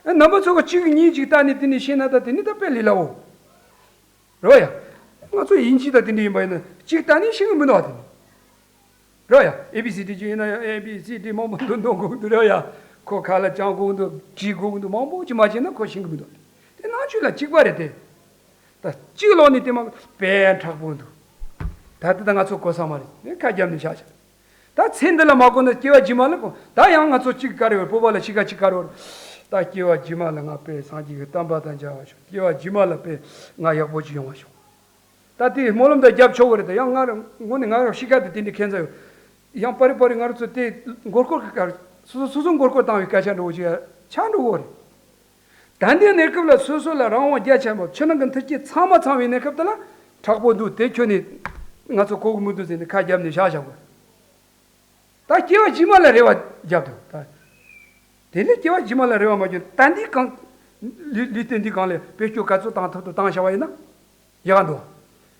ཨེ་རྣམ་པ་ཚོ་ག་གཅིག་གཉིས་ཅིག་ལྟ་ནས་དེ་ནི་ཤེས་ན་ད་དེ་ནི་ད་དཔེ་ལས་སླ་བོ། རེད་བ་ཡ། ང་ཚོ་དབྱིན་ཇི་དང་དེ་འདྲ་ཡིན་པ་ཡིན་ན་གཅིག་ལྟ་ནས་ཤེས་གི་མི་འདུག་ཨ། དེ་ནི། རེད་བ་ཡ། ཨེ་བི་སི་ཌི་ཅིག་ཡིན་ན་ཡང་ཨེ་བི་སི་ཌི་མང་པོ་འདུག་འདོན་དགོས་ཀྱི་འདུག་རེད་བ་ཡ། ཁོ་ཁ་ལ་བཅང་དགོས་ཀྱི་འདུག་བྲིས་དགོས་ཀྱི་འདུག་མང་པོ་ཅིག་མ་བྱས་ན་ཁོ་ཤེས་གི་མི་འདུག་དེ་ནང་ཆོས་ལ་གཅིག་པ་རེད་དེ། ད་གཅིག་ལོག་ནས་དེ་མ་དཔེ་མཁྲེགས་པོ་འདུག་ད་ལྟ་ད་ང་ཚོ་གོ་ས་མ་རེད། ཁ་རྒྱབ་ནས་བཞག་བཞག་ད་ཚེ་འདི་ལ་མ་གོ་ན་སྐྱེ་བ་རྗེས་མ་ལ་གོ། ད་ཡང་ང་ཚོ་གཅིག་ག་རེ་བར་བོད་པ་ལ་གཤིས་ཀ་གཅིག་ག་རེ་བར། ད་སྐྱེ་བ་རྗེས་མ་ལ་ང་དཔེ་སངས་རྒྱས་ཀྱི་བསྟན་པ་དང་མཇལ་བ་བྱུང་། སྐྱེ་བ་རྗེས་མ་ལ་དཔེ་ང་ཡག་པོ་ཅིག་ཡོང་བ་བྱུང་། ད་དེ་སྨོན་ལམ་དང་རྒྱབ་ཆོག་གི་རེད། ད་ཡང་ང་རང་ངོ་ནས་ང་རང་གཤིས་ཀ་དེ་དེ་འདྲ་ཁྱད་མཚར་ཡོད། ཡང་པར་རིས་པར་རིས་ང་རང་ཚོ་དེ་མགོ་སྐོར་གྱི་སྐབས་སོ་སོ་སོ་སོ་མགོ་སྐོར་བཏང་བའི་སྐད་ཆ་འདྲ་བོ་ཅིག་ཆགས་འགྲོ་གི་རེད། ད་ལྟའི་གནས་སྐབས་ལ་སོ་སོ་ལ་རང་དབང་རྒྱ་ཆེན་པོ་ཕྱི་ནང་གི་མཐུན་རྐྱེན་ཚང་མ་ཚང་བའི་གནས་སྐབས་དེ་ལ་མཁྲེགས་པོ་འདུག་དེ་ཁྱོན་ནས་ང་ཚོ་གོ་གི་མི་འདུག་ཟེར་ནས་ཁ་རྒྱབ་ནས་བཞག་བཞག་དགོས། ད་སྐྱེ་བ་རྗེས་མ་ལ་རེ་བ་རྒྱབ་འདུག་ད་དེ་ལས་སྐྱེ་བ་རྗེས་མ་ལ་རེ་བ་མ་བརྒྱབ། ད་འདི་གང་ལུས་ལུས་རྟེན་འདི་གང་ལས་བེད་སྤྱོད་ག་ཚོད་བཏང་ཐུབ་ཐུབ་བཏང་བཞག་པ་ཡིན་ན་ཡག་འདུག་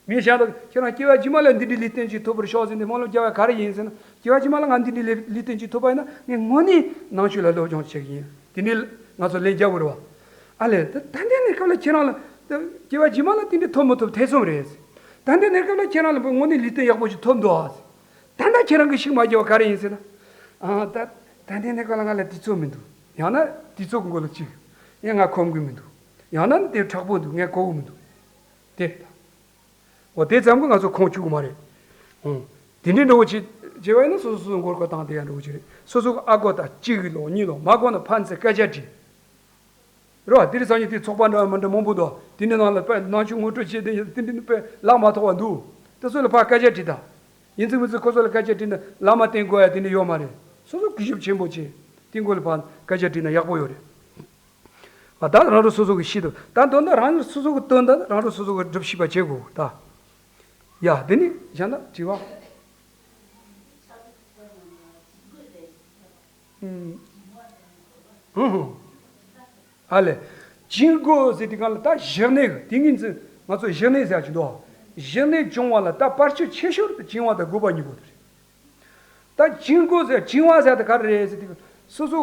མི་གཞན་དག་ཁྱེད་རང་སྐྱེ་བ་རྗེས་མ་ལ་འདི་འདྲའི་ལུས་རྟེན་ཅིག་ཐོབ་པར་ཤོག་ཟེར་ནས་སྨོན་ལམ་རྒྱག་པ་ག་རེ་ཡིན་ཟེར་ན། སྐྱེ་བ་རྗེས་མ་ལ་ང་འདི་འདྲའི་ལུས་ལུས་རྟེན་ཅིག་ཐོབ་པ་ཡིན་ན་ངས་དངོས་གནས་ནང་ཆོས་ལ་སློབ་སྦྱོང་བྱེད་ཀྱི་ཡིན། དེ་འདྲའི་ང་ཚོ་ལན་རྒྱག་དགོས་རེད་བ། ཨ་ལས་ད་ད་ལྟའི་གནས་སྐབས་ལ་ཁྱེད་རང་ལ་ད་སྐྱེ་བ་རྗེས་མ་ལ་དེ་འདྲའི་ཐོབ་མི་ཐོབ་ཐེ་ཚོམ་རེད། ད་ལྟའི་གནས་སྐབས་ལ་ཁྱེད་རང་ལ་དངོས་གནས་ལུས་རྟེན་ཡག་པོ་ཞིག་ཐོབ་འདུག་ཨ། ད་ལྟ་ཁྱེད་རང་གི་ཤུགས་མ་རྒྱབ་པ་ག་རེ་ཡིན་ཟེར་ན། ཨ་ད་ད་ལྟའི་གནས་སྐབས་ལ་ང་ལ་དུས་ཚོད་མི་འདུག་ཡང་ན་དུས་ཚོད་ཀྱི་མགོ་ལ་གཅིག་ཡང་ང་ཁོམ་གི་མི་འདུག་ཡང་ན་དེ་མཁྲེགས་པོ་འདུག་ངས་གོ་གི་མི་འདུག་དེ་ད། འོ་དེ་ཙམ་གྱིས་ང་ཚོ་ཁོང་ཆུག་གི་མ་རེད། ཨང་། དེ་འདྲའི་འདྲ་བོ་བྱེད་བྱེད་པ་ཡིན་ན་སོ་སོ་སོ་སོ་མགོ་སྐོར་བཏང་དེ་ཡང་འདྲ་བོ་ཅིག་རེད། སོ་སོ་གི་ཨ་གོ་དང་གཅིག་གི་ལོག་གཉིས་ལོག་མ་གོ་ན་ཕན་ཚུན་སྐད་ཆ་དྲིས། རེད་བ། དེ་རིང་སང་ཉིན་དེ་ཚོགས་པ་འདྲ་མི་འདྲ་མང་པོ་འདུག་དེ་འདྲའི་ནང་ལ་དཔེ་ནང་ཆོས་ངོ་སྤྲོད་བྱེད་དེ་དེ་འདྲའི་དཔེ་ལག་མ་ཐོགས་པ་འདུག་དེ་ཚོ་ལ་ཕར་སྐད་ཆ་དྲིས་དང་། ཡིན་ཚིག་མིན་ཚིག་ཁོ་ཚོ་ལ་སྐད་ཆ་དྲིས་ན་བླ་མ་བསྟེན་དགོས་ཡ་དེ་འདྲ་ཡོད་མ་རེད། སོ་སོ་གུས་ཞབས་ཆེན་པོ་བྱེད། དེ་མགོ་ལ་ཕར་སྐད་ཆ་དྲིས་ན་ཡག་པོ་ཡོད་རེད། ཨ་ད་རང་རང་སོ་སོ་གི་ཤེས་ཐུབ། ད་དོན་དག་རང་རང་སོ་སོ་གི་དོན་དག་རང་རང་སོ་སོ་གི་སྒྲུབ་ཤེས་པ་བྱེད་དགོས་ད། ཡ་དེ་ནི་གཞན་དག་དྲི་བ། ཨུམ། ཧུམ་ཧུམ། ཨ་ལས། བྱིང་རྒོད་ཟེར་དུས་སྒང་ལ་ད་གཞི་གནས་གི་དེ་ངེས་འཛིན་ང་ཚོ་གཞི་གནས་ཟེར་གྱི་འདུག་གཞི་གནས་སྦྱོང་བ་ལ་ད་བར་ཆད་ཆེ་ཤོས་དེ་བྱིང་བ་དང་རྒོད་པ་གཉིས་པོ་དེ་རེད། ད་བྱིང་རྒོད་ཟེར་བྱིང་བ་ཟེར་དེ་ག་རེ་རེད་ཟེར་དུས་སོ་སོ་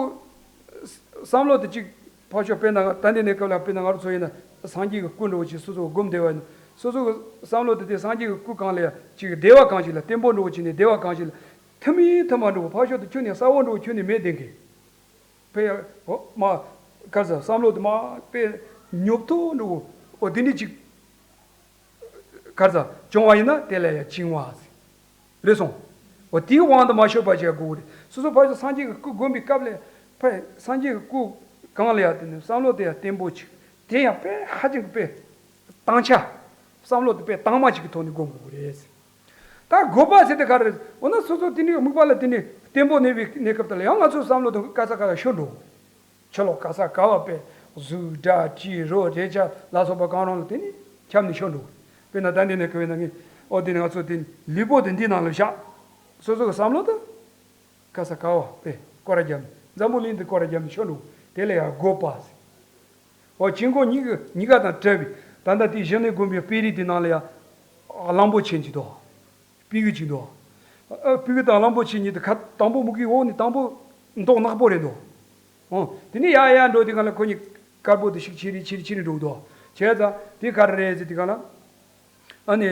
བསམ་བློ་དེ་གཅིག་ཕར་ཕྱོགས་དཔེར་ན་ད་ལྟའི་གནས་སྐབས་ལ་དཔེར་ན་ང་རང་ཚོ་ཡིན་ན་སངས་རྒྱས་ཀྱི་སྐུ་འདྲ་བོ་ཅིག་སོ་སོ་སྒོམ་བསྡད་པ་ཡིན་ན་སོ་སོ་གི་བསམ་བློ་དེ་དེ་སངས་རྒྱས་ཀྱི་སྐུ་གང་ལ་ཡ་ཅིག་བདེ་བ་གང་ཞིག་ལ་བརྟན་པོ་འདྲ་བོ་ཅིག་ནས་བདེ་བ་གང་ཞིག་ལ་ཐིམ་མིན་ཐིམ་པ་འདྲ་བོ་ཕར་ཕྱོགས་དེ་ཁྱོན་ནས་གསལ་བོ་འདྲ་བོ་ཁྱོན་ནས་མེད་བསྡད་མཁན། དཔེ་ཡ་འོ་མ་ག་རེ་ཟེར་བསམ་བློ་དེ་མ་དཔེ་ཉོབ་ཐོ་འདྲ་བོ་འོ་དེ་འདྲ་ཅིག་ག་རེ་ཟེར་བྱུང་བ་ཡིན་ན་དེ་ལ་ཡང་བྱིང་བ་ཟེར། རེད་སོང་། འོ་དེའི་དབང་དུ་མ་ཤོར་བ་བྱེད་དགོས་རེད། སོ་སོ་ཕར་ཚུར་སངས་རྒྱས་ཀྱི་སྐུ་བསྒོམ་པའི་སྐབས་ལ་ཕར་སངས་རྒྱས་ཀྱི་སྐུ་གང་ལ་ཡང་དེ་ནས་བསམ་བློ་དེ་ཡང་བརྟན་པོ་ཅིག་དེ་ཡང་དཔེ་ཧ་ཅང་གི་དཔེ་དྭངས་ཆ། བསམ་བློ་དེ་དཔེ་དྭངས་མ་ཅིག་གི་ཐོག་ནས་བསྒོམ་དགོས་རེད། ད་རྒོད་པ་ཟེར་དེ་ག་རེ་རེད། འོ་ན་སོ་སོ་དེ་ནས་དམིགས་པ་ལ་དེ་ནས་བརྟན་པོ་གནས་པའི་གནས་སྐབས་དེ་ལ་ཡང་ང་ཚོའི་བསམ་བློ་དེ་ག་ས་ག་ལ་ཤོར་འགྲོ། ཕྱི་ལོགས་ག་ས་ག་བ་དཔེ་གཟུགས་སྒྲ་དྲི་རོ་རེག་བྱ་ལ་སོགས་པ་གང་རུང་ལ་དེ་ནི་ཁྱབ་ནས་ཤོར་འགྲོ། དཔེར་ན་ད་འདི་ནས་ག་བས་ན་ངས་ཨོ་དེ་ནི་ང་ཚོ་དེ་ནི་ལུས་པོ་དེ་འདི་ནང་ལ་བཞག་སོ་སོ་གི་བསམ་བློ་དེ་ག་ས་ག་བ་དཔེ་སྐོར་ར་བརྒྱབ་ནས་འཛམ་བུ་གླིང་འདི་སྐོར་ར་བརྒྱབ་ནས་ཤོར་འགྲོ། དེ་ལ་ཡང་རྒོད་པ་ཟེར། ཨོ་བྱིང་རྒོད་གཉིས་ཀྱི་གཉིས་ཀ་དང་བྲལ་བའི་ད་ལྟ་དེ་གཞི་གནས་བསྒོམ་པའི་དཔེ་རིས་དེ་ནང་ལ་ཡང་གླང་པོ་ཆེ་གཅིག་འདུག་སྤུ་གུ་གཅིག་འདུག་ཨ་སྤུ་གུ་དང་གླང་པོ་ཆེ་གཉིས་དེ་ཁ་དང་པོ་མུ་གེའི་འོག་ནས་དང་པོ་མདོག་ནག་པོ་རེད་འདུག་ཨོ། དེ་ནས་ཡར་ཡར་འགྲོ་དུས་སྒང་ལ་ཁོ་གཉིས་དཀར་པོ་དེ་ཤུགས་ཆེ་རེ་ཆེ་རེ་ཆེ་རེ་འགྲོ་འདུག་བྱས་ཙང་དེ་ག་རེ་རེད་ཟེར་དུས་སྒང་ལ། ཨ་ནི།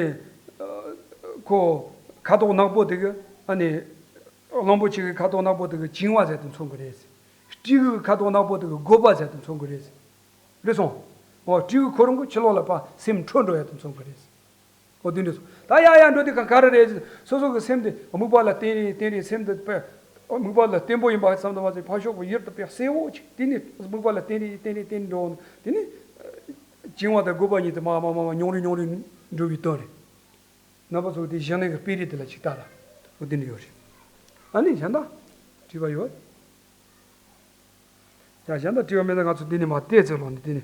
ཁོ་ཁ་དོག་ནག་པོ་དེ་གི་ཨ་ནི། གླང་པོ་ཆེ་གི་ཁ་དོག་ནག་པོ་དེ་གི་བྱིང་བ་ཟེར་དུ་མཚོན་གི་རེད། སྤྲེའུ་གི་ཁ་དོག་ནག་པོ་དེ་གི་རྒོད་པ་ཟེར་དུ་མཚོན་གི་རེད། རེད་སོང་། འོ་སྤྲེའུ་ཁོ་རང་གི་ཕྱི་ལོགས་ལ་ཕར་སེམས་འཕྲོ་འགྲོ་ཡ་དུ་མཚོན་གི་རེད། འོ་དེ་འདྲ་སོང་། ད་ཡ་ཡ་འགྲོ་དུས་ག་ག་རེ་རེད། སོ་སོ་གི་སེམས་དེ་དམིགས་པ་ལ་བརྟེན་རེ་བརྟེན་རེ་སེམས་དེ་དཔེ་དམིགས་པ་ལ་བརྟན་པོ་ཡིན་པ་ཙམ་དུ་མ་ཟད་ཕར་ཕྱོགས་པ་ཡུལ་དུ་དཔེ་གསལ་བོ་ཅིག་དེ་ནི་དམིགས་པ་ལ་བརྟེན་རེ་བརྟེན་རེ་བརྟེན་འགྲོ་དེ་ནི། བྱིང་བ་དང་རྒོད་པ་གཉིས་དེ་མ་མ་མ་མ་ཉུང་རེ་ཉུང་རེ་འགྲོ་བའི་དོན་རེད། རྣམ་པ་ཚོ་དེ་གཞི་གནས་ཀྱི་དཔེ་རིས་དེ་ལ་ཅིག་ལྟ་ལ། འོ་དེ་འདྲ་ཡོད་རེད། ཨ་ནི་གཞན་དག་དྲི་བ་ཡོད། ཡ་གཞན་དག་དྲི་བ་མེད་ན་ང་ཚོ་འདི་ནས་མར་བལྟས་ཚེ་ལོག་ནས་འདི་ནས།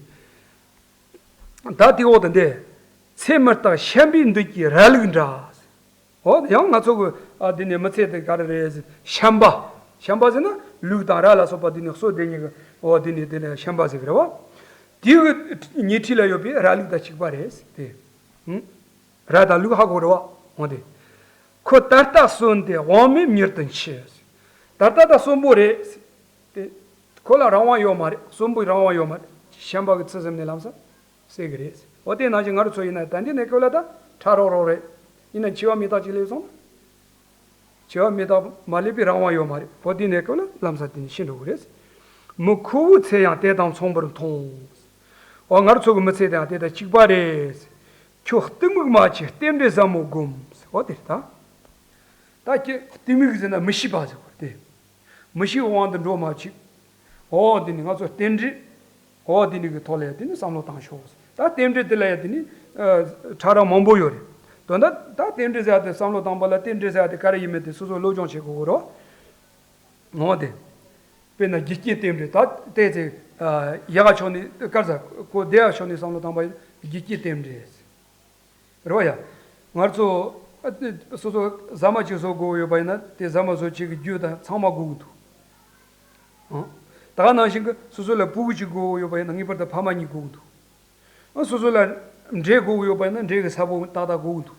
ད་དེ་འོག་ཏུ་འདི། ཚེ་མི་རྟག་ཤན་པའི་འདུན་གྱི་ར་ལུག་འདྲ། འོ་ཡང་ང་ཚོ་གི་ཨ་འདི་ནས་མི་ཚེ་དེ་ག་རེ་རེད། ཤན་པ། ཤན་པ་ཟེར་ན་ལུག་དང་ར་ལ་སོགས་པ་འདི་ནས་གསོ་སྡེ་གཉིས་ཀྱི་འོ་འདི་ནས་དེ་ནས་ཤན་པ་ཟེར་གི་རེད་བ། དེའི་གི་ཉེ་འཁྲིས་ལ་ཡོད་པའི་ར་ལུག་དང་གཅིག་པ་རེད་དེ། ཧུམ། ར་དང་ལུག་ཧ་གོ་རེད་བ། འོ་དེ། ཁོ་ད་ལྟ་གསོན་ཏེ་དབང་མེད་མྱུར་དུ་འཆི། ད་ལྟ་ད་གསོན་པོ་རེད། དེ། ཁོ་ལ་རང་དབང་ཡོད་མ་རེད། གསོན་པོའི་རང་དབང་ཡོད་མ་རེད། ཤན་པ་གི་ཚུལ་ཟིན་ནས་ལམ་སང་། སྲེག་གི་རེད། འོ་དེ་ནང་བཞིན་ང་རུ་ཚོ་ཡིན་ན་ད་འདི་ནས་སྐབས་ལ་ད་ཕྲ་རོག་རོག་རེད། ཡིན་ན་འཆི་བ་མི་རྟག་ཅིག་སླེབས་སོང་ན། འཆི་བ་མི་རྟག་མ་སླེབས་པའི་རང་དབང་ཡོད་མ་རེད། འོ་དེ་ནས་སྐབས་ལ་ལམ་སང་དེ་ནས་ཤི་འགྲོ་གི་རེད། མི་ཁོ་བོའི་ཚེ་ཡང་དེ་དང་མཚུངས་པར་མཐོང་། འོ་ང་རུ་ཚོ་གི་མི་ཚེ་དེའང་དེ་དང་གཅིག་པ་རེད། ཁྱོད་གཏི་མུག་མ་མཆིས་རྟེན་འབྲེལ་ཟབ་མོ་བསྒོམས། འོ་དེ་རེད་ད། ད་ཁྱེད་གཏི་མུག་ཟེར་ན་མི་ཤེས་པ་ཟེར་བ་དེ། མི་ཤེས་དབང་དུ་འགྲོ་མ་བཅུག་འོ་དེ་ནི་ང་ཚོ་རྟེན་འབྲེལ། འོ་དེ་ནི་གི་ཐོག་ལ་ཡ་དེ་ནི་བསམ་བློ་བཏང་ཤོག་ད་རྟེན་འབྲེལ་དེ་ལ་ཡ་དེ་ནི་ཨ་ཕྲ་རགས་མང་པོ་ཡོད་རེད། དོན་དག་ད་རྟེན་འབྲེལ་ཟེར་ཡ་དེ་བསམ་བློ་བཏང་པ་ལ་རྟེན་འབྲེལ་ཟེར་ཡ་དེ་ག་རེ་ཡིན་མིན་དེ་སོ་སོ་སློབ་སྦྱོང་བྱེད་དགོས་གི་རེད། འོ་དེ། དཔེར་ན་རྒྱུ་རྐྱེན་རྟེན་འབྲེལ་ད་བལྟས་ཚེ་ཨ་ཡག་ག་ཕྱོགས་ནས་དཀར་ཟ་གོ་བདེ་བ་ཕྱོགས་ནས་བསམ་བློ་བཏང་པ་ཡིན་རྒྱུ་རྐྱེན་རྟེན་འབྲེལ། རེད་བ་ཡ། ང་ཚོ་ཨ་སོ་སོ་ཟ་མ་ཅིག་བཟོ་དགོས་ཡོད་པ་ཡིན་ན་དེ་ཟ་མ་བཟོ་བྱེད་ཀྱི་རྒྱུ་དང་ཚང་མ་དགོས་ཀྱི་འདུག་ཨང་། ད་ག་ནང་བཞིན་གྱི་སོ་སོ་ལ་ཕྲུ་གུ་ཅིག་དགོས་ཡོད་པ་ཡིན་ན་ངེས་པར་དུ་ཕ་མ་གཉིས་དགོས་ཀྱི་འདུག་ཨང་། སོ་སོ་ལ་འབྲས་དགོས་ཡོད་པ་ཡིན་ན་འབྲས་ཀྱི་ས་བོན་ཏག་ཏག་དགོས་ཀྱི་འདུག་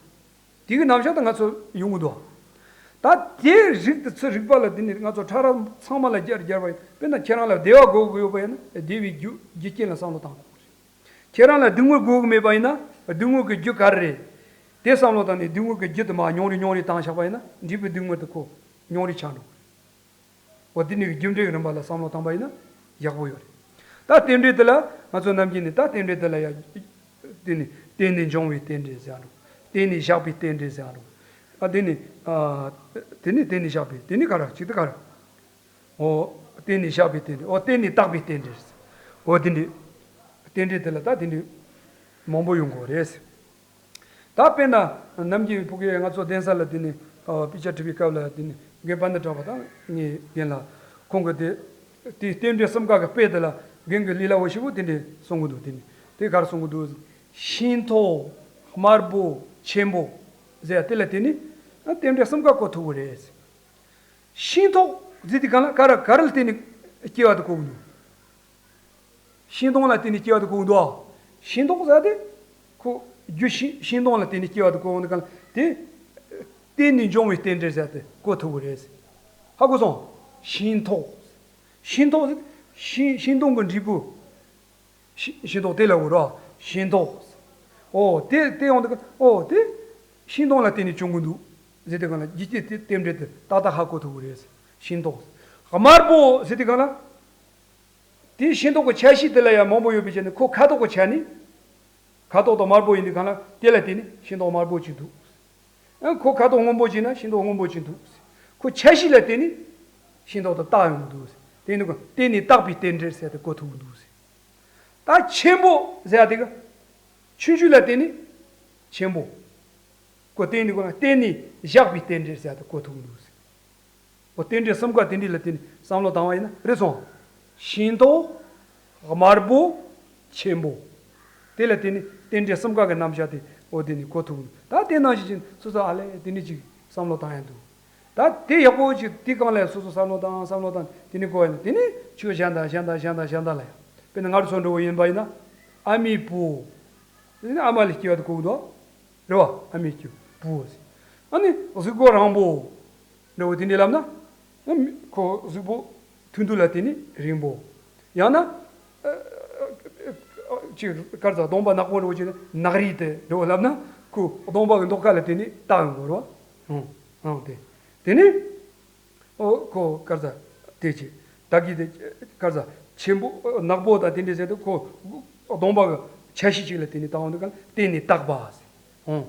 དེ་གི་རྣམ་གཞག་ད་ང་ཚོ་ཡོང་གི་འདུག་ད་དེ་རིགས་དེ་ཚོ་རིག་པ་ལ་དེ་ནི་ང་ཚོ་ཕྲ་རགས་ཚང་མ་ལ་སྦྱར་སྦྱར་བ་ཡིན་དཔེར་ན་ཁྱེད་རང་ལ་བདེ་བ་དགོས་ཀྱི་ཡོད་པ་ཡིན་ན་བདེ་བའི་རྒྱུ་རྒྱུ་རྐྱེན་ལ་བསམ་བློ་བཏང་དགོས་རེད། ཁྱེད་རང་ལ་སྡུག་བསྔལ་དགོས་ཀྱི་མེད་པ་ཡིན་ན་སྡུག་བསྔལ་གྱི་རྒྱུ་ག་རེ་རེད། དེ་བསམ་བློ་བཏང་ནས་སྡུག་བསྔལ་གྱི་རྒྱུ་དེ་མར་ཉུང་རེ་ཉུང་རེ་བཏང་བཞག་པ་ཡིན་ན་འབྲས་བུ་སྡུག་བསྔལ་དེ་ཁོ་ཉུང་རེ་ཆགས་འགྲོ། འོ་དེ་ནི་རྒྱུ་འབྲས་ཀྱི་རིམ་པ་ལ་བསམ་བློ་བཏང་པ་ཡིན་ན་ཡག་པོ་ཡོད་རེད། ད་རྟེན་འབྲེལ་དེ་ལ་ང་ཚོ་ནམ་རྒྱུན་ནས་ད་རྟེན་འབྲེལ་དེ་ལ་ཡ། དེ་ནི་རྟེན་ནས་འབྱུང་བའི་རྟེན་འབྲེལ་ཟེར་རོ། རྟེན་ནས་བཞག་པའི་རྟེན་འབྲེལ་ཟེར་རོ། ཨ་དེ་ནི། ཨ། དེ་ནི་རྟེན་ནས་བཞག་པའི་དེ་ནི་ག་རེ་ཅིག་དེ་ག་རེ། འོ། རྟེན་ནས་བཞག་པའི་རྟེན་འབྲེལ། འོ་རྟེན་ནས་བཏགས་པའི་རྟེན་འབྲེལ། འོ་དེ་འདྲའི། རྟེན་འབྲེལ་དེ་ལ་ད་དེ་འདྲའི། མང་པོ་ཡོང་གི་རེད། ད་དཔེར་ན། ནམ་རྒྱུན་ཕ་གིར་ང་ཚོ་གདན་ས་ལ་དེ་ནས། ཨ། དཔེ་ཆ་འབྲི་བའི་སྐབས་ལ་དེ་ནས་རྒན་པ་ཎི་གྲགས་པ་དང་ངའི་རྒན་ལགས་ཁོང་གིས་དེ། དེ་རྟེན་འབྲེལ་གསུམ་ཀ་གི་དཔེ་དེ་ལ་རྒན་གྱིས་ལས་སླ་བོ་ཞེ་པོ་དེ་འདྲས་གསུང་གི་འདུག་དེ་ནས་དེ་ག་རེ་གསུང་གི་འདུག་ཤིང་ཐོག་དམར་པོ་ཆེན་པོ་ཟེར་ཡ་དེ་ལ་དེ་ནི་རྟེན་འབྲེལ་གསུམ་ཀ་གོ་ཐུབ་ཀྱི་རེད། ཤིང་ཐོག་ཟེར་དུས་སྒང་ལ་ག་རེ་ག་རེ་ལ་བརྟེན་ནས་སྐྱེ་བ་དེ་གོ་གི་འདུག་ཤིང་སྡོང་ལ་བརྟེན་ནས་སྐྱེ་བ་དེ་གོ་གི་འདུག་ཨ། ཤིང་ཐོག་ཟེར་དེ། ཁོ། རྒྱུ་ཤིང་ཤིང་སྡོང་ལ་བརྟེན་ནས་སྐྱེ་བ་དེ་གོ་གི་འདུག་ག་ལ་དེ། རྟེན་ནས་འབྱུང་བའི་རྟེན་འབྲེལ་ཟེར་དེ་གོ་ཐུབ་ཀྱི་རེད། ཧ་གོ་སོང་། ཤིང་ཐོག་ཤིང་ཐོག་ཟེར། ཤིང་ཤིང་སྡོང་གི་འབྲས་བུ། ཤིང་ཤིང་ཏོག་དེ་ལ་འུར་རོ། ཤིང་ཏོག་ཨོ་དེ་དེ་ཡོང་དུས་ཀ་ཨོ་དེ། ཤིང་སྡོང་ལ་བརྟེན་ནས་བྱུང་གི་འདུག་ཟེར་དུས་གང་ལ་རྒྱུ་རྐྱེན་དེ་རྟེན་འབྲེལ་དེ་ཏག་ཏག་ཧ་གོ་ཐུབ་ཀྱི་རེད། ཤིང་ཏོག་དམར་པོ་ཟེར་དུས་གང་ལ། དེའི་ཤིང་ཏོག་གི་ཆ་ཤས་དེ་ལ་ཡང་མང་པོ་ཡོད་པའི་ཆ་ནས་ཁོ་ཁ་དོག་གི་ཆ་ནས། ཁ་དོག་དང་དམར་པོ་ཡིན་དུས་གང་ལ་དེ་ལ་བརྟེན་ནས་ཤིང་ཏོག་དམར་པོ་ཅིག་འདུག་ཨ་ཁོ་ཁ་དོག་སྔོན་པོ་ཅིག་ན་ཤིང་ཏོག་སྔོན་པོ་ཅིག་འདུག་ཁོ་ཆ་ཤས་ལ་བརྟེན་ནས་ཤིང་ཏོག་དང་བཏགས་ཡོང་གི་འདུག་དེ་ནི་ཁོ་བརྟེན་ནས་བཏགས་པའི་རྟེན་འབྲེལ་ཟེར་ཏེ་གོ་ཐུབ་ཀྱི་འདུག་ད་ཆེན་པོ་ཟེར་ཡ་དེ་ག་ཆུང་ཆུང་ལ་བརྟེན་ནས་ཆེན་པོ། ཁོ་བརྟེན་ནས་ཁོ་ལ་བརྟེན་ནས་བཞག་པའི་རྟེན་འབྲེལ་ཟེར་ཡ་དེ་གོ་ཐུབ་ཀྱི་འདུག་འོ་རྟེན་འབྲེལ་གསུམ་ཀ་དེ་འདྲ་ལ་བརྟེན་ནས་བསམ་བློ་བཏང་བ་ཡིན་ན་རེད་སོང་། ཤིང་ཏོག་དམར་པོ། ཆེན་པོ། དེ་ལ་བརྟེན་ནས་རྟེན་འབྲེལ་གསུམ་ཀ་གི་རྣམ་གཞག་དེ་འོ་དེ་ནས་གོ་ཐུབ་ཀྱི་འདུག་ད་དེ་ནང་བཞིན་ཅིག་སོ་སོ་ཨ་ལས་དེ་འདྲ་ཅིག་བསམ་བློ་བཏང་ཡ་འདུག་ད་དེ་ཡག་པོ་ཅིག་དེ་གང་ལ་སོ་སོ་བསམ་བློ་བཏང་བསམ་བློ་བཏང་དེ་ནས་གོ་ཡ་ན་དེ་ནས་ཆོས་གཞན་དང་གཞན་དང་གཞན་དང་གཞན་དང་ལ་ཡང་དཔེར་ན་ང་རང་ཚོ་འདྲ་བོ་ཡིན་པ་ཡིན་ན་ཨ་མའི་བུ། དེ་ནས་ཨ་མ་ལས་སྐྱེ་བ་དེ་གོ་གི་འདུག་རེད་བ། ཨ་མའི་སྐྱེ་བུ། ཨ་ནི་གཟུགས་པོ་རིང་པོ། འདྲ་བོ་དེ་འདྲ་ལབ་ན། ཨ་མི་ཁོ་གཟུགས་པོ་ཐུང་ཐུང་ལ་བརྟེན་ནས་རིང་པོ། ཡང་ན། ཨ་ཨ་ཨ་ཅིག་དཀར་ཟ་གདོང་པ་ནག་པོ་འདྲ་བོ་ཅིག་ན་ནག་རིལ་དེ་འདྲ་བོ་ལབ་ན་ཁོ་གདོང་པ་གི་མདོག་ཁ་ལ་བརྟེན་ནས་བཏགས་ཡོང་གི་རེད་བ། ཨང་ཨང་དེ། དེ་ནས། ཨོ་ཁོ་དཀར་ཟ་དེ་ཅི། ད་གི་དེ་དཀར་ཟ་ཆེན་པོ་ནག་པོ་དང་དེ་འདྲ་ཟེར་དུས་ཁོ་གདོང་པ་གི་ཆ་ཤས་ཅིག་ལ་བརྟེན་ནས་བཏགས་འོང་དུས་ག་ལ་བརྟེན་ནས་བཏགས་པ་ཟེར། ཨོ།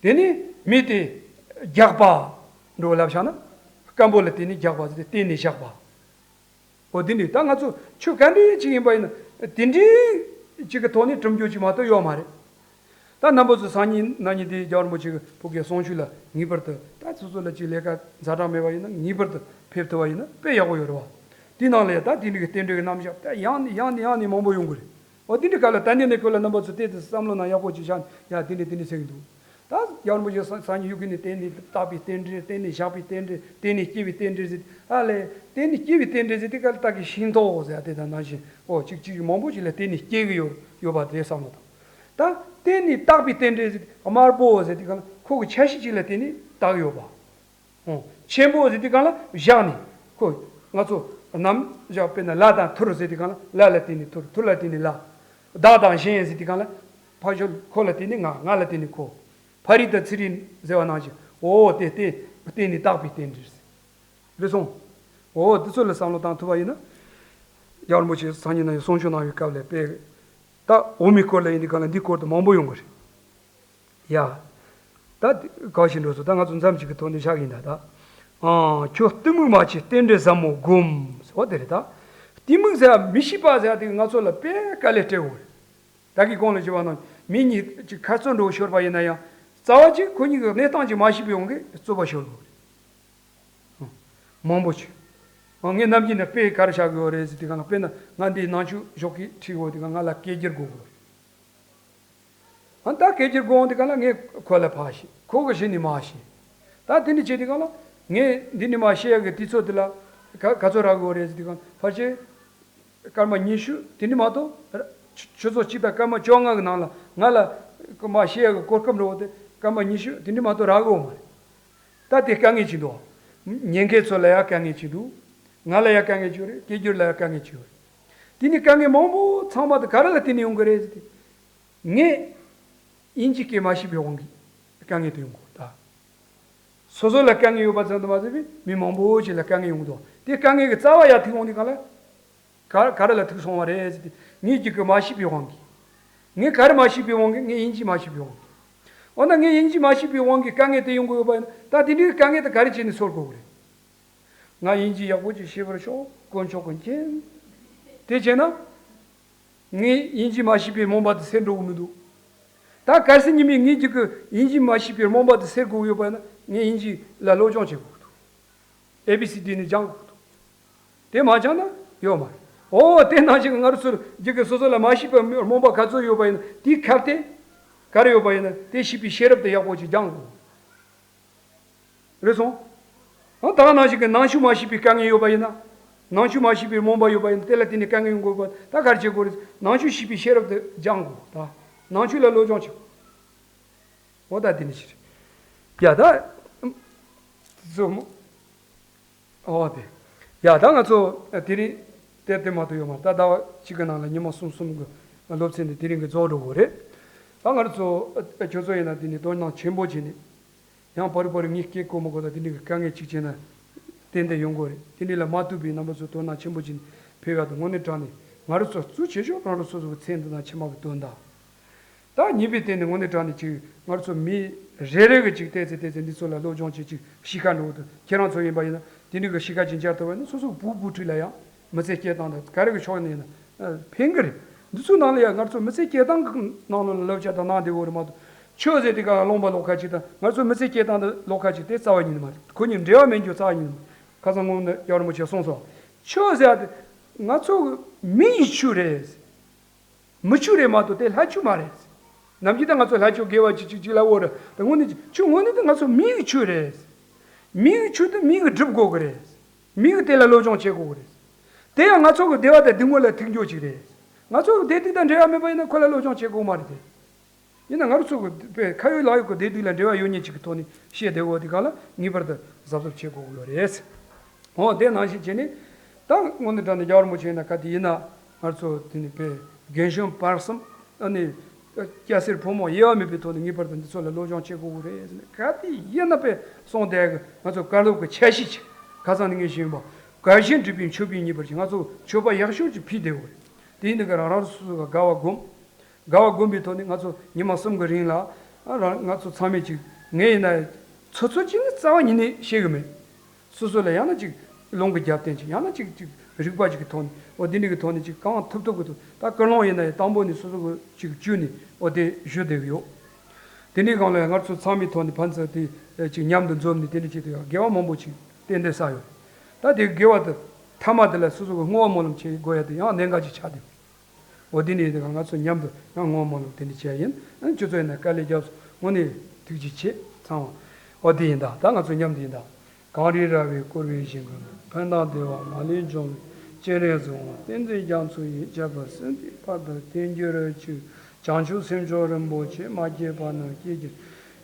དེ་ནས་མི་དེ་རྒྱགས་པ་འདྲ་བོ་ལབ་བཞག་ན་སྐམ་པོ་ལ་བརྟེན་ནས་རྒྱགས་པ་ཟེར་ཏེ་བརྟེན་ནས་བཞག་པ། ཨོ་དེ་འདྲ་ད་ང་ཚོ་ཆོས་ག་འདྲ་ཅིག་ཡིན་པ་ཡིན་ན་དེ་འདྲའི་ཅིག་གི་ཐོག་ནས་གྲུབ་འབྲས་ཅིག་མ་གཏོགས་ཡོད་མ་རེད། ད་རྣམ་པ་ཚོ་སང་ཉིན་གནངས་ཉིན་དེ་རྒྱལ་བ་རིན་པོ་ཆེ་གི་ཕ་གིའི་གསུང་ཆོས་ལ་ངེས་པར་དུ་ད་སོ་སོ་ལ་ཅིག་ལས་ཀ་ཛ་དྲག་མེད་པ་ཡིན་ན་ངེས་པར་དུ་ཕེབས་ཐུབ་པ་ཡིན་ན་དཔེ་ཡག་པོ་ཡོད་རེད་བ། དེའི་ནང་ལ་ཡ་ད་དེ་འདྲ་གི་རྟེན་འབྲེལ་གི་རྣམ་གཞག་ད་ཡང་ནས་ཡང་ནས་ཡང་ནས་མང་པོ་ཡོང་གི་རེད། འོ་དེ་འདྲའི་སྐབས་ལ་ད་ནི་ནས་ཁོ་ལ་རྣམ་པ་ཚོ་དེ་དེ་བསམ་བློ་ནང་ཡག་པོ་ཅིག་བཞག་ཡ་དེ་འདྲ་དེ་འདྲ་ཟེར་གི་འདུག་ད་རྒྱལ་བ་རིན་པོ་ཆེ་སངས་སངས་རྒྱས་ཡུལ་གྱི་ནི་བརྟེན་ནས་བཏགས་པའི་རྟེན་འབྲེལ། བརྟེན་ནས་བཞག་པའི་རྟེན་འབྲེལ། བརྟེན་ནས་སྐྱེས་པའི་རྟེན་འབྲེལ་ཟེར། ཨ་ལས་བརྟེན་ནས་སྐྱེས་པའི་རྟེན་འབྲེལ་ཟེར་དེ་ག་ལ་ད་གི་ཤིང་ཏོག་ཟེར་དེ་དང་ནང་བཞིན། འོ་གཅིག་གཅིག་མང་པོ་ཅིག་ལ་བརྟེན་ནས་སྐྱེ་གི་ཡོད་ཡོད་པ་དེ་བསམ་བློ་དང་། ད་བརྟེན་ནས་བཏགས་པའི་རྟེན་འབྲེལ་ཟེར་དེ་དམར་པོ་ཟེར་དེ་ག་ལ་ཁོ་གི་ཆ་ཤས་ཅིག་ལ་བརྟེན་ནས་བཏགས་ཡོད་པ། ཨོ། ཆེན་པོ་ཟེར་དུས་སྒང་ལ་བཞག་ནས། ཁོ། ང་ཚོ། ནམ་བཞག་དཔེར་ན་ལ་དང་ཐུར་ཟེར་དུས་སྒང་ལ་ལ་ལ་བརྟེན་ནས་ཐུར། ཐུར་ལ་བརྟེན་ནས་ལ། བདག་དང་གཞན་ཟེར་དུས་སྒང་ལ། ཕ་ཤོ་ཁོ་ལ་བརྟེན་ནས་ང་། ང་ལ་བརྟེན་ནས་ཁོ། ཕ་རི་དང་ཚི་རི་ཟེར་བ་ནང་བཞིན། འོ་དེ་སྟེ། བརྟེན་ནས་བཏགས་པའི་རྟེན་འབྲེལ་ཟེར། རེད་སོང་། འོ་དེ་ཚོ་ལ་བསམ་བློ་བཏང་ཐུབ་པ་ཡིན་ན། རྒྱལ་བ་རིན་པོ་ཆེ་སངས་རྒྱས་ནང་ཡང་གསུང་ཆོས་གནང་བའི་སྐབས་ལ་དཔེ། ད་འོག་མའི་སྐོར་ལ་ཡིན་དུས་སྒང་ལ་འདིའི་སྐོར་དུ་མང་པོ་ཡོང་གི་རེད། ཡ། ད་ག་བཞིན་འགྲོ་སོང་། ད་ང་ཚོ་མཚམས་གཅིག་གི་ཐོག་ནས་བཞག་གི་ཡིན་ད་ད། ཨང་། ཁྱོད་གཏི་མུག་མ་བྱེད་རྟེན་འབྲེལ་ཟབ་མོ་སྒོམས་ཟེར་བ་དེ་རེད་ད། གཏི་མུག་ཟེར་བ་མི་ཤེས་པ་ཟེར་བ་དེ་ང་ཚོ་ལ་དཔེ་དཀའ་ལས་སྤྲད་འོ་རེད། ད་གི་གོང་ལ་ཞུས་པ་ནང་མི་གཉིས་ཀྱི་ཁ་རྩོད་འགྲོ་ཤོར་བ་ཡིན་ན་ཡང་རྩ་བ་གཅིག་ཁོ་གཉིས་ཀྱི་གནས་སྟངས་ཀྱི་མ་ཤེས་པའི་དབང་གིས་རྩོད་པ་ཤོར་འོ་རེད། མང་པོ་ཞིག་ཨ། ངས་ནམ་རྒྱུན་ནས་དཔེ་ག་རེ་བཞག་དགོས་རེད་ཟེར་དུས་སྒང་ལ། དཔེར་ན་ང་འདིའི་ནང་ཆོས་ཞོགས་ཀས་ཁྲིད་འོང་དུས་སྒང་ང་ལ་སྐད་སྒྱུར་དགོས་རེད། ཨ། ད་སྐད་སྒྱུར་དགོས་འོང་དུས་སྒང་ལ་ངས་ཁོ་ལ་ཕར་བཤད། ཁོ་གིས་གཞི་ནས་མར་བཤད། ད་དེ་འདྲ་བྱེད་དུས་སྒང་ལ་ངས་འདི་ནས་མར་བཤད་ཡག་གི་དུས་ཚོད་དེ་ལ་ག་ག་ཚོད་རག་དགོས་རེད་ཟེར་དུས་སྒང་ཕལ་ཆེར་སྐར་མ་ཉི་ཤུ། དེ་འདྲ་མ་གཏོགས་ཆུ་ཆུ་ཚོད་གཅིག་དང་སྐར་མ་བཅོ་ལྔ་གི་ནང་ལ་ང་ལ་མར་བཤད་ཡག་གི་གོ་སྐབས་འདྲ་བོ་དེ་སྐར་མ་ཉི་ཤུ་དེ་འདྲ་མ་གཏོགས་རག་གི་ཡོད་མ་རེད། ད་དེ་དཀའ་ངལ་ཅིག་འདུག་ཉན་མཁན་ཚོ་ལ་ཡང་དཀའ་ངལ་ཅིག་འདུག་ང་ལ་ཡང་དཀའ་ངལ་ཅིག་ཡོད་རེད། སྐད་སྒྱུར་ལ་ཡང་དཀའ་ངལ་ཅིག་ཡོད་རེད། དེ་ནི་དཀའ་ངལ་མང་པོ་ཚང་མ་དེ་ག་རེ་ལ་བརྟེན་ནས་ཡོང་གི་རེད་ཟེར་ཏེ། ངས་དབྱིན་ཇི་སྐད་མ་ཤེས་པའི་དབང་གིས་དཀའ་ངལ་དེ་ཡོང་གི་ཡོད་རེད་ད། སོ་སོ་ལ་དཀའ་ངལ་ཡོད་པ་ཙམ་དུ་མ་ཟད་པའི་མི་མང་པོ་ཞིག་ལ་དཀའ་ངལ་ཡོང་གི་འདུག་དེ་དཀའ་ངལ་གྱི་རྩ་བ་ཡར་ཐུག་འོང་དུས་སྒང་ལ། ག་ག་རེ་ལ་ཐུག་སོང་བ་རེད་ཟེར་ཏེ། ངའི་རྒྱུད་ཀྱི་མ་ཤེས་པའི་དབང་གིས། ངས་ག་རེ་མ་ཤེས་པའི་དབང་གིས། ངས་དབྱིན་ཇི་མ་ཤེས་པའི་དབང་གིས། འོ་ན་ངས་དབྱིན་ཇི་མ་ཤེས་པའི་དབང་གིས་དཀའ་ངལ་དེ་ཡོང་གི་ཡོད་པ་ཡིན་ན། ད་དེ་འདྲའི་དཀའ་ངལ་དེ་ག་རེ་བྱས་ནས་སེལ་དགོས་ཀྱི་རེད། ང་དབྱིན་ཇི་ཡག་པོ་ཅིག་ཤེས་པར་ཤོག་དཀོན་མཆོག་གི་མཁྱེན། དེ་བྱས་ན། ངས་དབྱིན་ཇི་མ་ཤེས་པའི་རྨོངས་པ་དེ་སེལ་འགྲོ་གི་མི་འདུག་ད་གལ་སྲིད་ཉི་མས་ངའི་རྒྱུད་ཀྱི་དབྱིན་ཇི་མ་ཤེས་པའི་རྨོངས་པ་དེ་སེལ་དགོས་ཀྱི་ཡོད་པ་ཡིན་ན། ངས་དབྱིན་ཇི་ལ་སློབ་སྦྱོང་བྱེད་དགོས་ཀྱི་འདུག་ཨེ་བི་སི་ཌི་ནས་སྦྱང་དགོས་ཀྱི་འདུག་དེ་མ་སྦྱངས་ན་ཡོད་མ་རེད། འོ་དེ་ནང་བཞིན་ང་རང་ཚོར་རྒྱུད་ཀྱི་སོ་སོ་ལ་མ་ཤེས་པའི་རྨོངས་པ་ག་ཚོད་ཡོད་པ་ཡིན་ན། དེའི་ཁ་གཏད་ག་རེ་ཡོད་པ་ཡིན་ན། དེ་ཤེས་པའི་ཤེས་རབ་དེ་ཡག་པོ་ཅིག་སྦྱང་དགོས། རེད་སོང་། ཨ། ད་ག་ནང་བཞིན་གྱི་ནང་ཆོས་མ་ཤེས་པའི་དཀའ་ངལ་ཡོད་པ་ཡིན་ན། ནང་ཆོས་མ་ཤེས་པའི་རྨོངས་པ་ཡོད་པ་ཡིན་ན། དེ་ལ་བརྟེན་ནས་དཀའ་ངལ་ཡོང་དགོས་པ། ད་ག་རེ་བྱེད་དགོས་རེད། ནང་ཆོས་ཤེས་པའི་ཤེས་རབ་དེ་སྦྱང་དགོས། ད་ནང་ཆོས་ལ་སློབ་སྦྱོང་བྱེད་དགོས། འོ་ད་དེ་ནི་ཅི་རེད། ཡ་ད། ཙོ་མོ། འོ་དེ། ཡ་ད་ང་ཚོ་དེ་རིང་དེ་དེ་མ་གཏོགས་ཡོད་མ་རེད། ད་ཟླ་བ་གཅིག་གི་ནང་ལ་ཉི་མ་གསུམ་གསུམ་གི་སློབ་ཚན་དེ་དེ་རིང་གི་རྫོགས་འགྲོ་དགོས་རེད། ད་ང་ཚོ་ཁྱོད་ཚོ་ཡིན་ན་དེ་ནི་དོ་སྣང་ཆེན་པོ་བྱས་ནས། ཡང་བར་བར་ངས་སྐད་གོ་མི་གོ་དང་དེ་འདྲའི་གི་དཀའ་ངལ་ཅིག་བྱས་ན་ཏན་ཏན་ཡོང་གི་རེད། དེ་འདྲའི་ལ་མ་ཐུག་པའི་རྣམ་པ་ཚོ་དོ་སྣང་ཆེན་པོ་བྱས་ནས་ཕེབས་ཡག་དང་། དངོས་གནས་དྲང་གནས་ང་རང་ཚོ་གཙོ་ཆེ་ཤོས་རང་རང་སོ་སོ་གི་མཚན་དེ་དང་ཕྱི་མ་གི་དོན་དག་ད་ཉེས་པའི་སྟེང་ནས་དངོས་གནས་དྲང་གནས་ཅིག་ང་ཚོ་མི་རེ་རེ་གིས་ཅིག་བལྟས་ཚེ་བལྟས་ཚེ་འདི་ཚོ་ལ་སློབ་སྦྱོང་བྱེད་ཅིག་གཤིས་ཀ་འགྲོ་འདུག་ཁྱེད་རང་ཚོ་ཡིན་པ་ཡིན་ན་དེ་འདྲའི་གི་གཤིས་ཀ་ཅིག་འཇགས་ཐུབ་པ་ཡིན་ན། སོ་སོ་བུ་བུ་ཁྲིད་ལ་ཡང་མི་ཚེ་སྐྱེལ་སྟངས་དང་ག་རེ་གི་ཕྱོགས་ནས་ཡིན་ན་ཕན་གི་རེད། འདི་ཚོའི་ནང་ལ་ཡང་ང་ཚོ་མི་ཚེ་སྐྱེལ་སྟངས་ཀྱི་ནང་ལོགས་ལ་བསླབ་བྱ་དང་གནང་བསྡད་ཡོད་རེད་མ་གཏོགས། ཆོས་ཟེར་དེ་ག་ལ་ལུང་པ་ལོགས་ཁ་ཅིག་དང་ང་ཚོ་མི་ཚེ་སྐྱེལ་སྟངས་དེ་ལོགས་ཁ་ཅིག་དེ་རྩ་བ་ཉིད་ནས་མ་རེད། ཁོ་གཉིས་འབྲེལ་བ་མེད་རྒྱུ་རྩ་བ་ཉིད་ནས་མ་རེད། ཁ་སང་སྔོན་ནས་རྒྱལ་བ་རིན་པོ་ཆེས་གསུངས་སོང་། ཆོས་ཟེར་ཡ་དེ་ང་ཚོ་མི་ཡི་ཆོས་རེད། མི་ཆོས་རེད་མ་གཏོགས་དེ་ལྷ་ཆོས་མ་རེད། ནམ་རྒྱུན་ད་ང་ཚོ་ལྷ་ཆོས་དགེ་བ་ཅིག་ཅིག་ཅིག་ལབ་ཡོད་རེད། ད་དངོས་གནས་ཆོས་དངོས་གནས་དེ་ང་ཚོ་མི་ཡི་ཆོས་རེད། མི་ཡི་ཆོས་དེ་མི་གིས་སྒྲུབ་དགོས་ཀྱི་རེད། མི་གིས་དེ་ལ་སློབ་སྦྱོང་བྱེད་དགོས་ཀྱི་རེད། དེ་ཡང་ང་ཚོ་གི་བདེ་བ་དང་སྡུག་བསྔལ་ལ་ཐུག་རྒྱུ་ཅིག་རེད། ང་ཚོ་གི་བདེ་སྡུག་དང་འབྲེལ་བ་མེད་པ་ཡིན་ན་ཁོ་ལ་སློབ་སྦྱོང་བྱེད་དགོས་མ་རེད་དེ། ཡིན་ན་ང་རང་ཚོ་གི་དཔེ་ཁ་ཡོད་ལག་ཡོད་ཀྱི་བདེ་སྡུག་ལ་འབྲེལ་བ་ཡོད་མཁན་ཅིག་གི་ཐོག་ནས་བཤད་བསྡད་ཡོད་དེ་ག་ལ་ངེས་པར་དུ་གཟབ་གཟབ་བྱེད་དགོས་ཀྱི་ཡོད་རེད། འོ་དེ་ནང་བཞིན་བྱས་ནས། ད་དངོས་གནས་དྲང་གནས་རྒྱལ་བ་རིན་པོ་ཆེ་ཡིན་ན་ག་དེ་ཡིན་ན་ང་ཚོ་དེ་ནི་དཔེ་རྒན་གཞོན་བར་གསུམ། ཨ་ནི་སྐྱ་སེར་ཕོ་མོ་དབྱེ་བ་མེད་པའི་ཐོག་ནས་ངེས་པར་དུ་འདི་ཚོ་ལ་སློབ་སྦྱོང་བྱེད་དགོས་ཀྱི་རེད་ཟེར་ནས། ག་དེ་ཡིན་ན་དཔེ་གསུངས་བསྡད་གི། ང་ཚོ་བཀའ་སློབ་ཀྱི་ཆ་ཤས་ཅིག་ཁ་སང་ནས་ངས་ཞུས་པ། དགའ་ཞེན་སྒྲིབ་པའི་མཆོད་པས་མཉེས་པར་བྱེད། ང་ཚོ་མཆོད་པ་ཡག་ཤོས་ཅིག་ཕུལ་བསྡད་ཡོད་རེད། དེ་ཡིན་དུས་ཀ་རང་རང་སོ་སོ་ག་དགའ་བ་སྒོམ། དགའ་བ་བསྒོམས་པའི་ཐོག་ནས་ང་ཚོ་ཉི་མ་གསུམ་གྱི་རིང་ལ། ཨ། རང་ང་ཚོ་ཚང་མས་ཅིག་ངས་ཡིན་ན་ཚོད་ཚོད་ཅིག་ནི་རྩ་བ་ཉིད་ནས་ཤེས་གི་མེད། སོ་སོ་ལ་ཡང་ན་ཅིག་རླུང་གི་རྒྱབ་རྟེན་ཅིག་ཡང་ན་ཅིག་ཅིག་རིག་པ་ཅིག་གི་ཐོག་ནས། འོ་དེ་འདྲ་གི་ཐོག་ནས་ཅིག་གང་ཐུབ་ཐུབ་གི་ཐོག་ད་ཀུན་སློང་ཡིན་ན་ཡང་དང་པོ་ནས་སོ་སོ་གི་ཅིག་བཅུག་ནས། འོ་དེ་ཞུ་བསྡད་གི་ཡོད། དེ་འདྲའི་སྒང་ལ་ང་ཚོ་ཚང་མའི་ཐོག་ནས་ཕན་ཚུན་དེ་ཅིག་མཉམ་དུ་འཛོམས་ནས་དེ་འདྲ་བྱེད་དུས་ཡང་དགེ་བ་མང་པོ་ཅིག་ཏན་ཏན་བསགས་ཡོད། ད་དེ་དགེ་བ་དེ་མཐའ་མ་དེ་ལ་སོ་སོ་གི་བསྔོ་བ་སྨོན་ལམ་བྱེད་དགོས་ཡ་དེ་ཡང་གནད་འགག་ཅིག་ཆགས་བསྡད་ཡོད། འོ་དེ་ནས་ང་ཚོ་མཉམ་དུ་ཡང་བསྔོ་སྨོན་ལ་དེ་འདྲ་བྱས་ཡིན། ཁྱོད་ཚོ་ཡིན་ན་དཀའ་ལས་རྒྱབ་སོང་། དངོས་གནས་ཐུགས་རྗེ་ཆེ་ཚང་མ། འོ་དེ་ཡིན་ད། ད་ང་ཚོ་མཉམ་དུ་ཡིན་ད། གངས་རི་ར་བས་བསྐོར་བའི་ཞིང་ཁམས་ན། ཕན་དང་བདེ་བ་མ་ལུས་འབྱུང་བའི་སྤྱན་རས་གཟིགས་དབང་བསྟན་འཛིན་རྒྱ་མཚོ་ཡི། ཁྱབ་པ་སྲིད་མཐའི་བར་དུ་དེང་འགྱུར་བར་གྱུར། བྱང་ཆུབ་སེམས་མཆོག་རིན་པོ་ཆེ། མ་སྐྱེས་པ་རྣམས་སྐྱེ་གྱུར།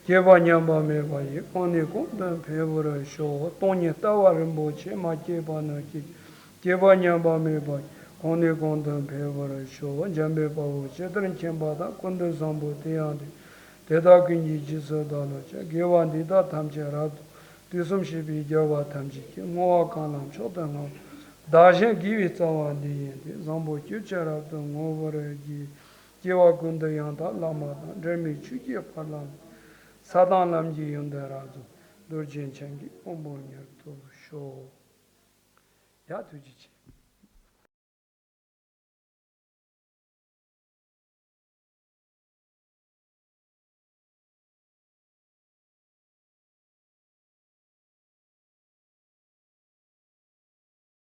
སྐྱེས་པ་ཉམས་པ་མེད་པ་ཡི། གོང་ནས་གོང་དུ་འཕེལ་བར་ཤོག། སྟོང་ཉིད་ལྟ་བ་རིན་པོ་ཆེ། མ་སྐྱེས་པ་རྣམས་སྐྱེ་གྱུར། སྐྱེས་པ་ཉམས་པ་མེད་པ་ཡི། གོང་ནས་གོང་དུ་འཕེལ་བར་ཤོག། འཇམ་དཔལ་དཔའ་བོས་ཇི་ལྟར་མཁྱེན་པ་དང་། ཀུན་ཏུ་བཟང་པོ་དེ་ཡང་དེ། དེ་དག་ཀུན་གྱི་རྗེས་སུ་བདག་སློབ་ཅིང་། དགེ་བ་འདི་དག་ཐམས་ཅད་རབ་ཏུ། དུས་གསུམ་གཤེགས་པའི་རྒྱལ་བ་ཐམས་ཅད་ཀྱིས། བསྔོ་བ་གང་ལ་མཆོག་ཏུ་བསྔགས་པ། བདག་གཞན་དགེ་བའི་རྩ་བ་འདི་ཡིན་ཏེ། བཟང་པོ་སྤྱོད་ཕྱིར་རབ་ཏུ་བསྔོ་བར་བགྱི། སྐྱེ་བ་ཀུན་ཏུ་ཡང་དག་བླ་མ་དང་། འབྲལ་མེད་ཆོས་ཀྱི་དཔལ་ལ། ས་དང་ལམ་གྱི་ཡོན་ཏན་རབ་རྫོགས། རྡོ་རྗེ་འཆང་གི་དབང་པོ་ཉིད་དུ་ཤོག། ཡ། ཐུགས་རྗེ་ཆེ།